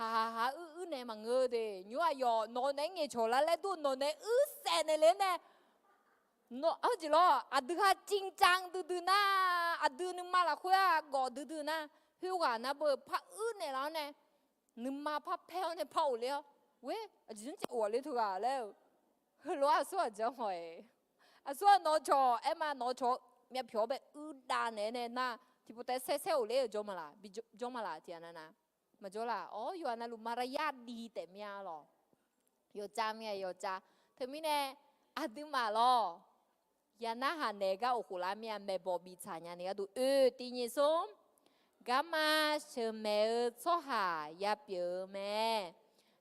Haqhaq haq uir uir naeq maqngeur de. Nymr aqyawf nawq naeq-aer ngaeqcawq lar laer dur nawq naeq-aer uir saef naeq le nae. Nawr, heujeq lawr, aqdui ha จริงจัง duidui nar, aqdui nuima lafkhoer-aq gawf duidui nar, khoerghaq nar beu par uir naeqlaf-awr nae, nuima par paer-awr nae par of ler-awr, ghoer aqjeq zanr caev of-a ler teughaq laer-eu, heulof-aer aqsur ghaq janr haw-iq. Aqsur ghaq nawq cawq aerma nawq cawq myavpyawq-awr bae uir dav naeq-aer nae nar, tiqpov taef saer saer of ler-eu jawr ma laq, bi jawr ma laq tiq ghaq nav nav. Maqjawr laq. Awr, yawqha navluf มารยาท diq taef mya lawq. Yawqcav mya yawqcav. Teumirnae aqduimaf lawr, ya narhaq naeq gar of khof lar mir-a. Maeqbawq bif tsaq nya ni gharduq oe tiq nyiq smr. Garma sheuqmaeq-eu tsawrhaq ya pyeuf-eu mae.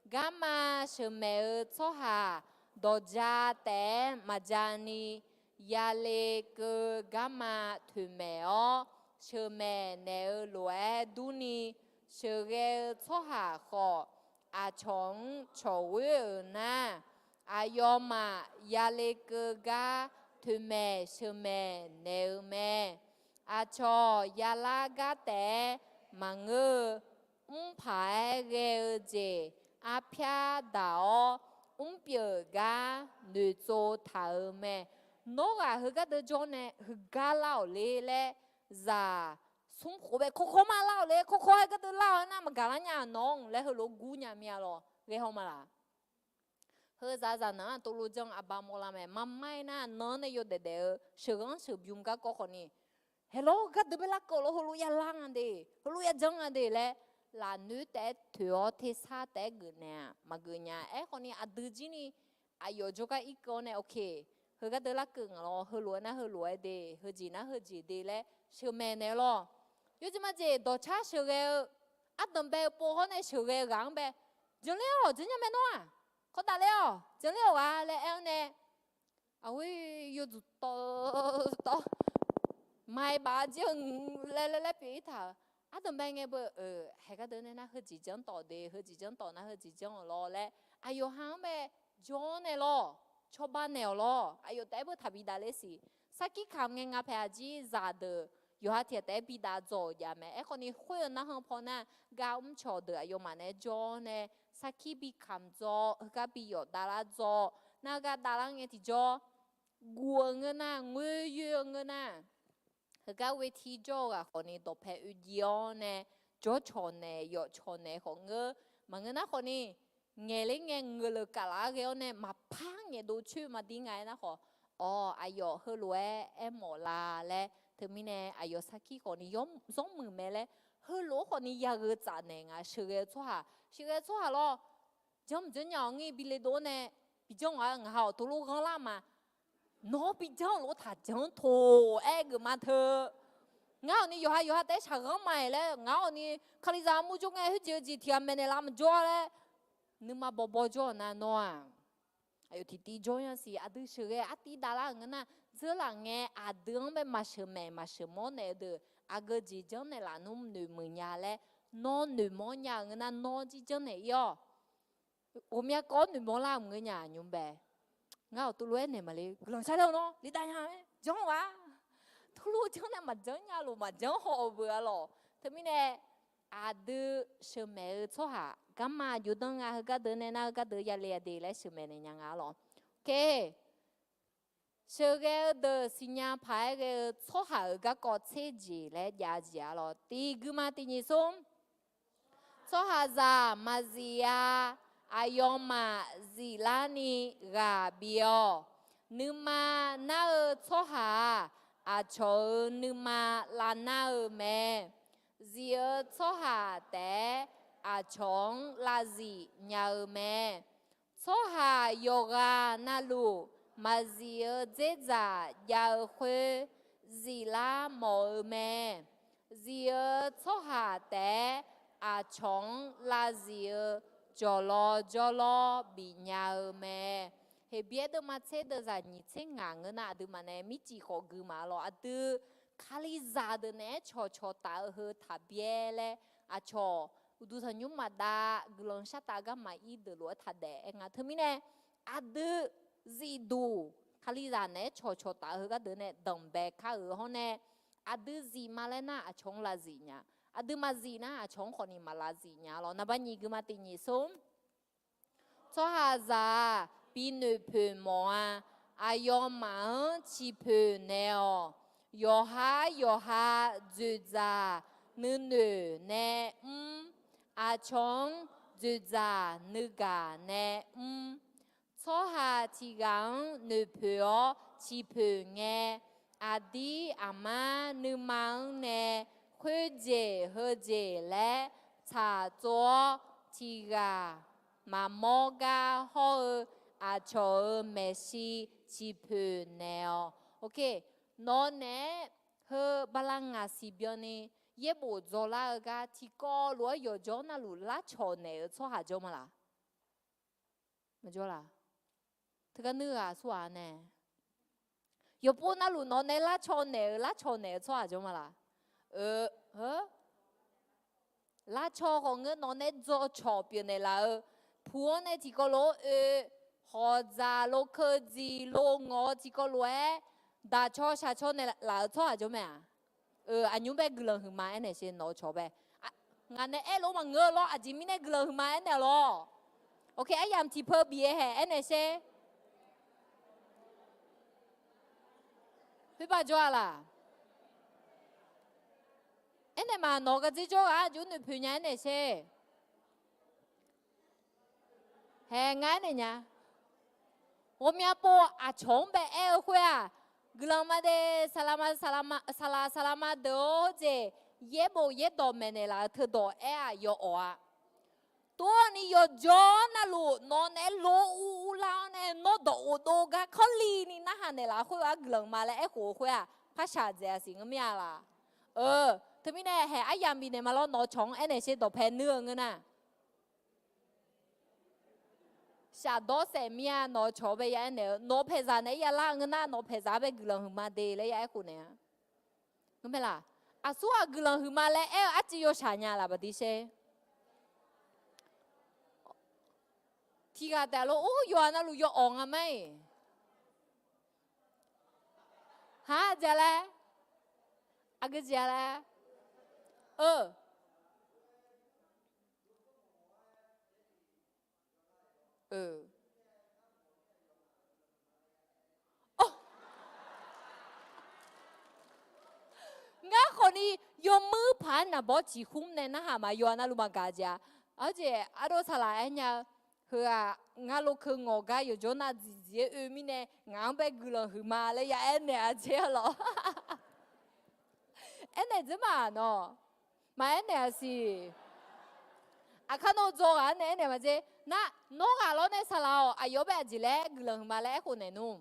Garma sheuqmaeq-eu tsawrhaq dawqja taef-aer maqja ni, ya le keuv garma toeqmaeq-awr, sheuqmaeq naeq-eu lof-aer durni, sheuqghae-eu tsawrhaq khawf, aqcawq-anr cawqghoer-euq nar, aqyawfmaf ya le keuv gar toeqmaeq sheuqmaeq naeq-eu mae. Aqcawq yalar gar taef-aer maqngeur-eu, mr paq-aer ghae-eu jeq arpyar daq-awr, mrpyeuf gar noeqtsov taq-euq mae. Nawr ghaq heugar deuv jawr nae heugar lar-awq ler laer, zaq smr khof bae kawrkawr ma lar-awq ler, kawrkawr-aer gar deuv lar-awq nar maqgaq lar nya nawq-anr laer heulof-aer gur nya mir-a lawq. Ghae haw ma laq. Heuzaq zaqnanq-anr tuvluv janr aqba mawrlar mae. Marmar-ir nar nan-anr nae yawdaef daef-eu sheuqghanr sheuqbymr garkawv khawfni, haeq lawr, gardeuq bae larkeuv lawr, heulof ya lar nga de, heulof ya janr nga de laer, lafnoer taef-aer toeq-awr tersar taef-aer geufnaeq-aq maqgeuf nya. Aerkhawfni aqdui jir ni aqyawf jawrgar irkeuv-awr nae, ok, heugar deuq larkeuv ngaq lawr, heulof-aer nar heulof-aer de, heujeq nar heujeq de laer sheuqmaeq naeq-eu lawr. Yawjeq majeq dawqcar sheuqghae-eu, ardanq bae-eu pov hawr nae sheuqghae-eu ghaq-anr bae, janr ler-awq, janr nya mae nawr-aq, kawrdaq ler-awq, janr ler-awq ghaq laer aer-awr nae, aqghoer yawduq tawv tawv, maqaer baf jir-eu laer laer laer pyeuf-ir taq-euq. Ardanq bae ngae beu, haeq gardeuq nae nar heujeq janr tawf de, heujeq janr tawf nar heujeq janr-awq lawr laer aqyawf ha-anr bae jawr-awr nae lawr, cawba naeq-awq lawr, aqyawf taef-aer beu taqbi dav ler siq. Sarkir kamq ngae nga paeq aqjir zaqdeuq yawqha tiq ghaq taef-aer bi dav dzaw-euq jav mae. Aerkhawfni khoer-eu narhan paw nar, gar mrcawq deuq aqyawfmaf naeq-aer jawr-awr nae, sarkir bi kamq dzaw, heugar bi yawf dav lar dzaw, nar gar dav lar ngae tiqjawr, guv-eu ngeur nar, ngoer yoer-eu ngeur nar, heugar ghoe tir jawr-eu ghaq khawfni dawqpae oe jiv-awr nae, jawr cawq naeq yawf cawq naeq khawf ngeur, maqngeur nar khawfni, ngaeq ler ngae ngeuqleuq kaflaf-aer ghae-awr nae maqpar ngaeqdov coer maqdir nga-aer nar khawf, awq, aqyawf heulof-aer aermawf la laer, teumirnae aqyawf sarkir khawfni zanrmuiq mae laer, heulof-aer khawfni yagheu tsaf naeq nga. Sheuqghae-eu tsawrhaq, sheuqghae-eu tsawrhaq lawr, janr mq janr nya-awq ngir bi le dov-awr nae, bi janr-awq-a, ngaq ha-awq tov lof ghanrlar ma. Nawr bi janr-eu lof taq janr toq-aer geufma teu. Ngar-awq ni yawqha yawqha taef-aer shaqghanr ma-iq laer, ngar-awq ni Kalizaq armur jawr ngae khoerjeq-eu jeq tiq ghaq maeqnaeq lar maqjawr laer, nuima bawbaw jawr-awq nar nawr-aq, aqyawf tiqtiv jawr nya siq. Aqdui sheuqghae artiv davlar-euq ngeur nar, dzeurlaf ngae aqdui-anr bae maqsheuq maeq maqsheuq mawr naeq-eu deuq, aqgeu jeq janr naeqlaf nmr noeqmuiq nya laer, nawr noeqmawr nya-euq ngeur nar nawr jir janr naeq-ir-awq. Ghawqmya kawv-awr noeqmawr lar-euq maqngeur nya nymr bae. Ngar-awq tov lof-aer naeq maqle, guiqlanq sharlar-eu nawr lidav nya-aer janr-awq-a. Tov lof janr nae maqjanr nya lof maqjanr haw-eu beu-a lawq. Teumirnae aqdui sheuqmaeq-eu tsawrhaq garma jov danr nga. Heugar deuq nae nar heugar deuq yale-a de laer sheuqmaeq naeq nya nga lawq. Oke. Sheuqghae-eu deuq siqnya paq-aer ghae-eu tsawrhaq-euq garkawv tser jeq laer jav jeq-a lawq. Tiq guima tiq nyiq smr. Tsawrhaqzaq maqzif-a. Aqyawfmaf ziflarni ghaq bif-awq. Nuima nar-eu tsawrhaq-aq, aqcawq-euq nuima lavnar-eu mae. Zif-eu tsawrhaq taef-aer aqcawq-anr lavzif nya-eu mae. Tsawrhaq yawqghaq navluf maqzif-eu dzerdzaq jav-eu khoer, ziflar mawf-eu mae. Zif-eu tsawrhaq taef-aer aqcawq-anr lavzif-eu jawqlawv jawrlawr bifnya-eu mae. Heqbyaer deuvma tser deuvzaq nyiq tser ngaq ngeur nar, aqduimaf nae mircif khawf gui ma lawq. Aqdui Kalizaq deuq naeq-aer cawqcawq taf-eu heu taqbyaer laer, aqcawq uqduq tanqnymr maqdav guiqlanq shartav garma ir deuq lof-aer taqdaef-aer nga. Teumirnae aqdui zifduq Kalizaq naeq-aer cawqcawq taf-eu heu gardeuq nae danqbae kar-euq hawr nae, aqdui zif ma laer nar aqcawq-anr lavzif nya, aqdui maqzif nar aqcawq-anr khawfni maq lavzif nya lawq. Naqba nyiq guima tiq nyiq smr. Tsawrhaqzaq-aq, bi noeqpoeq mawf-a. Aqyawfmaf-anr ciqpoeq naeq-awq. Yawqhar yawqha dzoeqdzaq nuinoeq nae mr. Aqcawq-anr dzoeqdzaq nuigaq nae mr. Tsawrhaq tiq ghaq-anr noeqpoeq-awr ciqpoeq ngae, aqdir aqmar nuima-anr nae khoerjeq heujeq laer tsaqtsov-awr, tiq ghaq maqmawr gar hawr-eu aqcawq-euq maeqshi ciqpoeq naeq-awq. Ok, nawq naeq-aer heu bala ngaq siq byanni yaerbof dzawlar-eu gar tiqkawv lof-aer yawqjawr navluf larcawq naeq-eu tsawrhaq jawr ma laq? Maqjawr laq? Teugar nuir ghaq aqsur ghaq nae, yawqpov navluf nawq nae larcawq naeq-euq larcawq naeq-eu tsawrhaq jawr ma laq? Oe, larcawq khawf ngeur nawq nae dzawcawq pyeufnaeq laf-eu, puq-anr nae tiqkawv lof-aer oe, hawqdzaq lo keuv dziq lo ngawq-eu tiqkawv lof-aer daqcawq shaqcawq naeq laf-eu tsawrhaq jawr mae-aq? Aqnymr bae guiqlanq huiqma aernaeq sher nawq-eu cawq bae. Ngaq nae aerlof-aer maqngeur-eu lawr, aqjeq mirnae guiqlanq huiqma aernaeq lawr. Ok, aryamq tiqpeu bif-eu haeq aernaeq sher. Khoerbav jawr-a laq? Aernaeq ma, nawq-eu gardzer jawr ghaq-aq jov noeqpoeq nya aernaeq sher. Hae, ngar aernaeq nya. Ghawqmya pov aqcawq-anr bae aer-eu khoer-aq, guiqlanq ma de, saqlaq ma, saqlaq ma, saqlaq saqlaq ma deuq-or, heujeq yaerbof yaerdawq maeqnaeq laf-eu teudawq aer-aq yawawq-a. Tov-awr ni yawqjawr navluf nawq naeq-aer lo uvlar-awr nae nawr dawq ghofdov gar kawrli ni narhaq naeqlaf khoer-aq guiqlanq ma laer aerkhof-eu khoer-aq par shaq dzaeq-a siq ngeur mir-a laq. Teumirnae haeq aryamq bifnaeq ma lawr, nawq-eu cawq-anr aernaeq sher dawqpae nuir-eu ngeur nar. Shafdawr saef mir-a, nawq-eu cawq-anr bae ya aernaeq-eu, nawq-eu paeqzaq naeq-aer ya lar-eu ngeur nar, nawq-eu paeqzaq-anr bae guiqlanq huiqma de laer ya aerkhof naeq-a. Ngeur mae laq? Aqsur-aq guiqlanq huiqma laer aer-eu arcuiv yawshaq nya laf baqdir sher. Tiqghaq taef lor, or, yawqha navluf yawawq nga ma-iq. Haq, aqjeq laer? Aqgeu jeq-a laer? Eu. Ngar khawfni yawmuir paq-aer naqbawr ciqkhmr nae narhaq ma, yawqha navluf maqgaq jeq-a. Arjeq ardov saqlaq aernya-eu, heu-aq ngar lokeu ngawq gar yawqjawr nav dziqdziq-aer oe mirnae ngaq-anr bae guiqlanq huiqma laer ya aernaeq-a jeq-a lawq. Aernaeq dzeur ma nawq. Maqaer naeq-a siq. Aqkar nawr dzaw ghaq-anr nae aernaeq ma jeq. Nar, nawr ghaq lawr nae saqlaq-awq, aqyawf bae aqjeq laer guiqlanq huiqma laer aerkhof naeq nmr.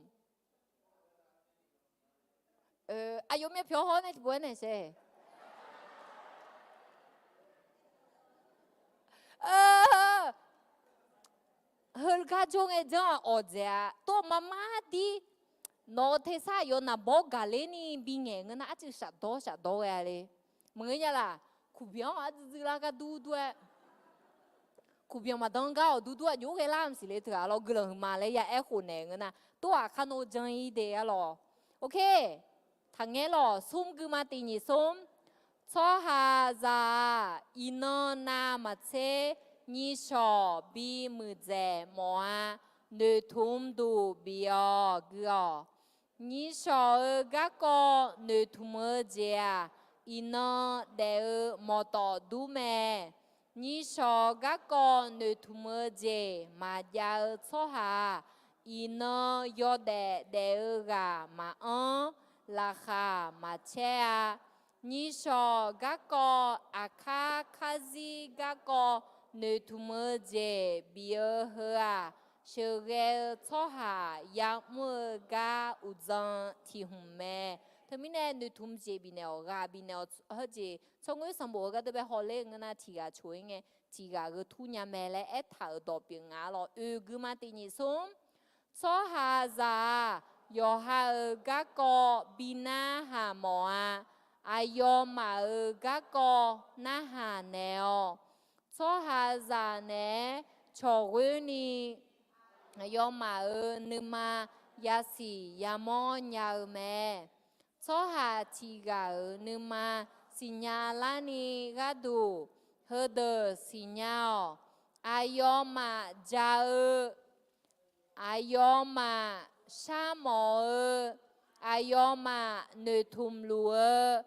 Aqyawf myavpyawq hawr nae tiqpov aernaeq sher. Heugar jawr ngae janr-aq awqdzaeq-a, tov maqmar dir. Nawq-eu tersar aqyawf naqbawr gaqler ni bingaeq ngeur nar, arcuiv shafdawr shafdawr ghae-a le. Maqngeur nya laq? Kuqbyan-anr ardzuidzui lar gar durdur-aer, kuqbyan maqdan gar-awq durdur-aer jov ghae lar maqsiq le, teughaq lawr guiqlanq huiqma laer ya aerkhof naeq ngeur nar, tov aqkar nawr janr-ir de-a lawq. Oke. Taqngaer lawq, smr guima tiq nyiq smr. Tsawrhaqzaq-aq, iqnan navmaqtser nyiqshawq bimuiqdzaeq mawf-a. Noeqtmq duq bif-awq gui-awq. Nyiqshawq-eu garkawv noeqtmq-eu jeq-aq, iqnan daef-eu mawqtawf dur mae. Nyiqshawq garkawv noeqtmq-eu jeq maqjav-eu tsawrhaq-aq, iqnan yawdaef daef-eu ghaq maqanr, laqkhaq maqcaer-a. Nyiqshawq garkawv aqkar karzir garkawv noeqtmq-eu jeq bif-eu heu-aq, sheuqghae-eu tsawrhaq ya'mr-eu gar uqdzan tiq hmq mae. Teumirnae noeqtmq jeq bifnaeq-awq, ghaq bifnaeq-awq, heujeq tsawrngoer sanqbof-eu gardeuv bae hawler-eu ngeur nar, tiq ghaq coq-ir ngae tiq ghaq gheu tur nya mae laer aertaq-euq dawq pyeuf nga-a lawq. Oe guima tiq nyiq smr. Tsawrhaqzaq-aq, yawqha-euq garkawv bi narhaq mawf-a. Aqyawfmaf-euq garkawv narhaq naeq-awq. Tsawrhaqzaq naeq-aer cawqghoer ni aqyawfmaf-euq nuima yasiq yamawr nya-eu mae. Tsawrhaq tiq ghaq-euq nuima siqnya larni gharduq, heudeuq siqnya-awq. Aqyawfmaf ja-eu, aqyawfmaf sharmawf-eu, aqyawfmaf noeqtmq luf-eu,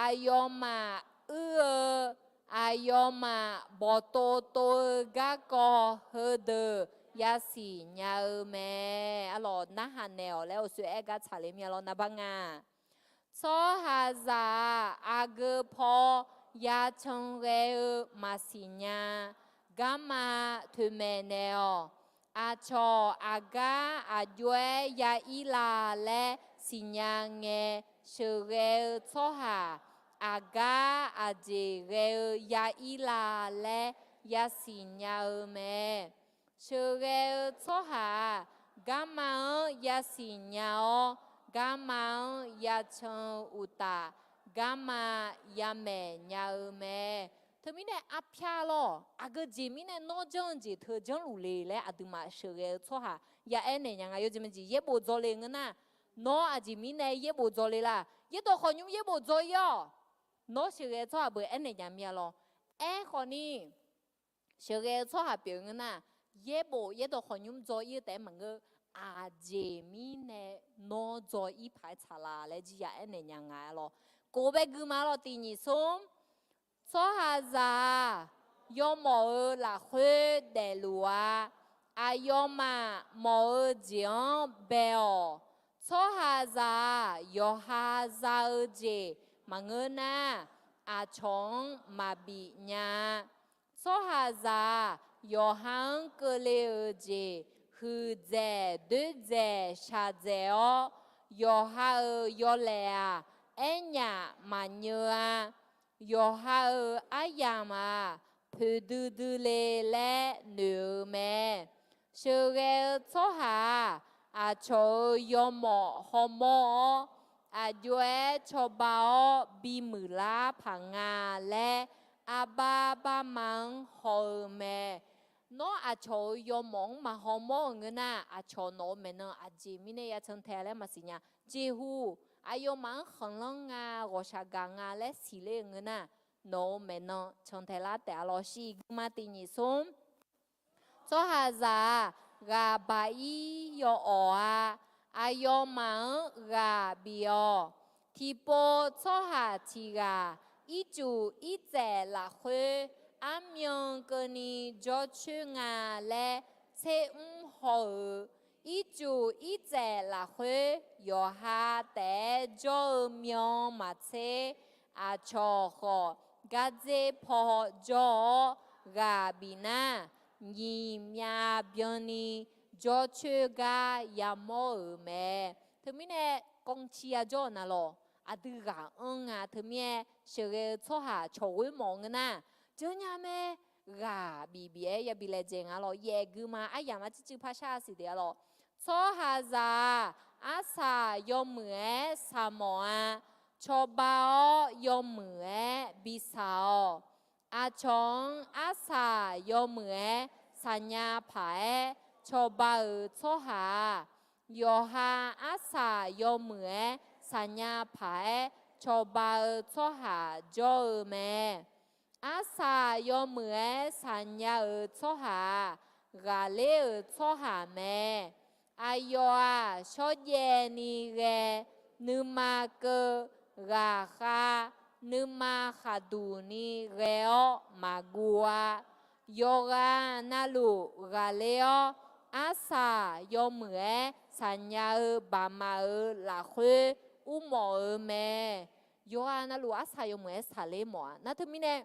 aqyawfmaf uir-eu, aqyawfmaf bawqtov tov-eu garkawv heudeuq yasiq nya-eu mae. Arlawq, narhaq naeq-awq laer awqsoer aer gar tsaqler mir-a lawr, narbar nga. Tsawrhaqzaq-aq, aqgeu paw yacan ghae-eu maqsiq nya. Garma toeqmaeq naeq-awq. Aqcawq aqgar aqjox-aer ya ir la laer siqnya ngae, sheuqghae-eu tsawrhaq aqgar aqjeq ghae-eu ya ir la laer yasiq nya-eu mae. Sheuqghae-eu tsawrhaq-aq, garma-anr yasiq nya-awr, garma-anr yacan-eu uqtaf, garma yamaeq nya-eu mae. Teumirnae arpyar lawr, aqgeu jeq mirnae nawr janr-eu jeq teu janrluf le laer aqduimaf sheuqghae-eu tsawrhaq ya aer naeq nya nga. Yawjeq majeq yaerbof dzaw le ngeur nar, nawr aqjeq mirnae yaerbof dzaw le la? Yaerdawq khawqnymr yaerbof dzaw ir-awq. Nawr sheuqghae-eu tsawrhaq beuq aer naeq nya mir-a lawr. Aerkhawf ni, sheuqghae-eu tsawrhaq pyeuf ngeur nar, yaerbof yaerdawq khawqnymr dzaw ir-eu taef-aer maqngeur, aqjeq mirnae nawr dzaw ir paq-aer tsaqlaq laer jir ya aer naeq nya nga-a lawr. Kof bae gui ma lawr, tiq nyiq smr. Tsawrhaqzaq-aq, yawmawf-euq lafkhoer daefluf-a. Aqyawfmaf mawf-eu jeq-anr bae-awq. Tsawrhaqzaq-aq, yawqha za-eu jeq maqngeur nar, aqcawq-anr maqbif nya-a. Tsawrhaqzaq-aq, yawqha-anr keuvle-euq jeq huiqdzaeq doerdzaeq shaqdzaeq-awr, yawqha-euq yawlaeq-aq, aernyaf maqnyeuv-a. Yawqha-euq aryamq-aq, poeqdui dui le laer noeq-eu mae. Sheuqghae-eu tsawrhaq-aq, aqcawq-euq yawmawf hawmawr-awr, aqjox-aer cawba-awr bimuiq lar paq nga laer, arbar barma-anr haw-eu mae. Nawr aqcawq-euq yawmawf-anr maqhaw mawr-euq ngeur nar, aqcawq nawq-euq maeqnan aqjeq mirnae ya cantae laer maqsiq nya. Jeqhu, aqyawfmaf-anr khanqlanr nga, ghawqshaq gaq nga laer siqler-eu ngeur nar, nawq-euq maeqnan cantae lar taef-a lawr. Shiq guima tiq nyiq smr. Tsawrhaqzaq-aq, ghaq baq-ir yawawq-a. Aqyawfmaf-anr ghaq bif-awq. Tiqpov tsawrhaq tiq ghaq, ircuf irtsaev lafkhoer, armyan keuvni jawrcoer nga laer tser mr haw-euq, ircuf irtsaev lafkhoer yawqha taef-aer jawr-eu myan maqtser, aqcawq khawf gardzer paw jawr-awr ghaq bif nar, nyiq myav byanni jawrcoer gar yamawr-euq mae. Teumirnae, kanci yajawr-eu navlawq, aqdui ghaq anr nga. Teumirnae, sheuqghae-eu tsawrhaq cawqghoer mawf ngeur nar, janrnya mae. Ghaq bif bif-aer yabi laejae nga lawr. Yaef guima aryamq-anr circuiv par shar siq taef-a lawr. Tsawrhaqzaq-aq, arsaq yawmuiq-aer saq mawf-a. Cawba-awr yawmuiq-aer bi saq-awq. Aqcawq-anr arsaq yawmuiq-aer saqnya paq-aer cawba-euq tsawrhaq-aq, yawqha arsaq yawmuiq-aer saqnya paq-aer cawba-eu tsawrhaq jawr-eu mae. Arsaq yawmuiq-aer saqnya-euq tsawrhaq-aq, ghaqler-euq tsawrhaq mae. Aqyawf-aq, shawrjaev ni ghae, nuima keuv, ghaqkhav, nuima khaqduq ni ghae-awr maqguv-a. Yawqghaq navluf ghaqler-awr, arsaq yawmuiq-aer saqnya-eu baqmaf-euq lafkhoer ur mawf-eu mae. Yawqghaq navluf arsaq yawmuiq-aer saqler mawf-a. Nar teumirnae,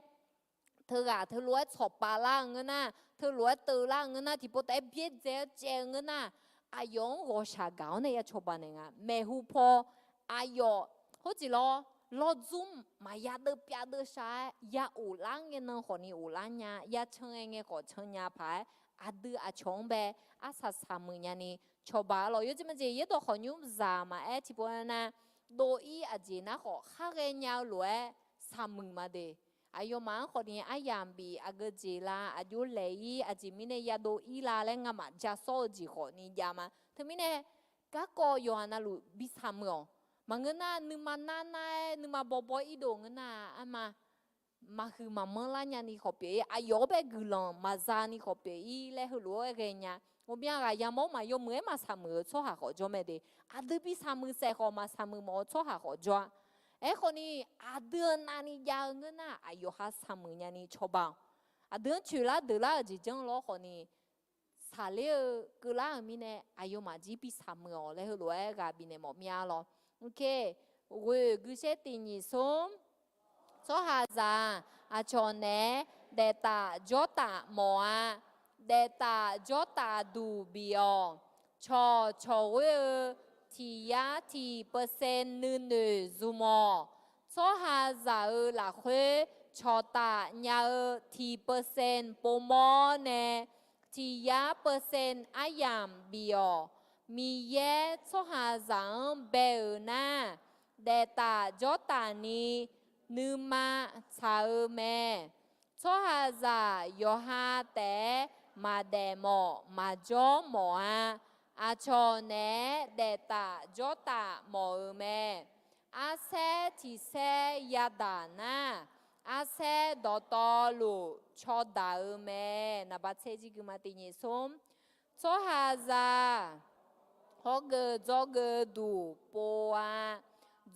teughaq teulof-aer tsawqpav lar-eu ngeur nar, teulof-aer teuv lar-eu ngeur nar, tiqpov taef-aer byaerdzae-awr caev-eu ngeur nar, aqyawf-anr ghawqshaq gaq-awr nae ya cawba naeq nga. Maeqhu paw, aqyawf, khoerjeq lawr, lawrdzmr maqya deuv pyav deuv shar-aer ya of lar ngae nan khawf ni of lar nya, ya can ngae ngae khawf can nya paq-aer, aqdui aqcawq-anr bae arsaq saqmuiq nyani cawba-a lawq. Yawjeq majeq yaerdawq khawqnymr zaq maqaer tiqpov nar, dov-ir aqjeq nar khawf khar ghaenya-eu lof-aer saqmuiq ma de. Aqyawfmaf-anr khawf ni aryamq bif, aqgeu jeq la, aqjox laeq-ir, aqjeq mirnae ya dov-ir la laer ngamaf ja sawr-eu jeq khawf ni jav ma. Teumirnae, garkawv yawqghaq navluf bi saqmuiq-awq. Maqngeur nar, nuima nar nar-aer nuima bawbaw-ir dov ngeur nar, arma maqhuiq maqmanr lar nyani khawf pyeuf-ir, aqyawf-anr bae guiqlanq maqza ni khawf pyeuf-ir laer heulof-aer ghaenya. Ghawqmya ghaq yamawr maqyaw muiq-aer maqsaqmuiq-eu tsawrhaq khawf jawr mae de. Aqdui bi saqmuiq saef khawf maqsaqmuiq mawf-eu tsawrhaq khawf jawr-a. Aerkhawf ni, aqdui-eu navni jav-eu ngeur nar, aqyawf ha saqmuiq nyani cawba-awq. Aqdui-anr coeqlar deuqlar-euq jeq janr lawr khawf ni, saqler-eu keuvlar-euq mirnae aqyawfmaf jir bi saqmuiq-awq laer heulof-aer ghaq bifnaeq mawf mya lawq. Ghoeq guishaer tiq nyiq smr. Tsawrhaqzaq-aq, aqcawq naeq-aer daeftaf jawrtaf mawf-a. Daeftaf jawrtaf duq bif-awq. Cawq cawq ghoer-eu tiq yar tiq percent nuinoeq zmq-awq. Tsawrhaqzaq-euq lafkhoer cawqtaf nya-eu tiq percent povmawr nae, tiq yar percent aryamq bif-awq. Miqyaer tsawrhaqzaq-anr bae-euq nar, daeftaf jawrtaf ni nuima tsaq-eu mae. Tsawrhaqzaq yawqha taef-aer maqdaef mawf maqjawr mawf-a. Aqcawq naeq-aer daeftaf jawrtaf mawf-eu mae. Arsaer tiq saer yadaq nar, arsaer dawqtawvluf cawdaq-eu mae. Naqba tser jir guima tiq nyiq smr. Tsawrhaqzaq hawgeuf dzawgeuf duq pov-a.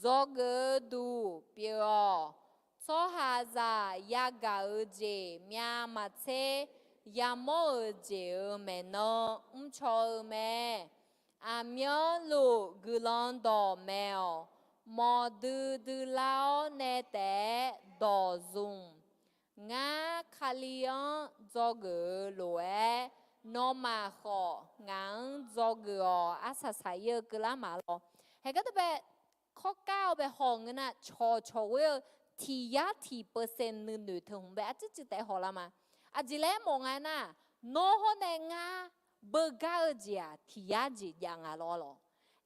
Dzawgeuf duq pyeuf-awq. Tsawrhaqzaq yagaq-eu jeq myavmaqtser Yamawr-euq jeq-euq maeqnan mrcaw-eu mae. Aqmyanluf guiqlanq dawq maeq-awq. Mawqdui dui lar-awr nae taef-aer dawq zmq. Ngar Kali-anr dzawgeuf-eu lof-aer, nawmaf khawf ngaq-anr dzawgeuf-awq. Arsaq saq-ir-eu keuvlar maq lawr. Haeq gardeuv bae, kawrkar-eu bae haw ngeur nar, cawqcawq ghoer-eu tiq yar tiq percent nuinoeq teu hmq bae arcuiv cuiv taef-aer hawlar ma. Aqjeq laer mawf nga nar, nawr hawr nae ngar beugar-eu jeq-aq tiq yar jeq jav nga lawr lawq.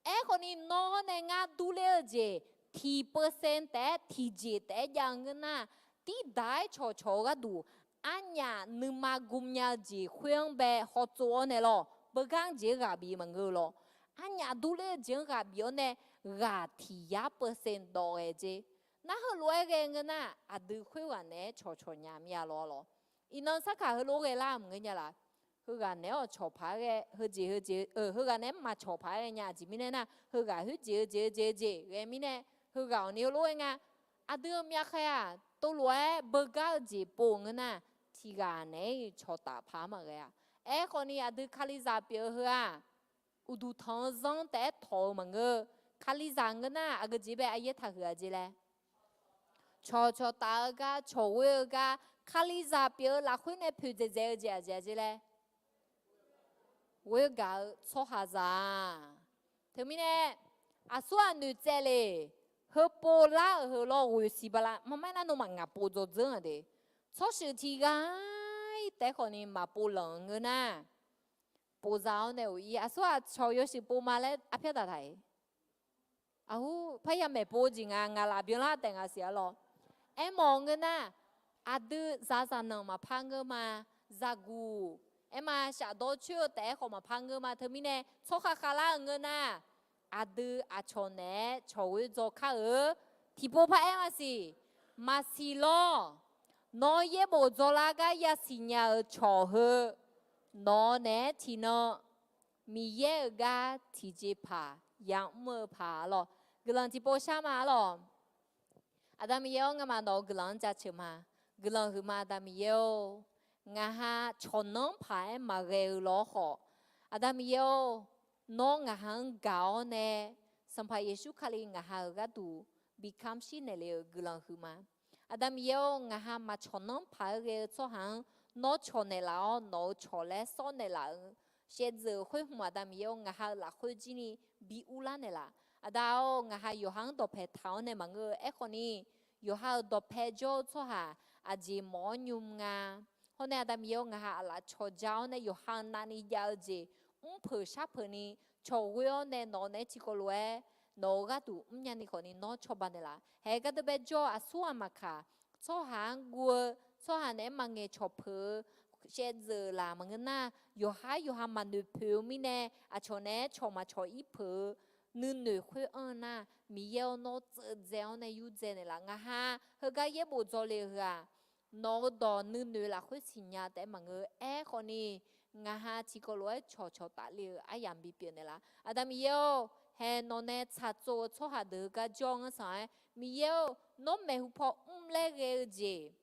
Aerkhawf ni nawr hawr nae ngar durler-eu jeq tiq percent taef-aer tiqjeq taef-aer jav-eu ngeur nar, tirdaq-aer cawqcawq-eu gharduq, arnyaf nuima gumya-eu jeq khoer-anr bae hawtsov-awr nae lawr, beugar-anr jeq-aer ghaq bif maqngeur-eu lawr. Arnyaf durler-eu jeq-anr ghaq bif-awr nae, ghaq tiq yar percent dawv ghae jer. Nar heulof-aer ghae ngeur nar, aqdui khoerghaq naeq-aer cawqcawq nya mir-a lawr lawq. Iqnan sarkaq heulof-aer ghae lar maqngeur nya laf. Heughaq naeq-awr cawq paq-aer ghae, heujeq heujeq, heughaq naeq-aer maqcawq paq-aer ghae nya. Aqjeq mirnae nar, heughaq khoerjeq heujeq heujeq ghae mirnae, heughaq awqni heulof-aer nga. Aqdui-euq myavkhaeq-aq, tov lof-aer beugar-eu jeq pov ngeur nar, tiqghaq naeq-aer cawqtaf paq-aer maqghae-a. Aerkhawf ni aqdui Kalizaq pyeuf-eu heu-aq, uqduq tanq-eu zanr taef-aer tawq-eu maqngeur. Kalizaq ngeur nar, aqgeu jeq bae aryaer taqhuiq-a jer laer, cawqcawq taf-eu gar, cawqghoer-eu gar, Kalizaq pyeuf-eu lafkhoer nae poeq dzaeqdzaeq-eu jeq aqjeq-a jer laer, ghoer gaq-eu tsawrhaqzaq-aq. Teumirnae, aqsur ghaq noeqtsaev le. Heupov lar-euq heu lawr ghoeq siq bala maqmaer nar nawmaf ngaq pov dzawdzeur-a de. Tsawrshuif tiq ghaq-ir taef-aer khawf ni maqpov lanq-eu ngeur nar, povzaq-awr nae of-ir. Aqsur ghaq cawq yawshuif pov ma laer arpyar daqtaq-iq. Aqhur parya maeqpov-eu jeq nga, ngaq laf byanlar taef nga siq-a lawr. Aermawf ngeur nar, aqdui zaqzaq nanq maqpar ngeur ma, zaqguq, aerma shafdawr coer-eu taef-aer khawf maqpar ngeur ma. Teumirnae tsawrkhav khavlar-eu ngeur nar, aqdui aqcawq naeq-aer cawqghoer dzaw kar-eu tiqpov paraer maqsiq. Maqsiq lawr. Nawr yaerbof dzawlar gar yasiq nya-eu cawq heu, nawq naeq-aer tiqnan Miqyaer-euq gar tiqjeqpaq yamr-eu paq-a lawr. Guiqlanq tiqpov shar ma-a lawr. Aqda Miqyaer-or, ngamaf nawq-euq guiqlanq-anr jaceuq ma. Guiqlanq huiqma Aqda Miqyaer-or, ngaqha cawqnanr paq-aer maqghae-eu lawr khawf, Aqda Miqyaer-or, nawr ngaqha-anr gaq-awr nae, Sanqpaq Yeqsur Kali ngaqha-euq gharduq bi kamq shir naeq le-euq guiqlanq huiqma. Aqda Miqyaer-or, ngaqha maqcawq nanr paq-aer ghae-eu tsawrhaq-anr nawr cawq naeqlaf-awr, nawq-euq cawq laer sawr naeqlaf-eu shaevdzeuf khoer hmq Aqda Miqyaer-or, ngaqha-euq lafkhoer jir ni bi urlar naeqlaf. Aqda-or, ngaqha yawqha-anr dawqpae taq-awr nae maqngeur-eu aerkhawf ni, yawqha-euq dawqpae jawr-eu tsawrhaq aqjeq mawf-awr nymr nga. Hawr nae Aqda Miqyaer-or, ngaqha aqlaf cawqja-awr nae yawqha-euq navni jav-eu jeq mrpeuq sharpeuq ni cawqghoer-awr nae nawq naeq-aer tiqkawv lof-aer nawq-euq gharduq mrnya ni khawf ni nawr cawba naeqlaf. Haeq gardeuv bae jawr-eu aqsur ghaq maqkaq, tsawrhaq-anr guv-eu, tsawrhaq naeq-aer maqngaeq cawq peuq-eu shaevdzeuf laf maqngeur nar, yawqha-aer yawqha maqnoeq poeq-eu mirnae, aqcawq naeq-aer cawq maqcawq-ir peuq-eu nuinoeq khoer anr-eu nar, Miqyaer-or, nawr tseuvdzae-awr nae yurdzae naeqlaf. Ngaqha heugar yaerbof dzaw le-eu heu-aq, nawq-euq dawq nuinoeq lafkhoer siqnya taef-aer maqngeur. Aerkhawf ni, ngaqha tiqkawv lof-aer cawqcawq tafle-eu aryamq bipyeuf naeqlaf. Aqda Miqyaer-or, haeq nawq nae tsaqtsov-eu tsawrhaq deuq-eu gar jawr-anr sanq-aer, Miqyaer-or, nawr maeqhu paw mrlaer ghae-eu jeq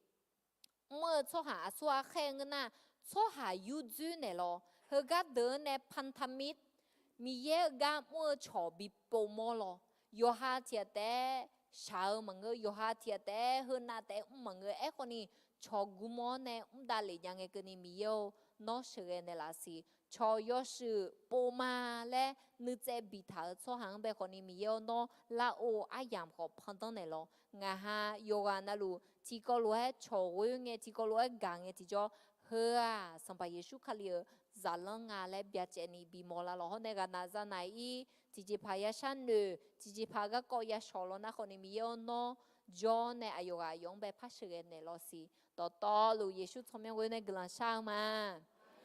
mr-eu tsawrhaq aqsur ghaq khaer-eu ngeur nar, tsawrhaq yurdzoer naeqlaf. Heugar deuq-anr nae pantami Miqyaer-euq gar mr-eu cawq bi povmawr lawr. Yawqha tiq ghaq taef-aer shaq-eu maqngeur, yawqha tiq ghaq taef-aer heunav taef-aer mr maqngeur. Aerkhawf ni, cawq guvmawr-awr nae mr davlef nya ngae keuvni Miqyaer-or, nawr sheuqghae naeqlaf siq. Cawq yawshuif pov ma laer nuitsaev biftaq-euq tsawrhaq-anr bae khawf ni Miqyaer-or, nawr larov aryamq khawf pandanr naeqlaf. Ngaqha yawqghaq navluf tiqkawv lof-aer cawq ghoer ngae, tiqkawv lof-aer gaq ngae tiqjawr, heu-aq Sanqpaq Yeqsur Kali-euq zaqlanr nga laer byacaevni bimawr lar lawq. Hawr nae ghaqnaq zaqnaq-ir tiqjeqpaq ya sharnoeq, tiqjeqpaq garkawv ya shawq lawq nar khawf ni Miqyaer-or, nawr jawr nae aqyawf ghaq aqyawf-anr bae par sheuqghae naeqlaf siq. Dawqtawvluf Yeqsur tsawrmyanr ghoer nae guiqlanq shar-eu ma.